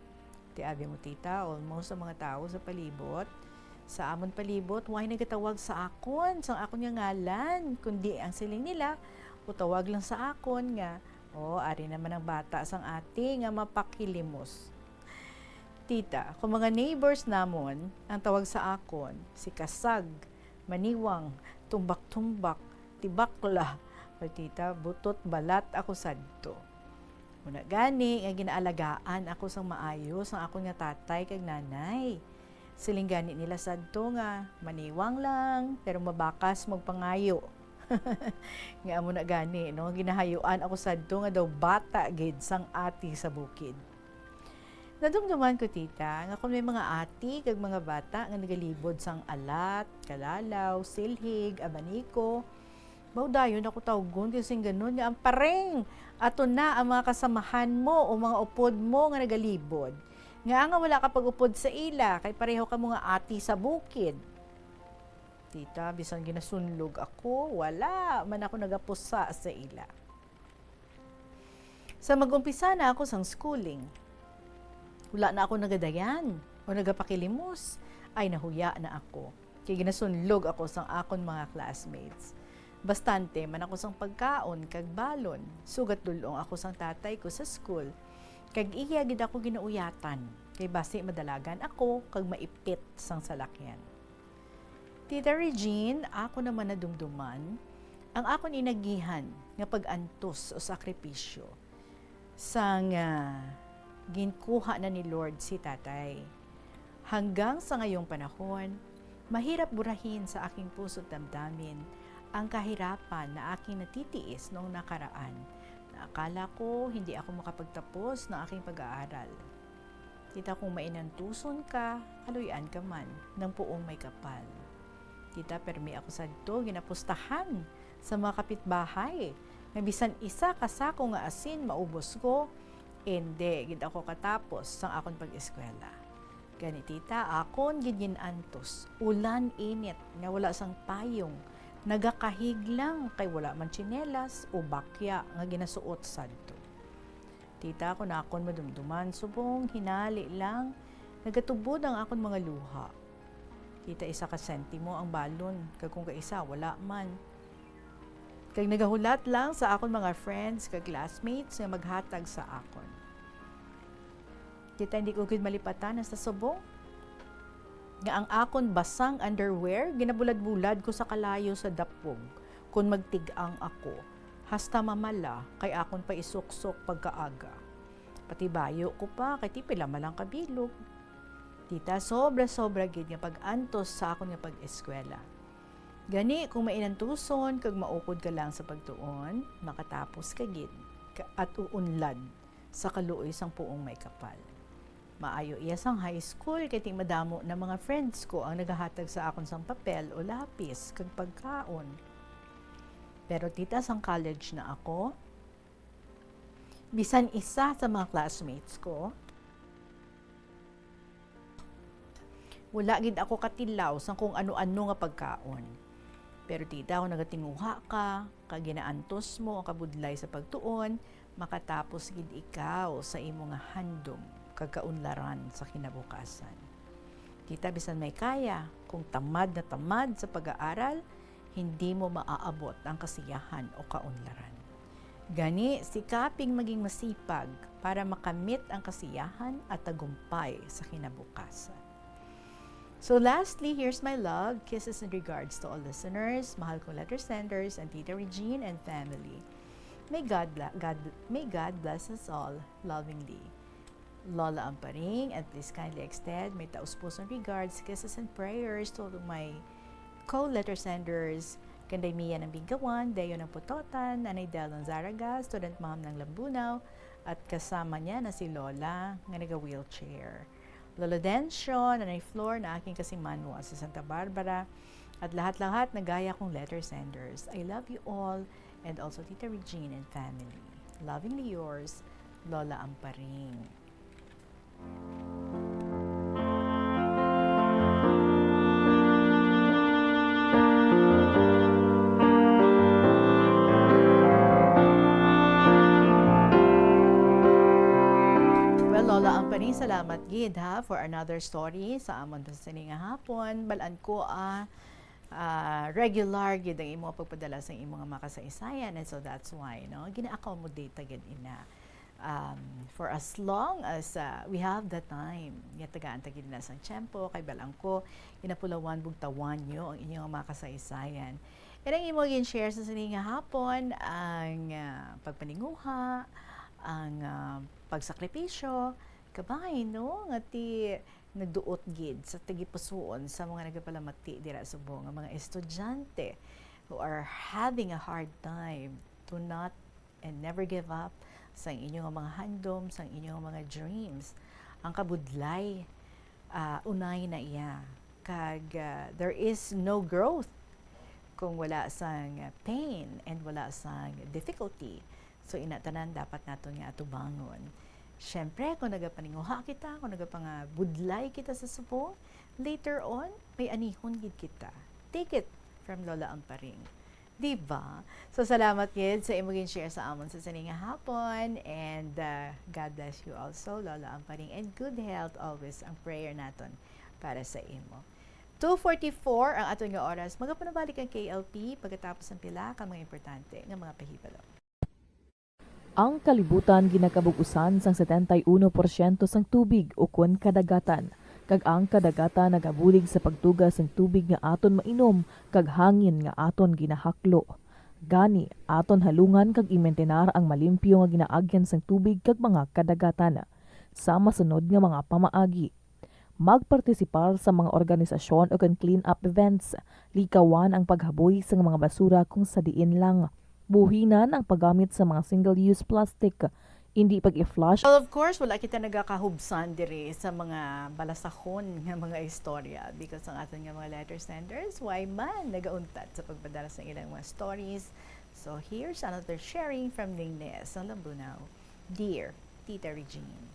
Ti abi mo, tita, almost ang mga tawo sa palibot, sa amon palibot, way nagatawag sa akon sang akon nga ngalan, kundi ang siling nila, o tawag lang sa akon nga, "O, ari naman ang bata sang ati nga mapakilimos." Tita, kung mga neighbors namon, ang tawag sa akon, si Kasag, Maniwang, Tumbak-tumbak, Tibakla, o tita, butot balat ako sadto. Una gani nga ginaalagaan ako sang maayo sang akon nga tatay kag nanay. Siling gani nila sadto nga, "Maniwang lang, pero mabakas magpangayo." Nga amo na gani, no? Ginahayuan ako sadto nga daw bata gid sang ati sa bukid. Nadumduman ko, tita, nga kung may mga ati kag mga bata nga nagalibod sang alat, kalalaw, silhig, abaniko, baw dayon ako tawgon kag singganon nga, "Ang pareng, ato na ang mga kasamahan mo o mga upod mo nga nagalibod. Ngaa nga wala ka pag-upod sa ila, kay pareho kamo nga ati sa bukid." Tita, bisan ginasunlog ako, wala man ako nagapusa sa ila. Sa mag-umpisa na ako sang schooling, wala na ako nagadayan o nagapakilimos, ay nahuya na ako. Kay ginasunlog ako sang akon mga classmates. Bastante man ako sang pagkaon kag balon, sugat dul-ong ako sang tatay ko sa school, kag iya gid ako ginauyatan, kay basi madalagan ako kag maipit sang salakyan. Tita Regine, ako naman nadumduman ang akon inagihan nga pag-antos o sakripisyo sang, ah, ginkuha na ni Lord si Tatay. Hanggang sa ngayong panahon, mahirap burahin sa aking puso't damdamin ang kahirapan na aking natitiis noong nakaraan, na akala ko hindi ako makapagtapos ng aking pag-aaral. Tita, kung mainantuson ka, kaluy-an ka man ng puong may kapal. Tita, permi ako sadto ginapustahan sa mga kapitbahay nga bisan isa ka sako nga asin maubos ko, indi gid ako katapos sang akon pag-eskwela. Gani, tita, akon gid gin-antos, ulan, init, nga wala sang payong, nagakahig lang kay wala man tsinelas o bakya nga ginasuot sadto. Tita, kon akon madumduman, subong hinali lang nagatubod ang akon mga luha. Tita, isa ka sentimo ang balon, kag kung kaisa, wala man. Kag nagahulat lang sa akon mga friends kag classmates nga maghatag sa akon. Tita, hindi ko gid malipatan ang sa subong nga ang akon basang underwear ginabulad-bulad ko sa kalayo sa dapog kon magtig-ang ako, hasta mamala kay akon pa isuksok pagkaaga. Patibayo ko pa kay ti pila man lang ka bilog. Tita, sobra-sobra gid nga pag-antos sa akon nga pag-eskwela. Gani, kung mainantuson kag maukod ka lang sa pagtuon, makatapos ka gid ka, at uunlad sa kaluoy sang puong may kapal. Maayo iya sang high school kay ti madamo na mga friends ko ang nagahatag sa akon sang papel o lapis kag pagkaon. Pero, tita, sang college na ako, bisan isa sa mga classmates ko, wala gid ako katilaw sang kung ano-ano nga pagkaon. Pero, tita, kung nagatinguha ka, kag ginaantos mo ang kabudlay sa pagtuon, makatapos gid ikaw sa imo nga handom kag kaunlaran sa kinabukasan. Kita, bisan may kaya, kung tamad na tamad sa pag-aaral, hindi mo maaabot ang kasiyahan o kaunlaran. Gani, sikaping maging masipag para makamit ang kasiyahan at tagumpay sa kinabukasan. So lastly, here's my love, kisses and regards to all listeners, mahal kong letter senders, and Tita Regine and family. May God, bla- God, may God bless us all lovingly. Lola Amparing, and please kindly extend my taus-pusong regards, kisses, and prayers to my co-letter senders, Kanday Mia ng Binggawan, Deo ng Putotan, Nanay Del ng Zaraga, student mom ng Lambunao, at kasama niya na si Lola nga naga-wheelchair. Lolo Dencio, Nanay Flor na aking kasimanwa sa Santa Barbara, at lahat-lahat na gaya kong letter senders. I love you all, and also Tita Regine and family. Lovingly yours, Lola Amparing. Well, Lola Amparing, salamat gid, ha, for another story sa amon sa sini nga hapon. Balan ko, ah, ah, regular gid ang imo pagpadala sa imo nga mga kasaysayan, and so that's why, no, gina-accommodate ta gid ina, um, for as long as, ah, we have the time. Nga tagaan ta gid na sang tiyempo, kay balan ko, ginapulawan, bugtawan nyo ang inyong mga kasaysayan. And ang imo gin-share sa sini nga hapon, ang, ah, pagpaninguha, ang, ah, pagsakripisyo, kabay, no? Nga ti nagduot gid sa tagipusoon sa mga nagapalamati dira subong nga mga estudyante who are having a hard time. Do not and never give up sang inyo nga mga handom, sang inyo nga mga dreams. Ang kabudlay, ah, unay na iya. Kag, ah, there is no growth kung wala sang pain and wala sang difficulty. So, ina tanan dapat naton nga atubangon. Siyempre, kung nagapaninguha kita, kung nagapangabudlay kita sa subong, later on, may anihon gid kita. Take it from Lola Amparing. Di ba? So, salamat gid sa imo gin-share sa amon sa sini nga hapon. And, uh, God bless you also, Lola Amparing. And good health always ang prayer naton para sa imo. Two forty-four ang aton nga oras. Magapanabalik ang K L P pagkatapos ang pila ka mga importante nga mga pahibalo. Ang kalibutan ginakabug-usan sang setenta y uno porsyento sang tubig ukon kadagatan, kag ang kadagatan nagabulig sa pagtuga sang tubig nga aton mainom kag hangin nga aton ginahaklo. Gani, aton halungan kag imintinar ang malimpyo nga ginaagyan sang tubig kag mga kadagatan. Sa masunod nga mga pamaagi, magpartisipar sa mga organisasyon ukon clean-up events. Likawan ang paghaboy sang mga basura kung sa diin lang. Buhinan ang paggamit sa mga single-use plastic. Indi pag-i-flush. Well, of course, wala kita nagakahubsan diri sa mga balasahon nga mga istorya because ang aton nga mga letter senders, why man, nagauntat sa pagpadala sa ilang mga stories. So, here's another sharing from Nines ng Lambunao. Dear Tita Regine.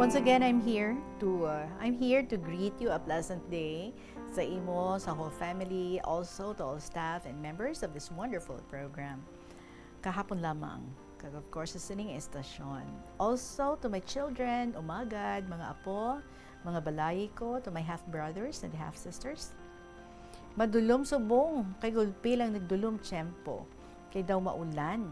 Once again, I'm here to, uh, I'm here to greet you a pleasant day sa imo, sa whole family, also to all staff and members of this wonderful program. Kahapon lamang, kag of course, sa sining estasyon. Also to my children, umagad, mga apo, mga balayi ko, to my half-brothers and half-sisters. Madulom subong, kay gulpi lang nagdulom tiyempo, kay daw maulan.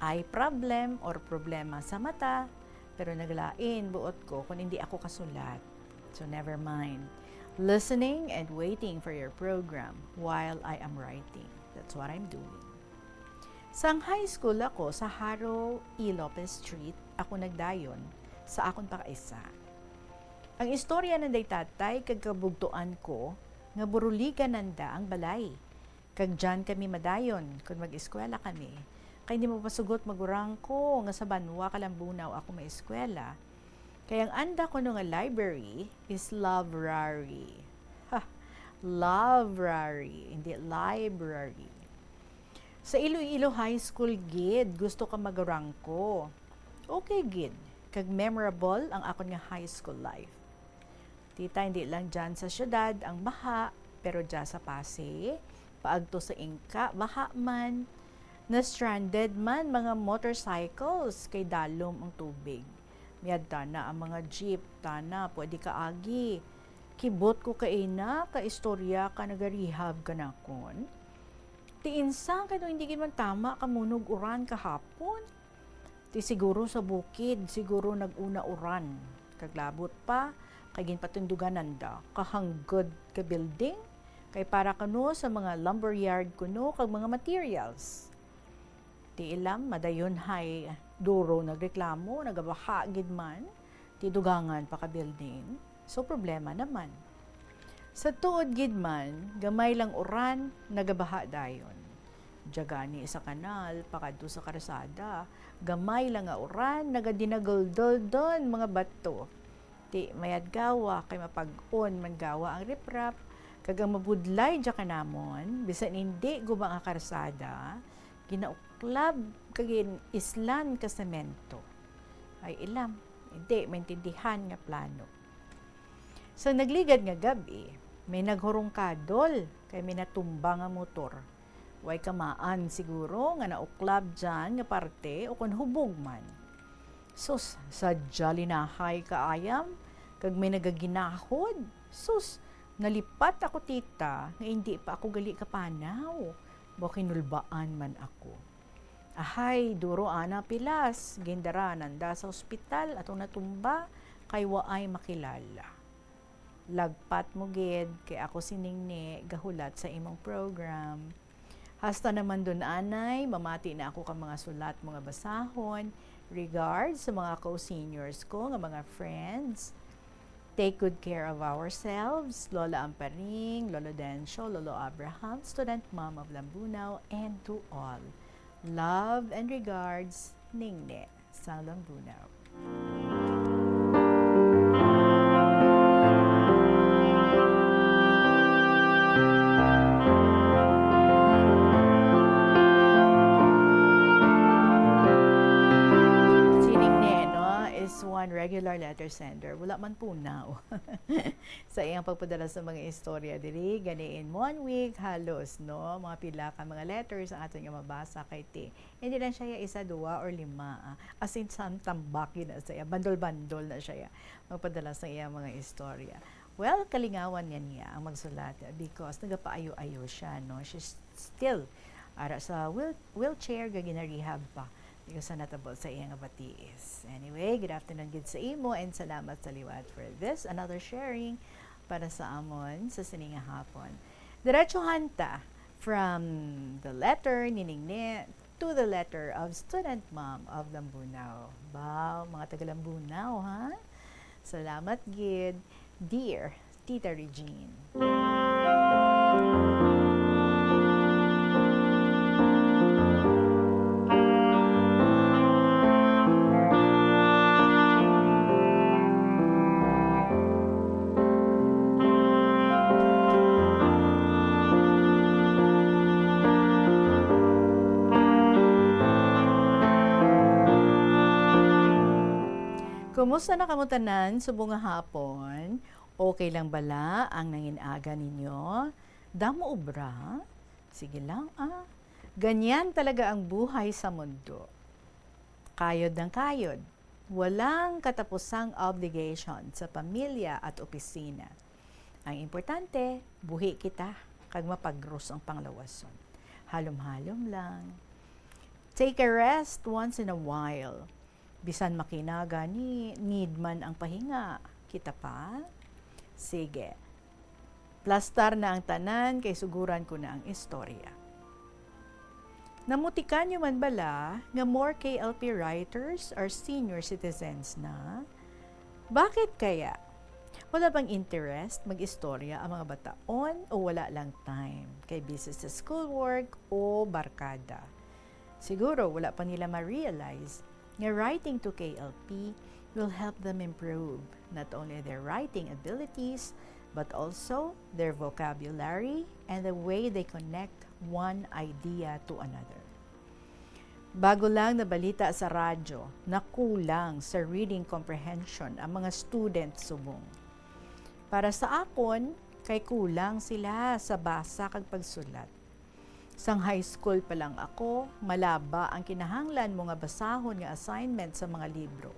Ay problem or problema sa mata, pero naglain buot ko kung hindi ako kasulat. So never mind. Listening and waiting for your program while I am writing. That's what I'm doing. Sang high school ako sa Haro E. Lopez Street, ako nagdayon sa akon pakaisa. Ang istorya nanday tatay kag kabugtoan ko nga buruligan nanda ang balay. Kag diyan kami madayon kon mag-eskwela kami. Kay hindi mapasugot magurang ko nga sa banwa ka Lambunao ako maeskwela. Kay ang anda kuno nga library is library. Ha, library, hindi library. Sa Iloilo High School gid, gusto ka magarangko. Okay gid, kag memorable ang akon nga high school life. Tita, hindi lang dyan sa syudad ang baha, pero dyan sa Pasig, paagto sa Inka, baha man. Na-stranded man mga motorcycles kay dalom ang tubig. Miadta na ang mga jeep, tana, pwede ka agi. Kibot ko kaina, ka istorya ka nagarihab kanakon. Ti insan kay hindi gid man tama ka munog uran kahapon. Ti siguro sa bukid, siguro nag-una uran. Kag labot pa, kay ginpatindugan nanda, kahanggod ka building, kay para kuno sa mga lumberyard kuno kag mga materials. Ti ilam, madayon hay duro nagreklamo, nagabaha gid man, ti dugangan pa ka building. So, problema naman. Sa tuod gid man, gamay lang uran, nagabaha dayon. Diya gani sa kanal, pakadto sa karsada, gamay lang nga uran, nagadinaguldol don mga bato. Ti mayad gawa, kay mapag-on man gawa ang riprap, kag ang mabudlay diya kanamon, bisan indi gubang ang karsada, ginauklab kag gin-islan ka semento. Ay ilam, hindi maintindihan nga plano. Sa nagligad nga gab-i, may naghurungkadol kay may natumba nga motor. Way kamaan siguro nga nauklab dyan nga parte o kon hubog man. Sus, sadya linahay ka ayam, kag may nagaginahod. Sus, nalipat ako, tita, nga indi pa ako gali kapanaw. Makinulbaan man ako. Ahay, duro ana pilas, gindara nanda sa ospital atong natumba kay waay makilala. Lagpat mo gid, kay ako si Ningni gahulat sa imong program. Hasta naman dun anay, mamati na ako ka mga sulat mo nga basahon. Regards sa mga co-seniors ko nga mga friends. Take good care of ourselves, Lola Amparing, Lolo Dencio, Lolo Abraham, student mom of Lambunao, and to all. Love and regards, Ningni sang Lambunao. Si Ningni, no, is one regular letter sender. Wala man punaw sa iyang pagpadala sa mga istorya diri. Gani in one week, halos, no, mga pila ka mga letters ang aton nga mabasa kay ti. Hindi lang siya isa, dua, or lima, ah. As in, samtang baki na siya, bandol-bandol na siya magpadala sa iya mga istorya. Well, kalingawan niya niya ang magsulat because nagapaayo-ayo siya, no? She's still, ara sa wheel-, wheelchair, ga ginarehab pa. Because sa natabo sa iya nga batiis. Anyway, good afternoon gid sa imo and salamat sa liwat for this, another sharing para sa amon sa sini nga hapon. Diretsuhan ta from the letter ni Ningni to the letter of student mom of Lambunao. Baw, mga taga Lambunao, ha? Salamat gid, dear Tita Regine. Kumusta na kamo tanan subong nga hapon? Okay lang bala ang nangin-aga ninyo? Damo obra? Sige lang, ah. Ganyan talaga ang buhay sa mundo. Kayod ng kayod. Walang katapusang obligation sa pamilya at opisina. Ang importante, buhi kita kag mapagros ang panglawason. Halom-halom lang. Take a rest once in a while. Bisan makina gani, need man ang pahinga. Kita pa? Sige. Plastar na ang tanan kay suguran ko na ang istorya. Namutikan niyo man bala nga more K L P writers are senior citizens na? Bakit kaya? Wala bang interest mag-istorya ang mga bataon o wala lang time kay busy sa schoolwork o barkada? Siguro wala pa nila ma-realize nga writing to K L P will help them improve not only their writing abilities, but also their vocabulary and the way they connect one idea to another. Bago lang nabalita sa radyo na kulang sa reading comprehension ang mga student subong. Para sa akon, kay kulang sila sa basa kag pagsulat. Sang high school pa lang ako, malaba ang kinahanglan mo nga basahon nga assignment sa mga libro.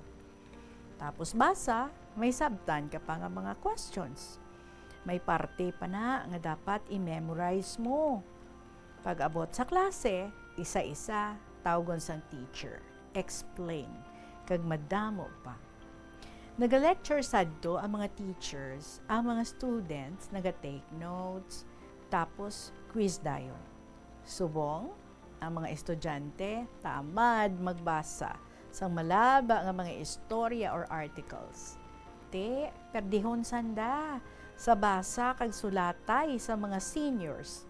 Tapos basa, may sabtan ka pa nga mga questions. May parte pa na nga dapat i-memorize mo. Pag-abot sa klase, isa-isa, tawgon sang teacher, explain, kag madamo pa. Naga-lecture sadto ang mga teachers, ang mga students naga-take notes, tapos quiz dayon. Subong, ang mga estudyante tamad magbasa sang malaba nga mga istorya or articles. Ti, perdihon sanda sa basa kag sulatay sa mga seniors.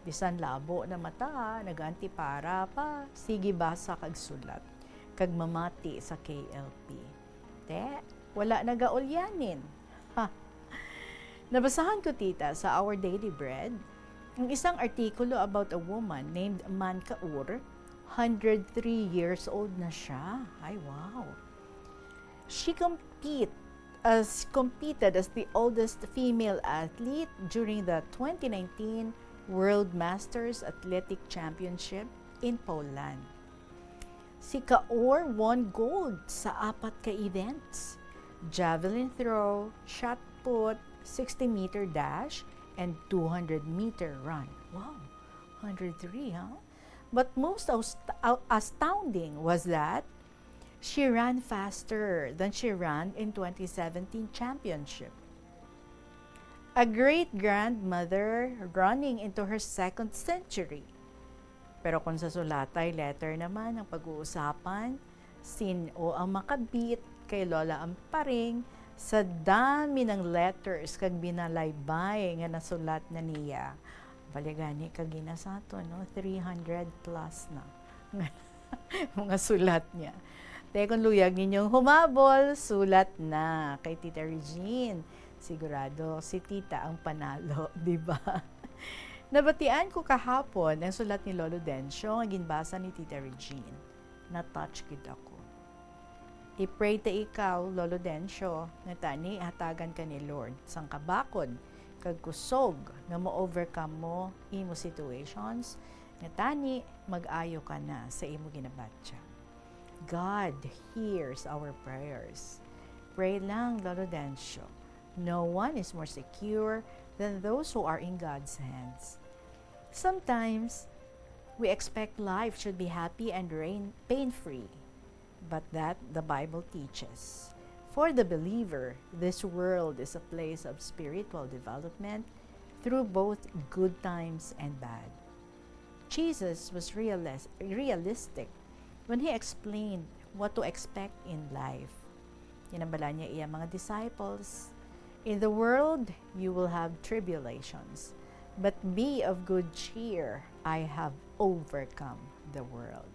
Bisan labo na mata, nag-antipara pa, sige basa kag sulat, kag mamati sa K L P. Te, wala na gaulyanin. Ha. Nabasahan ko, tita, sa Our Daily Bread, ang isang artikulo about a woman named Man Kaur. Hundred three years old na siya. Ay, wow. She compete as competed as the oldest female athlete during the twenty nineteen World Masters Athletic Championship in Poland. Si Kaur won gold sa apat ka events: javelin throw, shot put, sixty meter dash, and two hundred meter run. Wow, hundred three, huh? But most aust- au- astounding was that she ran faster than she ran in twenty seventeen championship. A great grandmother running into her second century. Pero kung sa sulatay letter naman ang pag-uusapan, sin-o ang makabit kay Lola Amparing sa dami ng letters kag binalaybay nga nasulat na niya? Bali gani ka gina sa aton, no? Three hundred plus na. Mga sulat niya. Te, kung luyag ninyong humabol, sulat na kay Tita Regine. Sigurado si Tita ang panalo, di ba? Nabatian ko kahapon ang sulat ni Lolo Dencio nga ginbasa ni Tita Regine. Na-touch gid ako. I-pray ta ikaw, Lolo Dencio, nga tani hatagan ka ni Lord sang kabakod kag kusog nga ma-overcome mo imo situations, nga tani mag-ayo ka na sa imo ginabatya. God hears our prayers. Pray lang, Lolo Dencio. No one is more secure than those who are in God's hands. Sometimes, we expect life should be happy and rain, pain-free. But that, the Bible teaches. For the believer, this world is a place of spiritual development through both good times and bad. Jesus was realis- realistic when he explained what to expect in life. Ginambala niya iya mga disciples, "In the world you will have tribulations, but be of good cheer, I have overcome the world."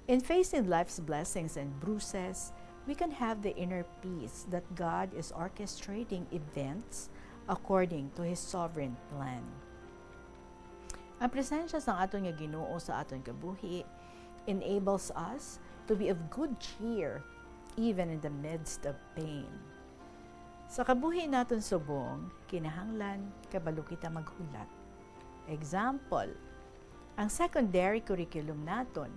In facing life's blessings and bruises, we can have the inner peace that God is orchestrating events according to His sovereign plan. Ang presensya sang aton nga Ginoo sa aton kabuhi enables us to be of good cheer even in the midst of pain. Sa kabuhi naton subong, kinahanglan kabalo kita maghulat. Example, ang secondary curriculum naton,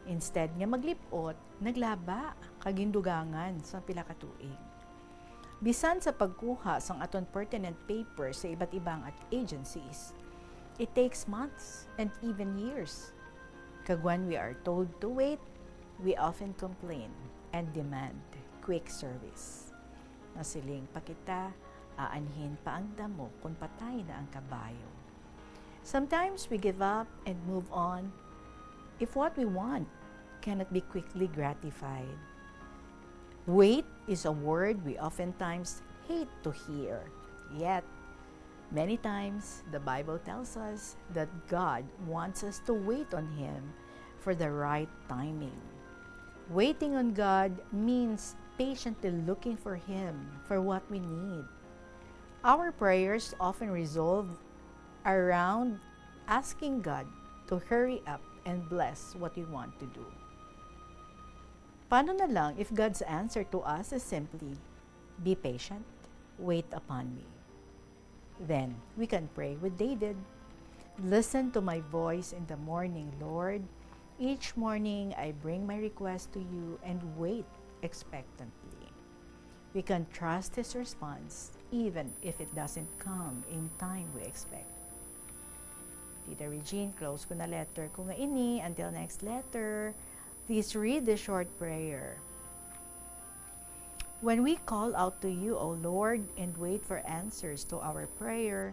instead nga maglip-ot, naglaba kag gindugangan sang pila ka tuig. Bisan sa pagkuha sang aton pertinent paper sa iba't ibang at- agencies, it takes months and even years. Kag when we are told to wait, we often complain and demand quick service. Nasiling pa kita, aanhin pa ang damo kon patay na ang kabayo. Sometimes we give up and move on if what we want cannot be quickly gratified. Wait is a word we oftentimes hate to hear. Yet, many times, the Bible tells us that God wants us to wait on Him for the right timing. Waiting on God means patiently looking for Him for what we need. Our prayers often resolve around asking God to hurry up and bless what we want to do. Paano na lang if God's answer to us is simply, "Be patient, wait upon me"? Then, we can pray with David, "Listen to my voice in the morning, Lord. Each morning I bring my request to you and wait expectantly." We can trust His response even if it doesn't come in time we expect. Tita Regine, close ko na letter ko nga ini. Until next letter, please read the short prayer. When we call out to you, O Lord, and wait for answers to our prayer,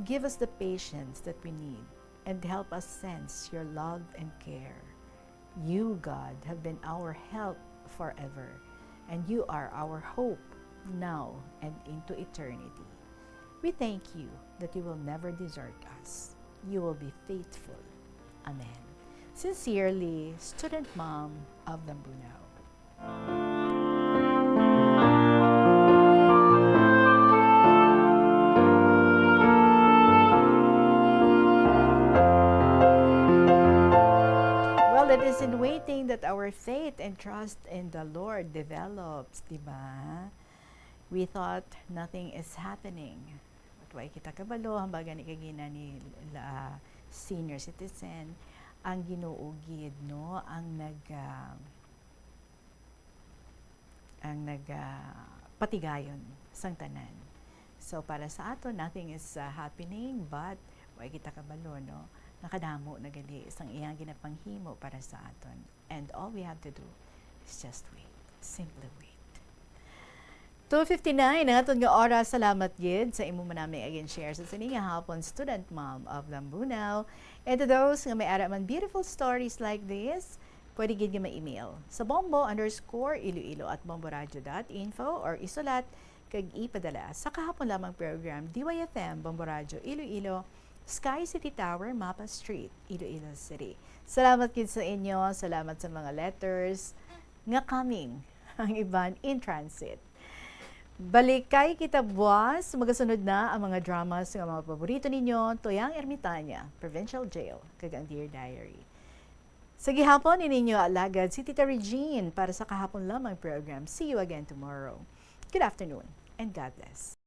give us the patience that we need and help us sense your love and care. You, God, have been our help forever, and you are our hope now and into eternity. We thank you that you will never desert us. You will be faithful. Amen. Sincerely, student mom of Lambunao. Well, it is in waiting that our faith and trust in the Lord develops, di ba? We thought nothing is happening. But wala kita kabalo, hambal gani kagina ni, ah, senior citizen, ang Ginoo gid, no, ang nag, ah, ang nag, ah, patigayon sang tanan. So, para sa aton, nothing is, ah, happening, but wala kita kabalo, no? Nakadamo na gali sang iyang ginapanghimo para sa aton. And all we have to do is just wait. Simply wait. Two fifty-nine ang aton nga oras. Salamat gid sa imo man nami again share sa sini nga hapon, student mom of Lambunao. And to those nga may ara man beautiful stories like this, pwede gid nga ma-email sa bombo underscore iloilo at bomboradio dot info or isulat kag ipadala sa kahapon lamang program, D Y F M, Bombo Radyo Iloilo, Sky City Tower, Mapa Street, Iloilo City. Salamat gid sa inyo, salamat sa mga letters nga coming, ang iban in transit. Balikay kita buwas, magasunod na ang mga dramas nga mga paborito ninyo, Tuyang Ermitaña, Provincial Jail, kag ang Dear Diary. Sa gihapon, ini inyo alagad si Tita Regine para sa kahapon lamang program. See you again tomorrow. Good afternoon and God bless.